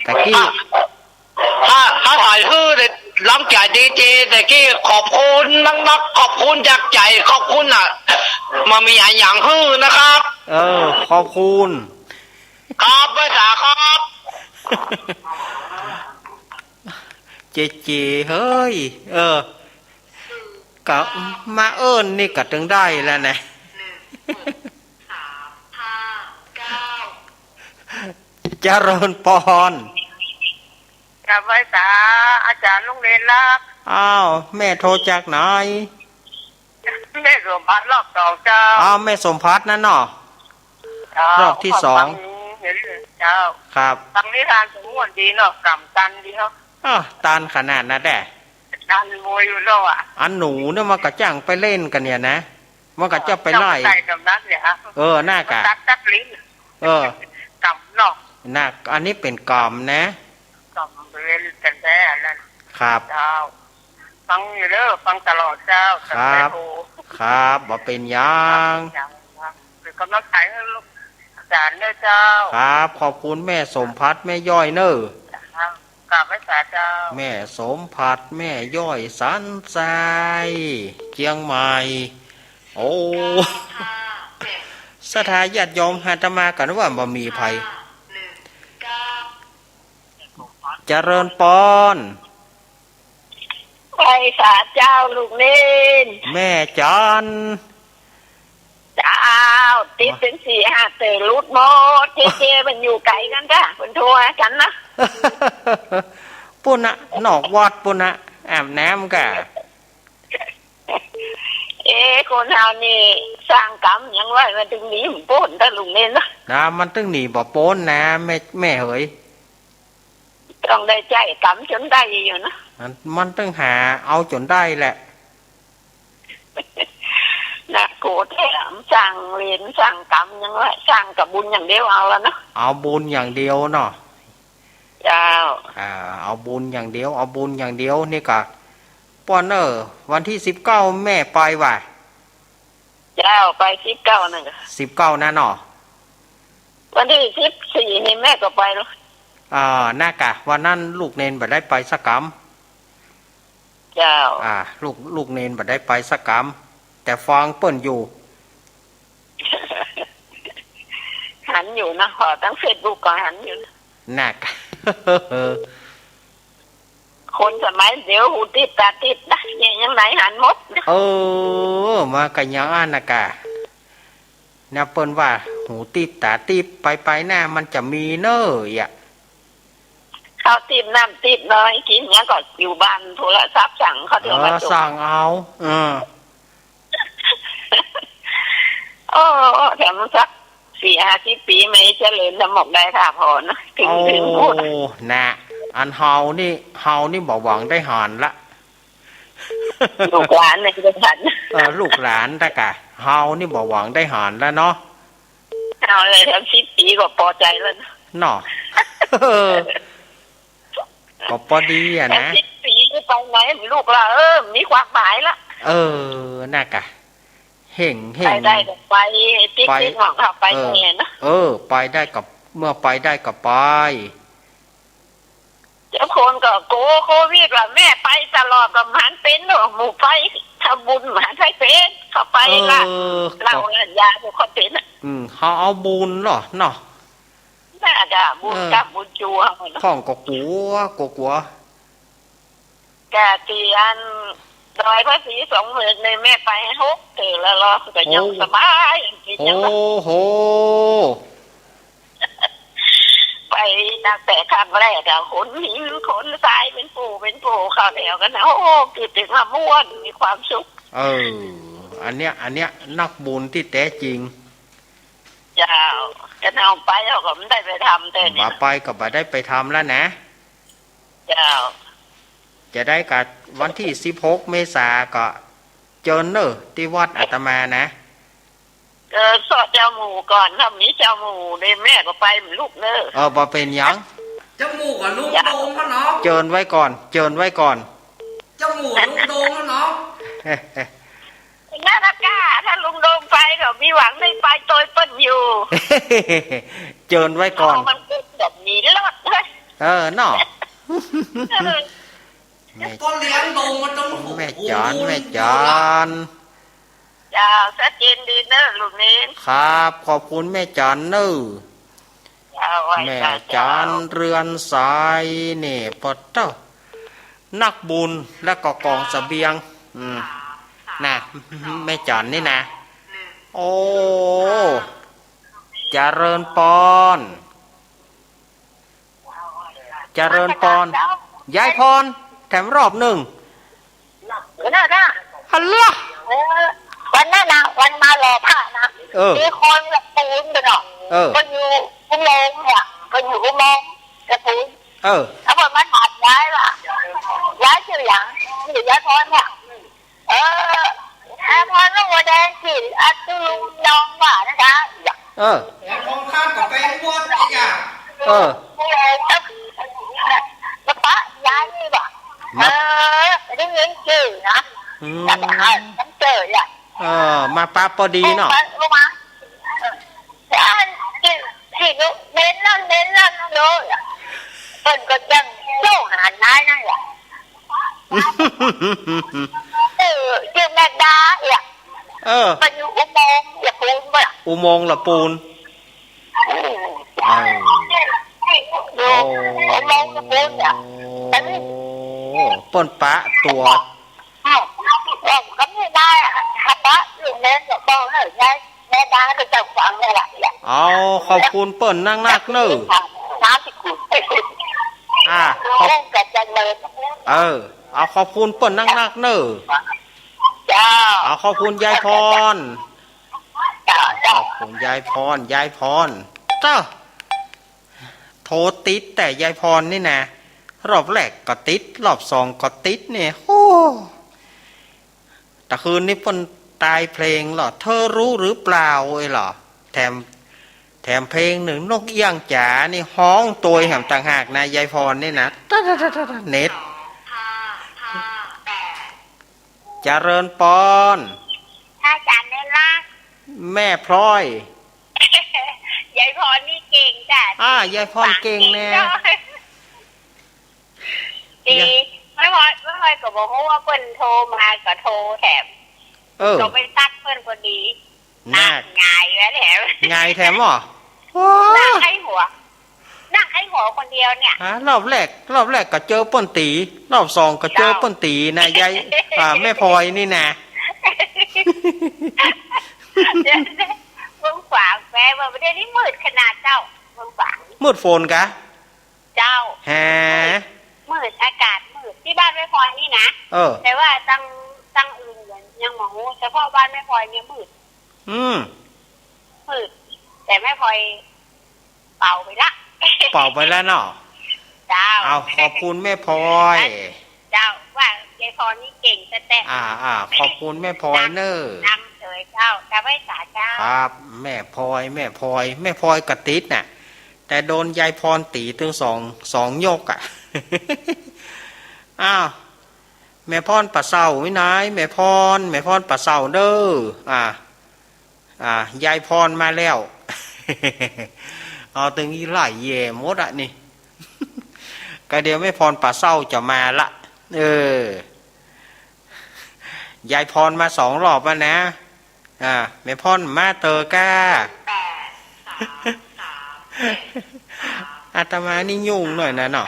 ตะกี้ ถ้า ถ้าขอหื้อลองจ๋อยดีเจตะกี้ ขอบคุณนักๆ ขอบคุณจากใจ ขอบคุณน่ะ บ่มีอะหยังหื้อนะครับ เออ ขอบคุณ ครับ ไหว้สาครับ เจเจ เฮ้ย เออ ก็มาเอิ้นนี่ก็ตึงได้แล้วนะ เจริญปอน ครับ ไหว้สา อาจ๋ารย์ลุงเด่นลักษณ์ อ้าว แม่โทรจากไหน แม่สมภัทรรอบสองเจ้า อ้าว แม่สมภัทรนั่นเนาะ เจ้า รอบที่สอง ฟังเจ้า ครับ ฟังนิทานสงวนดีเนาะ กำตันดีเนาะ อ้าว ตันขนาดนั้นแหละ ตันมวยอยู่แล้วอะ อันหนูเนี่ยมันก็จ้างไปเล่นกันเนี่ยนะ มันก็จะไปไล่ เจ้าก็ใส่กำนั้นเนี่ยอะ เออ น่ากะ ตัดตัดลิ้น เออ กำเนาะ น่า อันนี้เป๋นกำนะ กำเล่นกันแท้อันนั้น ครับ เจ้า ฟังอยู่เด้อ ฟังตลอดเจ้า ครับ ตั้งแต่โทร ครับ บ่เป๋นหยัง เป๋นกำลังใจ๋หื้อลูกอาจ๋ารย์เด้อเจ้า ครับ ขอบคุณแม่สมภัทร แม่ย้อยเน้อ ครับ กราบไหว้สาเจ้า แม่สมภัทร แม่ย้อย สันทราย เจียงใหม่ โอ้ ศรัทธาญาติโยมอาตมากั๋นว่าบ่มีใผ เจริญปอน ไหว้สาเจ้าลุงเด่น แม่จัน เจ้า ติดเป๋นสี่ห้าเตื้อ หลุดหมด เจเจ มันอยู่ไก๋กั๋นจ้ะ มันโทรหากั๋นนะ ปู้นน่ะ นอกวัดปู้นน่ะ อาบน้ำก่ะ เอ๊ะ คนเฮานี่สร้างกรรมหยังไว้ มันตึงหนีบ่ป๊น ต้าลุงเด่นนะ นะ มันตึงหนีบ่ป๊นนะ แม่ แม่เหย ต้องได้ใจ๊กรรมจ๋นได้อยู่นะ มัน มันตึงหาเอาจ๋นได้แหละ น่ากลัวแท้ สร้างเวรสร้างกรรมหยังไว้ สร้างก้าบุญอย่างเดียวเอาละเนาะ เอาบุญอย่างเดียวเนาะ เจ้า อ่า เอาบุญอย่างเดียว เอาบุญอย่างเดียว นี่ก่ะ ปอนเอ้อ วันตี้สิบเก้าแม่ไปว่ะ เจ้า ไปสิบเก้านั่นก่ะ สิบเก้านั่นเนาะ วันตี้สิบสี่นี่แม่ก็ไปแล้ว อ่า น่ากะ วันนั้นลูกเณรบ่ได้ไปสักกำ เจ้า อ่า ลูก ลูกเณรบ่ได้ไปสักกำ แต่ฟังเปิ้นอยู่ หันอยู่นะ ผ่อตางเฟซบุ๊กก็หันอยู่นะ น่ากะ คนสมัยเดี๋ยวหูติ๊บต๋าติ๊บนะ เนี่ยยังไหนหันหมดนะ เออ มันก็อย่างอั้นน่ะก่ะ นะ เปิ้นว่าหูติ๊บต๋าติ๊บ ไปไปหน้ามันจะมีเน้ออะ ข้าวติ๊บน้ำติ๊บน้อย กิ๋นหยังก็อยู่บ้านโทรศัพท์สั่งเขาเดี๋ยวมาส่ง เออ สั่งเอา เออ โอ้ แถมสักสี่ห้าสิบปี๋ ไม่เจริญสมองได้ค่ะพอนะ ถึง โอ้ ถึงพูด น่ะ อันเฮานี่ เฮานี่บ่หวังได้หันละ ลูกหลานเนี่ยจะหัน เออ ลูกหลานตะกะ เฮานี่บ่หวังได้หันแล้วเนาะ เอาเลย แถมสิบปี๋ก็ปอใจ๋แล้วนะ เนาะ ก็ปอดีอะนะ แถมสิบปี๋ไปไหนลูกละ เออ มีความหมายละ เออ น่ากะ เฮ่ง เฮ่ง ไปได้ก็ไป ติ๊ก ไป ติ๊กของเขาไป เออ แน่นะ เออ ไปได้ก็ เมื่อไปได้ก็ไป เจ้าคนก็กลัวโควิดว่าแม่ไปตลอดก็บ่หันเป๋นหรอก หมู่ไปทำบุญบ่หันใผเป๋น เขาไปละ เออ เหล้าละยาพวกเขาเป๋นน่ะ อืม เขาเอาบุญเหรอเนาะ น่าจะบุญ เออ กรรมบุญจูเฮาเนาะ พ่องก็กลัว กลัว กะตี้อันดอยภาษีสองหมื่นนี่แม่ไปหกเตื้อแล้วเหรอ ก็ยัง โอ้ สบาย อันกิ๋นหยัง โอ้โห ไปตั้งแต่ครั้งแรกอะ ขนหินขนทรายเป๋นฝูเป๋นฝูเข้าแถวกั๋นนะ โอ้ กึ๊ดเถิงว่าม่วน มีความสุข เออ อันเนี้ย อันเนี้ยนักบุญตี้แต๊จริง เจ้า แต่เฮาไปเฮาก็บ่ได้ไปทำแต่นี่ บ่ไปก็บ่ได้ไปทำแล้วนะ เจ้า จะได้กะวันตี้สิบหกเมษาก็เจิญเน้อตี้วัดอาตมานะ เออ เซาะเจ้าหมู่ก่อน ถ้ามีเจ้าหมู่นี่แม่ก็ไปบ่ลุกเน่อ เออ บ่เป๋นหยัง เจ้าหมู่กับลุงโดมมันเนาะ เจิญไว้ก่อน เจิญไว้ก่อน เจ้าหมู่ลุงโดมมันเนาะ นั่นน่ะก้า ถ้าลุงโดมไปก็มีหวังได้ไปตวยเปิ้นอยู่ เจิญไว้ก่อน เอามันขึ้นแบบนี้รอดเลย เออ เนาะ เออ แม่ พ่อเลี้ยงโดมมันต้อง แม่จ๋อน แม่จ๋อน เจ้า ชัดเจนดีเน่อลุงเณร ครับ ขอบคุณแม่จ๋อนเน่อ เจ้า ไหว้ แม่จ๋อน เจ้า เรือนสายนี่ ปะเต๊อะ นักบุญและก็กองเสบียง อืม นะ แม่จ๋อนนี่นะ โอ้ เจริญปอน เจริญปอน ยายพร แถมรอบนึ่ง เออ นั่นน่ะ ฮัลโหล เออ วันนั้นน่ะ วันมาหล่อพระนะ เออ มีคนละปูนไปเนาะ เออ ก็อยู่อุโมงค์เนี่ย ก็อยู่อุโมงค์ละปูน เออ แล้วเปิ้นมาถามยายว่า ยายจื้อหยัง จื้อยายพรเนี่ย เออ อาพรลูกหัวแดงสิ อาตุลุงยองว่านะจ๊ะ เออ แหมทองคำกับแปงบวชอีกอ่ะ เออ มาปะยายนี่บ่ะ มา เออ ได้ยินจื้อนะ อืม แต่หาน้ำเจออ่ะ เออ มาปะปอดีเนาะ ลงมา อันที่ ที่เน้นนั่นเน้นนั่นเลยอะ เปิ้นก็ยังโจ้หาน้ายนั่นแหละ เออ จื้อแม่ดาเนี่ย เออ เปิ้นอยู่อุโมงค์ละปูนบ่ะ อุโมงค์ละปูน อืม เออ อยู่ โอ้ อุโมงค์ละปูนเนี่ย อันนี้ เปิ้นปะตั๋ว อ้าว บอกก็ไม่ได้อะ ถ้าปะอยู่เน้นก็บอกให้ยาย แม่ดาก็จะฟังเลยล่ะ เอาขอบคุณเปิ้นนักๆเน่อ น้ำที่ขุด อ่า ขอบ เล่นกันจังเลย เออ เอาขอบคุณเปิ้นนักๆเน่อ เจ้า เอาขอบคุณยายพร เจ้า เจ้า ขอบคุณยายพร ยายพร เจ้า โทรติดแต่ยายพรนี่นะ รอบแรกก็ติด รอบสองก็ติดเนี่ย โอ้ ตะคืนนี้เปิ้นตายเพลงเหรอ เธอรู้หรือเปล่า เอ้ยเหรอ แถม แถมเพลงนึ่งนกเอี้ยงจ๋านี่ฮ้องโตยแหมต่างหากนะ ยายพรนี่นะ ตะตะตะตะตะ เน็ต เจริญปอน พระอาจารย์เณรรัก แม่พลอย ยายพรนี่เก่งจ้ะ อ่า ยายพรเก่งแน่ ตี ยาย แม่พลอย แม่พลอยก็บ่ฮู้ว่าเปิ้นโทรมาก็โทรแถม เออ ก็ไปซักเปิ้นพอดี นัก หงายไว้แถม หงายแถมเหรอ โอ้ นักไอ้หัว นักไอ้หัวคนเดียวเนี่ย ฮะ รอบแรก รอบแรกก็เจอเปิ้นตี๋ รอบสองก็เจอเปิ้นตี๋นะ ยาย อ่า แม่พลอยนี่นะ เมืองฝางแปลว่าประเทศนี้มืดขนาดเจ้า เมืองฝาง มืดฝนกะ เจ้า แฮะ มืด มืด อากาศมืด ตี้บ้านแม่พลอยนี่นะ เออ แต่ว่าตัง ตังอื่นยัง ยังบ่ฮู้ เฉพาะบ้านแม่พลอยเนี่ยมืด อืม มืด แต่แม่พลอยเป่าไปละ เป่าไปแล้วเนาะ เจ้า เอา ขอบคุณแม่พลอย เจ้า ว่ายายพรนี่เก่งแต๊ๆ อ่า อ่า ขอบคุณแม่พลอยเน่อ นำเสยเจ้า จะไหว้สาเจ้า ครับ แม่พลอย แม่พลอย แม่พลอยกะติดน่ะ แต่โดนยายพรตี๋ตึงสอง สองยกอะ อ้าว แม่พรป่าเศร้าวินัย แม่พร แม่พรป่าเศร้าเน่อ อ่า อ่า ยายพรมาแล้ว เอาตึงอีหล่ายแย่หมดอะนี่ ก็เดี๋ยวแม่พรป่าเศร้าจะมาละ เออ ยายพรมาสองรอบแล้วนะ อ่า แม่พรมาเต๋อก้า อาตมานี่ยุ่งหน่อยนะเนาะ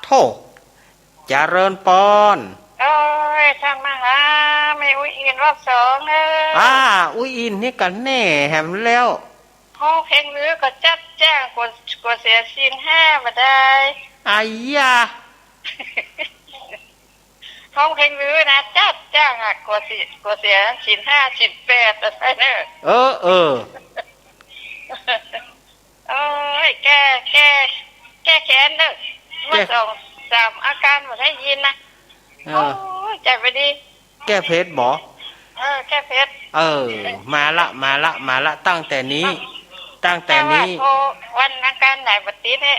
โธ่ เจริญปอน โอ้ย ช่างมาหาแม่อุ๊ยอินรอบสองเน่อ อ่า อุ๊ยอินนี่กะแน่แหมแล้ว ฮ้องเพลงลือก็จัดจ้าง กั๋ว กั๋วเสียศีลห้าบ่ได้ อายา ฮ้องเพลงลือนะ จัดจ้างอะ กั๋วเสีย กั๋วเสียศีลห้าศีลแปดบ่ได้เน่อ เออ เออ โอ้ย แก้ แก้ แก้แค้นเน่อ แก้ มาสองสามอาการบ่ได้ยินนะ เออ โอ้ย ใจ๋บ่ดี แก้เผ็ดบ่ เออ แก้เผ็ด เออ มาละ มาละ มาละ ตั้งแต่นี้ ตั้งแต่นี้ วันอังคารไหนบ่ติดเนี่ย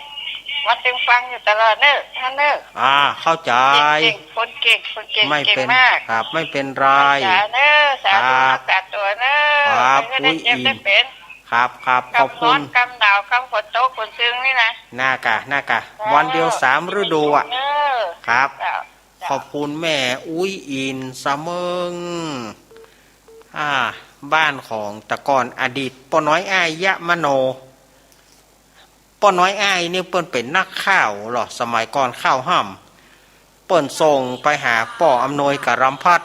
วันตึงฟังอยู่ตลอดเนอะ ท่านเนอะ อ่า เข้าใจ๋ เก่งๆ คนเก่ง คนเก่ง ไม่เป็น เก่งมาก ครับ ไม่เป็นไร สาธุเนอะ สาธุ ครับ รักษาตั๋วเนอะ ครับ เออ ได้เจ็บ อุ๊ย ได้เป๋น ครับ ครับ ขอบคุณ กำฮ้อน กำหนาว กำฝนตก ฝนซึงนี่นะ น่ากะ น่ากะ เออ วันเดียวสามฤดูอะ เออ ครับ เจ้า ขอบคุณแม่อุ๊ยอินสะเมิง อ่า บ้านของแต่ก่อนอดีตป้อน้อยอ้ายยะมโน ป้อน้อยอ้ายนี่เปิ้นเป๋นนักข่าวเหรอ สมัยก่อนข่าวฮ่ำ เปิ้นส่งไปหาป้ออำนวยกับลำพัด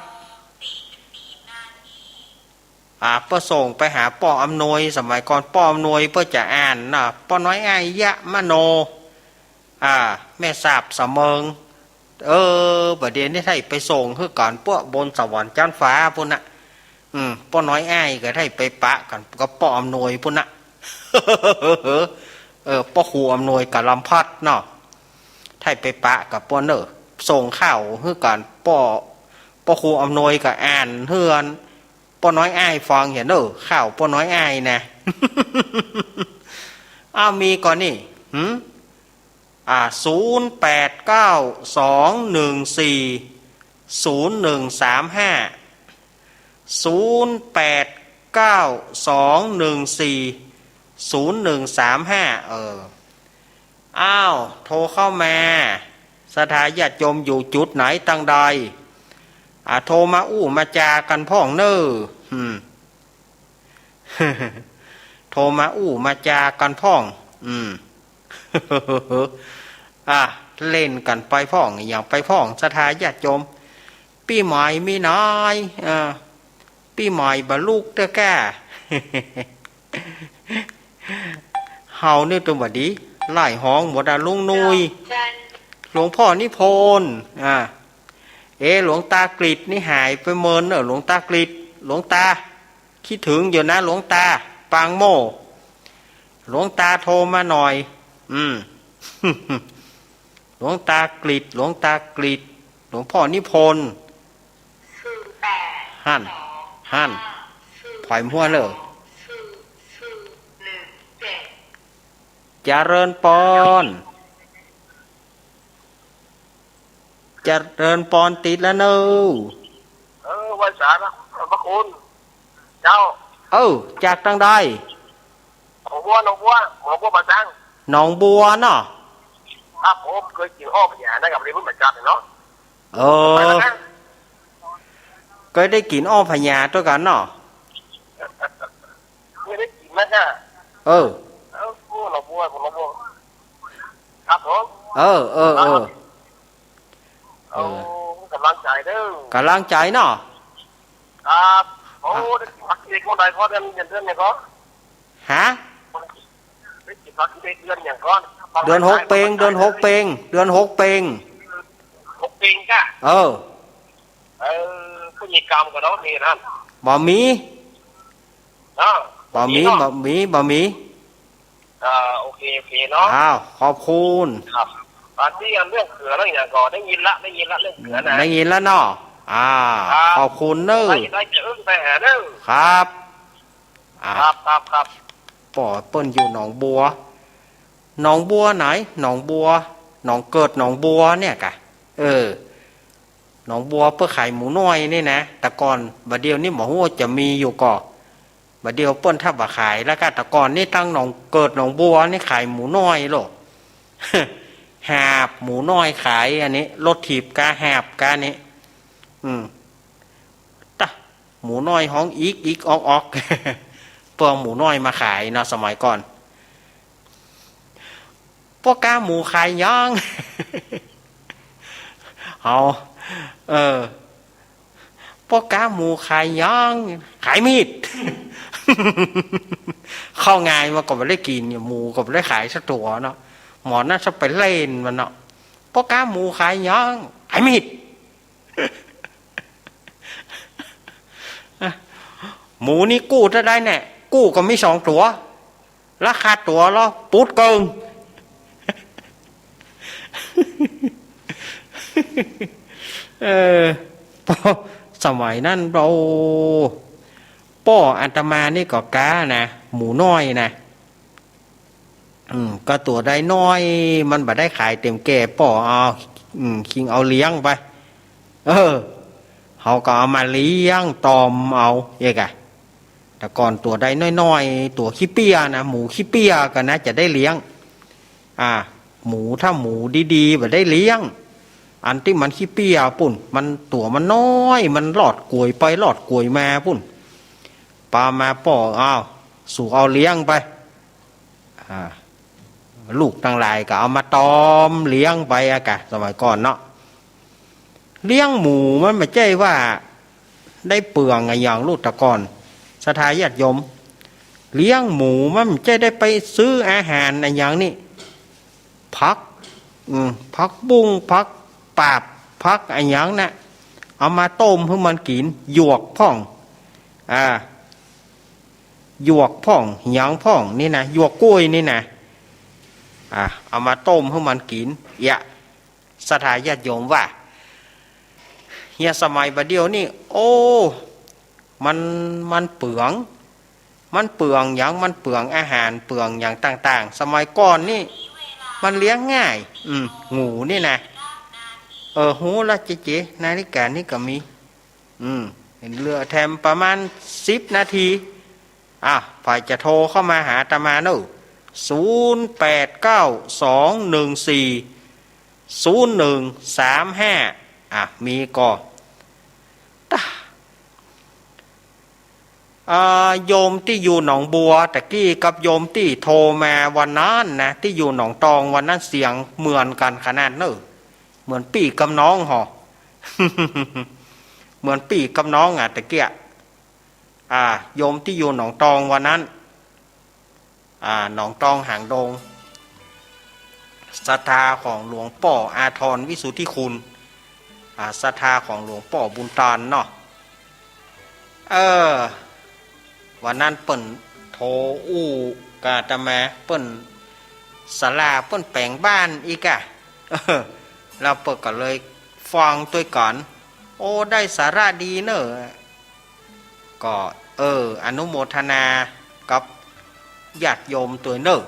อ่า เปิ้นส่งไปหาป้ออำนวย สมัยก่อนป้ออำนวยเปิ้นจะอ่านนะ ป้อน้อยอ้ายยะมโน อ่า แม่สาบสะเมิง เออ บ่าเดี่ยวนี้ถ้าไปส่งหื้อก๋านป้อบนสวรรค์จั๊นฟ้าปู้นนะ อืม ป้อน้อยอ้ายก็ถ้าไปปะกั๋นกับป้ออำนวยปู้นนะ เออ ป้อครูอำนวยกับลำพัดเนาะ ถ้าไปปะกับป้อเน่อ ส่งข่าวหื้อก๋านป้อ ป้อครูอำนวยก็อ่านหื้ออัน ป้อน้อยอ้ายฟังเหียเน่อ ข่าวป้อน้อยอ้ายนะ อ้าว มีก่อนี่ หืม อ่า ศูนย์แปดเก้าสองหนึ่งสี่ศูนย์หนึ่งสามห้า ศูนย์แปดเก้าสองหนึ่งสี่ศูนย์หนึ่งสามห้า เออ อ้าว โทรเข้ามา ศรัทธาญาติโยมอยู่จุดไหนตังใด อ่า โทรมาอู้มาจากั๋นพ่องเน่อ อืม โทรมาอู้มาจากั๋นพ่อง อืม อ่ะ เล่นกั๋นไปพ่อง อะหยังไปพ่อง ศรัทธาญาติโยม ปี้ใหม่มีน้อย อ่า ปี้ใหม่บ่ลุกเต๊อะก้า เฮานี่ตัวบ่ดี ไล่ฮ้องหมดอะ ลุงนุย หลวงพ่อนิพนธ์ อ่า เอ๊ะ หลวงตากฤษนี่หายไปเมินเน่อ หลวงตากฤษ หลวงตา คิดถึงอยู่นะหลวงตา ปางโม หลวงตาโทรมาหน่อย อืม หลวงตากฤษ หลวงตากฤษ หลวงพ่อนิพนธ์ หั่น หั่น ผอยมัวเลย เจริญปอน เจริญปอน ติดแล้วเน่อ เออ ไหว้สานะ พระคุณ เจ้า เออ จากตังใด หนองบัว หนองบัว หนองบัวป่าซาง หนองบัวเนาะ ครับผม เกยกิ๋นอ้อมพญานะครับ เรียนรู้มาจากเนาะ เออ ไปแล้วนะ เกยได้กิ๋นอ้อมพญาตวยกั๋นเนาะ เกยได้กิ๋นนะจ๊ะ เออ เออ โอ้ หนองบัว ผมหนองบัว ครับผม เออ เออ เออ ครับ เออ โอ้ ก๋ำลังใจ๋เน่อ ก๋ำลังใจ๋เนาะ ครับ โอ้ อ่ะ ได้กิ๋นผักเด็กเมื่อใดก็เดือน เดือน เดือนเนี่ยก็ ฮะ ได้กิ๋นผักเด็กเดือนอย่างก่อน เดือนหกเปง เดือนหกเปง เดือนหกเปง หกเปงก้า เออ เออ ผู้มีกรรมก็เนาะ มีนั่น บ่มี เนาะ บ่มี บ่มี บ่มี บ่มี อ่า โอเค โอเคเนาะ อ้าว ขอบคุณ ครับ อันนี้อันเรื่องเขือเรื่องอย่างก่อน ได้ยินละ ได้ยินละ เรื่องเขือนะ ได้ยินแล้วเนาะ อ่า ครับ ขอบคุณเน่อ ได้ ได้จะอึ้งไปหาเน่อ ครับ อ่า ครับ ครับ ครับ ป้อเปิ้นอยู่หนองบัว หนองบัวไหน หนองบัว หนองเกิดหนองบัวเนี่ยกะ เออ หนองบัวเปิ้นขายหมูน้อยนี่นะ แต่ก่อน บ่าเดี่ยวนี้บ่ฮู้จะมีอยู่ก่อ บ่าเดี่ยวเปิ้นถ้าบ่ขายแล้วกะ แต่ก่อนนี่ตังหนองเกิดหนองบัวนี่ขายหมูน้อยโลด หาบหมูน้อยขายอันนี้ รถถีบกาหาบกานี่ อืม ตะ หมูน้อยฮ้องอีกอีกออกออก เปิ้นเอาหมูน้อยมาขายเนาะ สมัยก่อน ป้อก๊าหมูขายหยัง เอา เออ ป้อก๊าหมูขายหยัง ขายมีด เข้าง่ายมันก็บ่ได้กิ๋น หมูก็บ่ได้ขายสักตั๋วเนาะ หมอนั่นจะไปเล่นมันเนาะ ป้อก๊าหมูขายหยัง ขายมีด หมูนี่กู้เต้าใดแน่ กู้ก็มีสองตั๋ว ราคาตั๋วละปุ๊ดเกิ่ง เออ สมัยนั้น โอ้ ป้ออาตมานี่ก็ก๊านะ หมูน้อยนะ อืม ก็ตั๋วใดน้อย มันบ่ได้ขายเต็มแก่ ป้อเอา อืม คิงเอาเลี้ยงไป เออ เขาก็เอามาเลี้ยงตอมเอาเอกอะ แต่ก่อนตั๋วใดน้อยๆ ตั๋วขี้เปี้ยนะ หมูขี้เปี้ยก็น่าจะได้เลี้ยง อ่า หมู ถ้าหมูดีๆ บ่ได้เลี้ยง อันตี้มันขี้เปี้ยปุ้น มันตั๋วมันน้อย มันลอดก๋วยไปลอดก๋วยมาปุ้น ปามาป้อ อ้าว สูเอาเลี้ยงไป อ่า ลูกตังหลายก็เอามาตอมเลี้ยงไปอะกะ สมัยก่อนเนาะ เลี้ยงหมูมันบ่ใจ้ว่าได้เปลืองอะหยัง ลูก แต่ก่อน ศรัทธาญาติโยม เลี้ยงหมูมันบ่ใจ้ได้ไปซื้ออาหารอะหยังนี่ ผัก อืม ผักบุ้ง ผักปาบ ผักอะหยังนะ เอามาต้มหื้อมันกิ๋น หยวกพ่อง อ่า หยวกพ่อง หยังพ่องนี่นะ หยวกกล้วยนี่นะ อ่า เอามาต้มหื้อมันกิ๋น เยียะ ศรัทธาญาติโยมว่า เยียะ สมัยบ่าเดี่ยวนี่ โอ้ มัน มันเปลือง มันเปลืองหยัง มันเปลืองอาหาร เปลืองหยังต่างๆ สมัยก่อนนี่ มันเลี้ยงง่าย อืม หมูนี่นะ เออ ฮู้ละเจ๊ๆ นาฬิกานี่ก็มี อืม เหลือแถมประมาณสิบนาที อ่ะ ใผจะโทรเข้ามาหาอาตมาเนอะ ศูนย์แปดเก้าสองหนึ่งสี่ศูนย์หนึ่งสามห้า อ่ะ มีก่อ ตะ อ่า โยมตี้อยู่หนองบัวตะกี้กับโยมตี้โทรมาวันนั้นนะ ตี้อยู่หนองตองวันนั้น เสียงเหมือนกั๋นขนาดเนอะ เหมือนปี้กับน้องหอ เหมือนปี้กับน้องอะตะกี้ อ่า โยมตี้อยู่หนองตองวันนั้น อ่า หนองตองหางดง ศรัทธาของหลวงป้ออาทรวิสุทธิคุณ อ่า ศรัทธาของหลวงป้อบุญตานเนาะ เออ วันนั้นเปิ้นโทรอู้กับอาตมา เปิ้นศาลาเปิ้นแป๋งบ้านอีกอะ เออ แล้วเปิ้นก็เลยฟังตวยกั๋น โอ้ ได้สาระดีเนอะ ก็ เออ อนุโมทนากับญาติโยมตวยเนอะ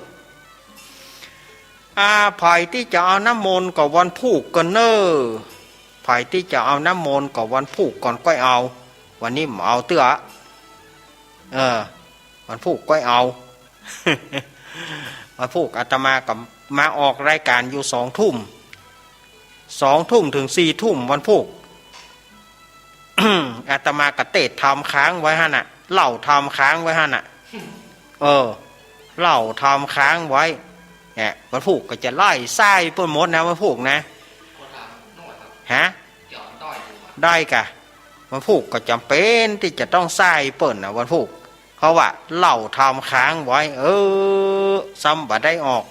อ่า ใผตี้จะเอาน้ำมนต์ก็วันพูกก่อนเนอะ ใผตี้จะเอาน้ำมนต์ก็วันพูกก่อนก้อยเอา วันนี้บ่เอาเตื้อ เออ วันพูกก้อยเอา วันพูกอาตมาก็มาออกรายก๋านอยู่สองทุ่ม สองทุ่มเถิงสี่ทุ่มวันพูก อาตมาก็เตศน์ธรรมค้างไว้หั้นน่ะ เล่าธรรมค้างไว้หั้นน่ะ เออ เล่าธรรมค้างไว้ เนี่ย วันพูกก็จะไล่ไส้เปิ้นหมดนะ วันพูกนะ ฮะ ได้ก่ะ วันพูกก็จ๋ำเป๋นตี้จะต้องไส้เปิ้นนะ วันพูก เพราะว่าเล่าธรรมค้างไว้ เออ ซ้ำบ่ได้ออก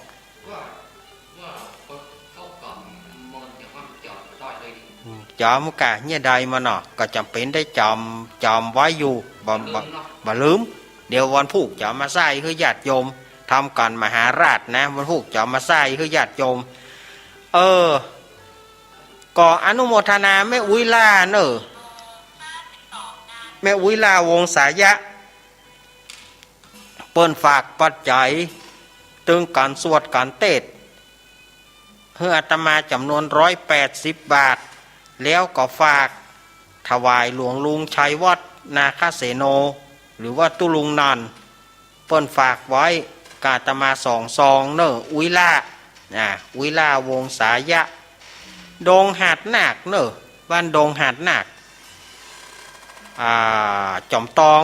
จ๋ำก่ะ เยียะใดมาเนาะ ก็จ๋ำเป๋นได้จ๋ำ จ๋ำไว้อยู่ บ่ บ่ บ่ลืม เดี๋ยววันพูกจะเอามาไส้หื้อญาติโยม ทำก๋านมหาราชนะ วันพูกจะเอามาไส้หื้อญาติโยม เออ ก็อนุโมทนาแม่อุ๊ยล่าเนอะ แม่อุ๊ยล่าวงศายะ เปิ้นฝากปัจจัย ตึงก๋านสวดก๋านเตศน์ หื้ออาตมาจ๋ำนวนร้อยแปดสิบบาท แล้วก็ฝากถวายหลวงลุงชัยวัฒน์ นาคเสโน หรือว่าตุ๊ลุงนันท์ เปิ้นฝากไว้กับอาตมาสองซองเนอะ อุ๊ยล่า อ่า อุ๊ยล่าวงศายะ ดงหาดนาคเนอะ บ้านดงหาดนาค อ่า จ๋อมตอง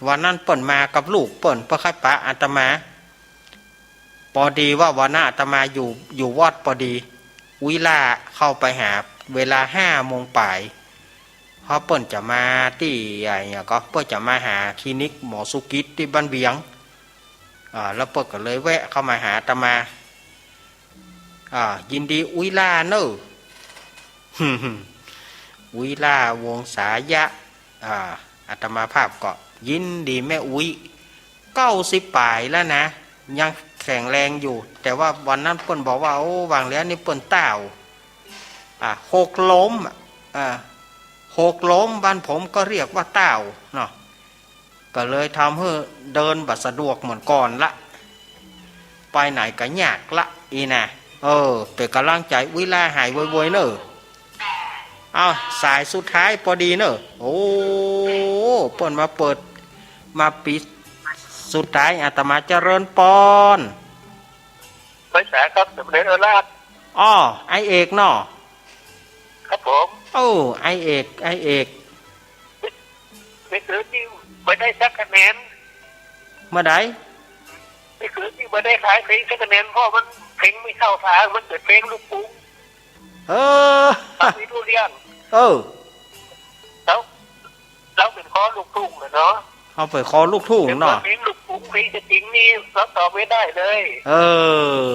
วันนั้นเปิ้นมากับลูกเปิ้น เปิ้นใค่ปะอาตมา ปอดีว่าวันนั้นอาตมาอยู่ อยู่วัดปอดี อุ๊ยล่าเข้าไปหาเวลาห้าโมงป๋าย เพราะเปิ้นจะมาตี้ อะหยังก็ เปิ้นจะมาหาคลินิกหมอสุกิจตี้บ้านเวียง อ่า แล้วเปิ้นก็เลยแวะเข้ามาหาอาตมา อ่า ยินดีอุ๊ยล่าเนอะ อุ๊ยล่าวงศายะ อ่า อาตมาภาพก็ยินดีแม่อุ๊ย เก้าสิบป๋ายแล้วนะ ยังแข็งแรงอยู่ แต่ว่าวันนั้นเปิ้นบอกว่า โอ้ หว่างแล้วนี่เปิ้นต้าว อ่า หกล้ม อ่า หกล้ม บ้านผมก็เรียกว่าต้าวเนาะ ก็เลยทำหื้อเดินบ่สะดวกเหมือนก่อนละ ไปไหนก็ยากละอี้นะ เออ เป๋นก๋ำลังใจ๋อุ๊ยลาหายไวๆ เน่อ เอ้า สายสุดท้ายปอดีเน่อ โอ้ เปิ้นมาเปิด มาปิด สุดท้าย อาตมาเจริญปอน ไปสาครับ สมเด็จพระราช อ้อ ไอ้เอกเนาะ ครับผม โอ้ ไอ้เอก ไอ้เอก เมื่อคืนนี้บ่ได้สักคะแนน เมื่อใด เมื่อคืนนี้บ่ได้ขายเพลงสักคะแนน เพราะมันเพลงไม่เข้าทาง มันเปิดเพลงลูกทุ่ง เออ ฟังไม่รู้เรื่อง เออ แล้ว เฮาเป๋นคอลูกทุ่งน่ะเนาะ เฮาเป๋นคอลูกทุ่งเนาะ แต่ว่าเพลงลูกทุ่ง เพลงสตริงนี่เฮาตอบไม่ได้เลย เออ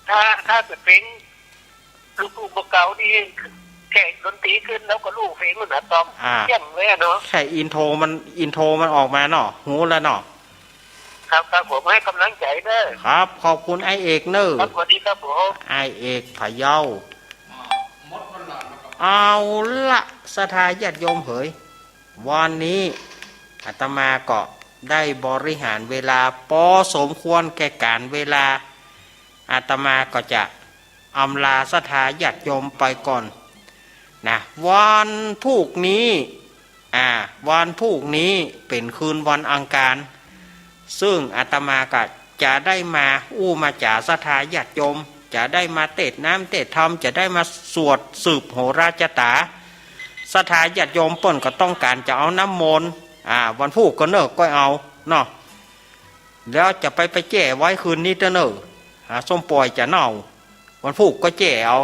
ถ้า ถ้าเป๋นเพลงลูกทุ่งเก่าๆ นี่ แค่ดนตรีขึ้นเฮาก็ฮู้เพลงแล้วนะ ตอบ อ่า เยี่ยมเลยอะเนาะ แค่อินโทรมัน อินโทรมันออกมาเนาะ ฮู้แล้วเนาะ ครับ ครับ ผมให้กำลังใจ๋เน่อ ครับ ขอบคุณไอ้เอกเน่อ ครับ สวัสดีครับผม ไอ้เอกพะเยา เอาละ ศรัทธาญาติโยมเหย วันนี้อาตมาก็ได้บริหารเวลาปอสมควรแก่ก๋านเวลา อาตมาก็จะอำลาศรัทธาญาติโยมไปก่อนนะ วันพูกนี้ อ่า วันพูกนี้เป๋นคืนวันอังคาร ซึ่งอาตมาก็จะได้มาอู้มาจ๋าศรัทธาญาติโยม จะได้มาเตสน์น้ำเตสน์ธรรม จะได้มาสวดสืบโหราจาต๋า ศรัทธาญาติโยมเปิ้นก็ต้องก๋านจะเอาน้ำมนต์ อ่า วันพูกก็เน่อ ก็เอาเนาะ แล้วจะไป ไปแจ้ไว้คืนนี้เต๊อะเน่อ อ่า ส้มป่อยจะเน่า วันพูกก็แจ้เอา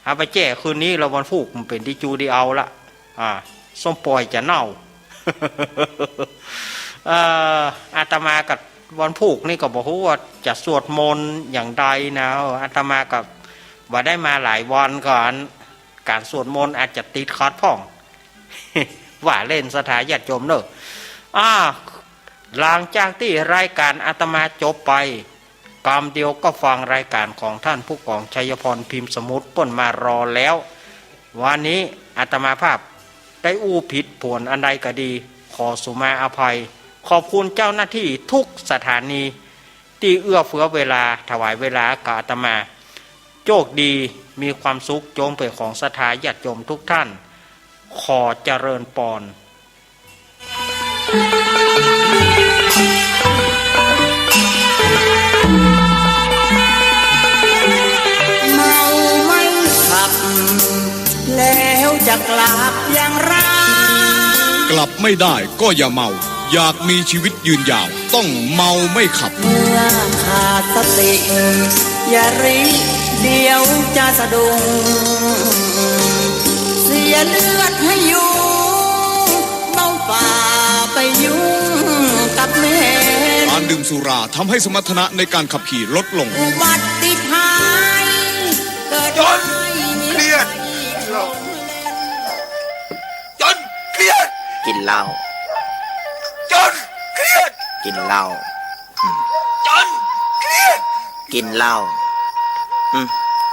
หาไปแจ้คืนนี้ แล้ววันพูกมันเป๋นตี้จะได้เอาละ อ่า ส้มป่อยจะเน่า เอ่อ อาตมากับวันพูกนี่ก็บ่ฮู้ว่าจะสวดมนต์อย่างใดนะ อาตมาก็บ่ได้มาหลายวันก่อน ก๋านสวดมนต์อาจจะติดขัดพ่อง ว่าเล่นศรัทธาญาติโยมเน่อ อ่า หลังจากตี้รายก๋านอาตมาจบไป กำเดียวก็ฟังรายก๋านของท่านผู้กองชัยพร พิมพ์สมุทรเปิ้นมารอแล้ว วันนี้อาตมาภาพได้อู้ผิดผวนอันใดก็ดี ขอสุมาอภัย ขอบคุณเจ้าหน้าตี้ทุกสถานีตี้เอื้อเฟื้อเวลา ถวายเวลากับอาตมา โชคดี มีความสุขจงเป๋นของศรัทธาญาติโยมทุกท่าน ขอเจริญปอน เมาไม่ขับ แล้วจะกลับอย่างไร กลับไม่ได้ก็อย่าเมา อยากมีชีวิตยืนยาว ต้องเมาไม่ขับ เมื่อขาดสติ อย่ารีบ เดี๋ยวจะสะดุ้ง เสียเลือดให้ยุง เมาฝ่าไปยุ่งกับแม่ การดื่มสุราทำให้สมรรถนะในการขับขี่ลดลง อุบัติภัยเกิด จน เครียด จนเครียด กินเหล้า จนเครียด กินเหล้า อืม จนเครียด กินเหล้า อืม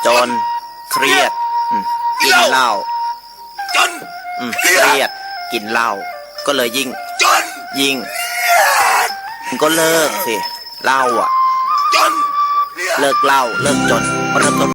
จนเครียด อืม กินเหล้า จน อืม เครียด เครียด กินเหล้า ก็เลยยิ่ง จน ยิ่ง เครียด ก็เลิกสิ เหล้าอะ จนเครียด เลิกเหล้า เลิกจน มาเริ่มต้น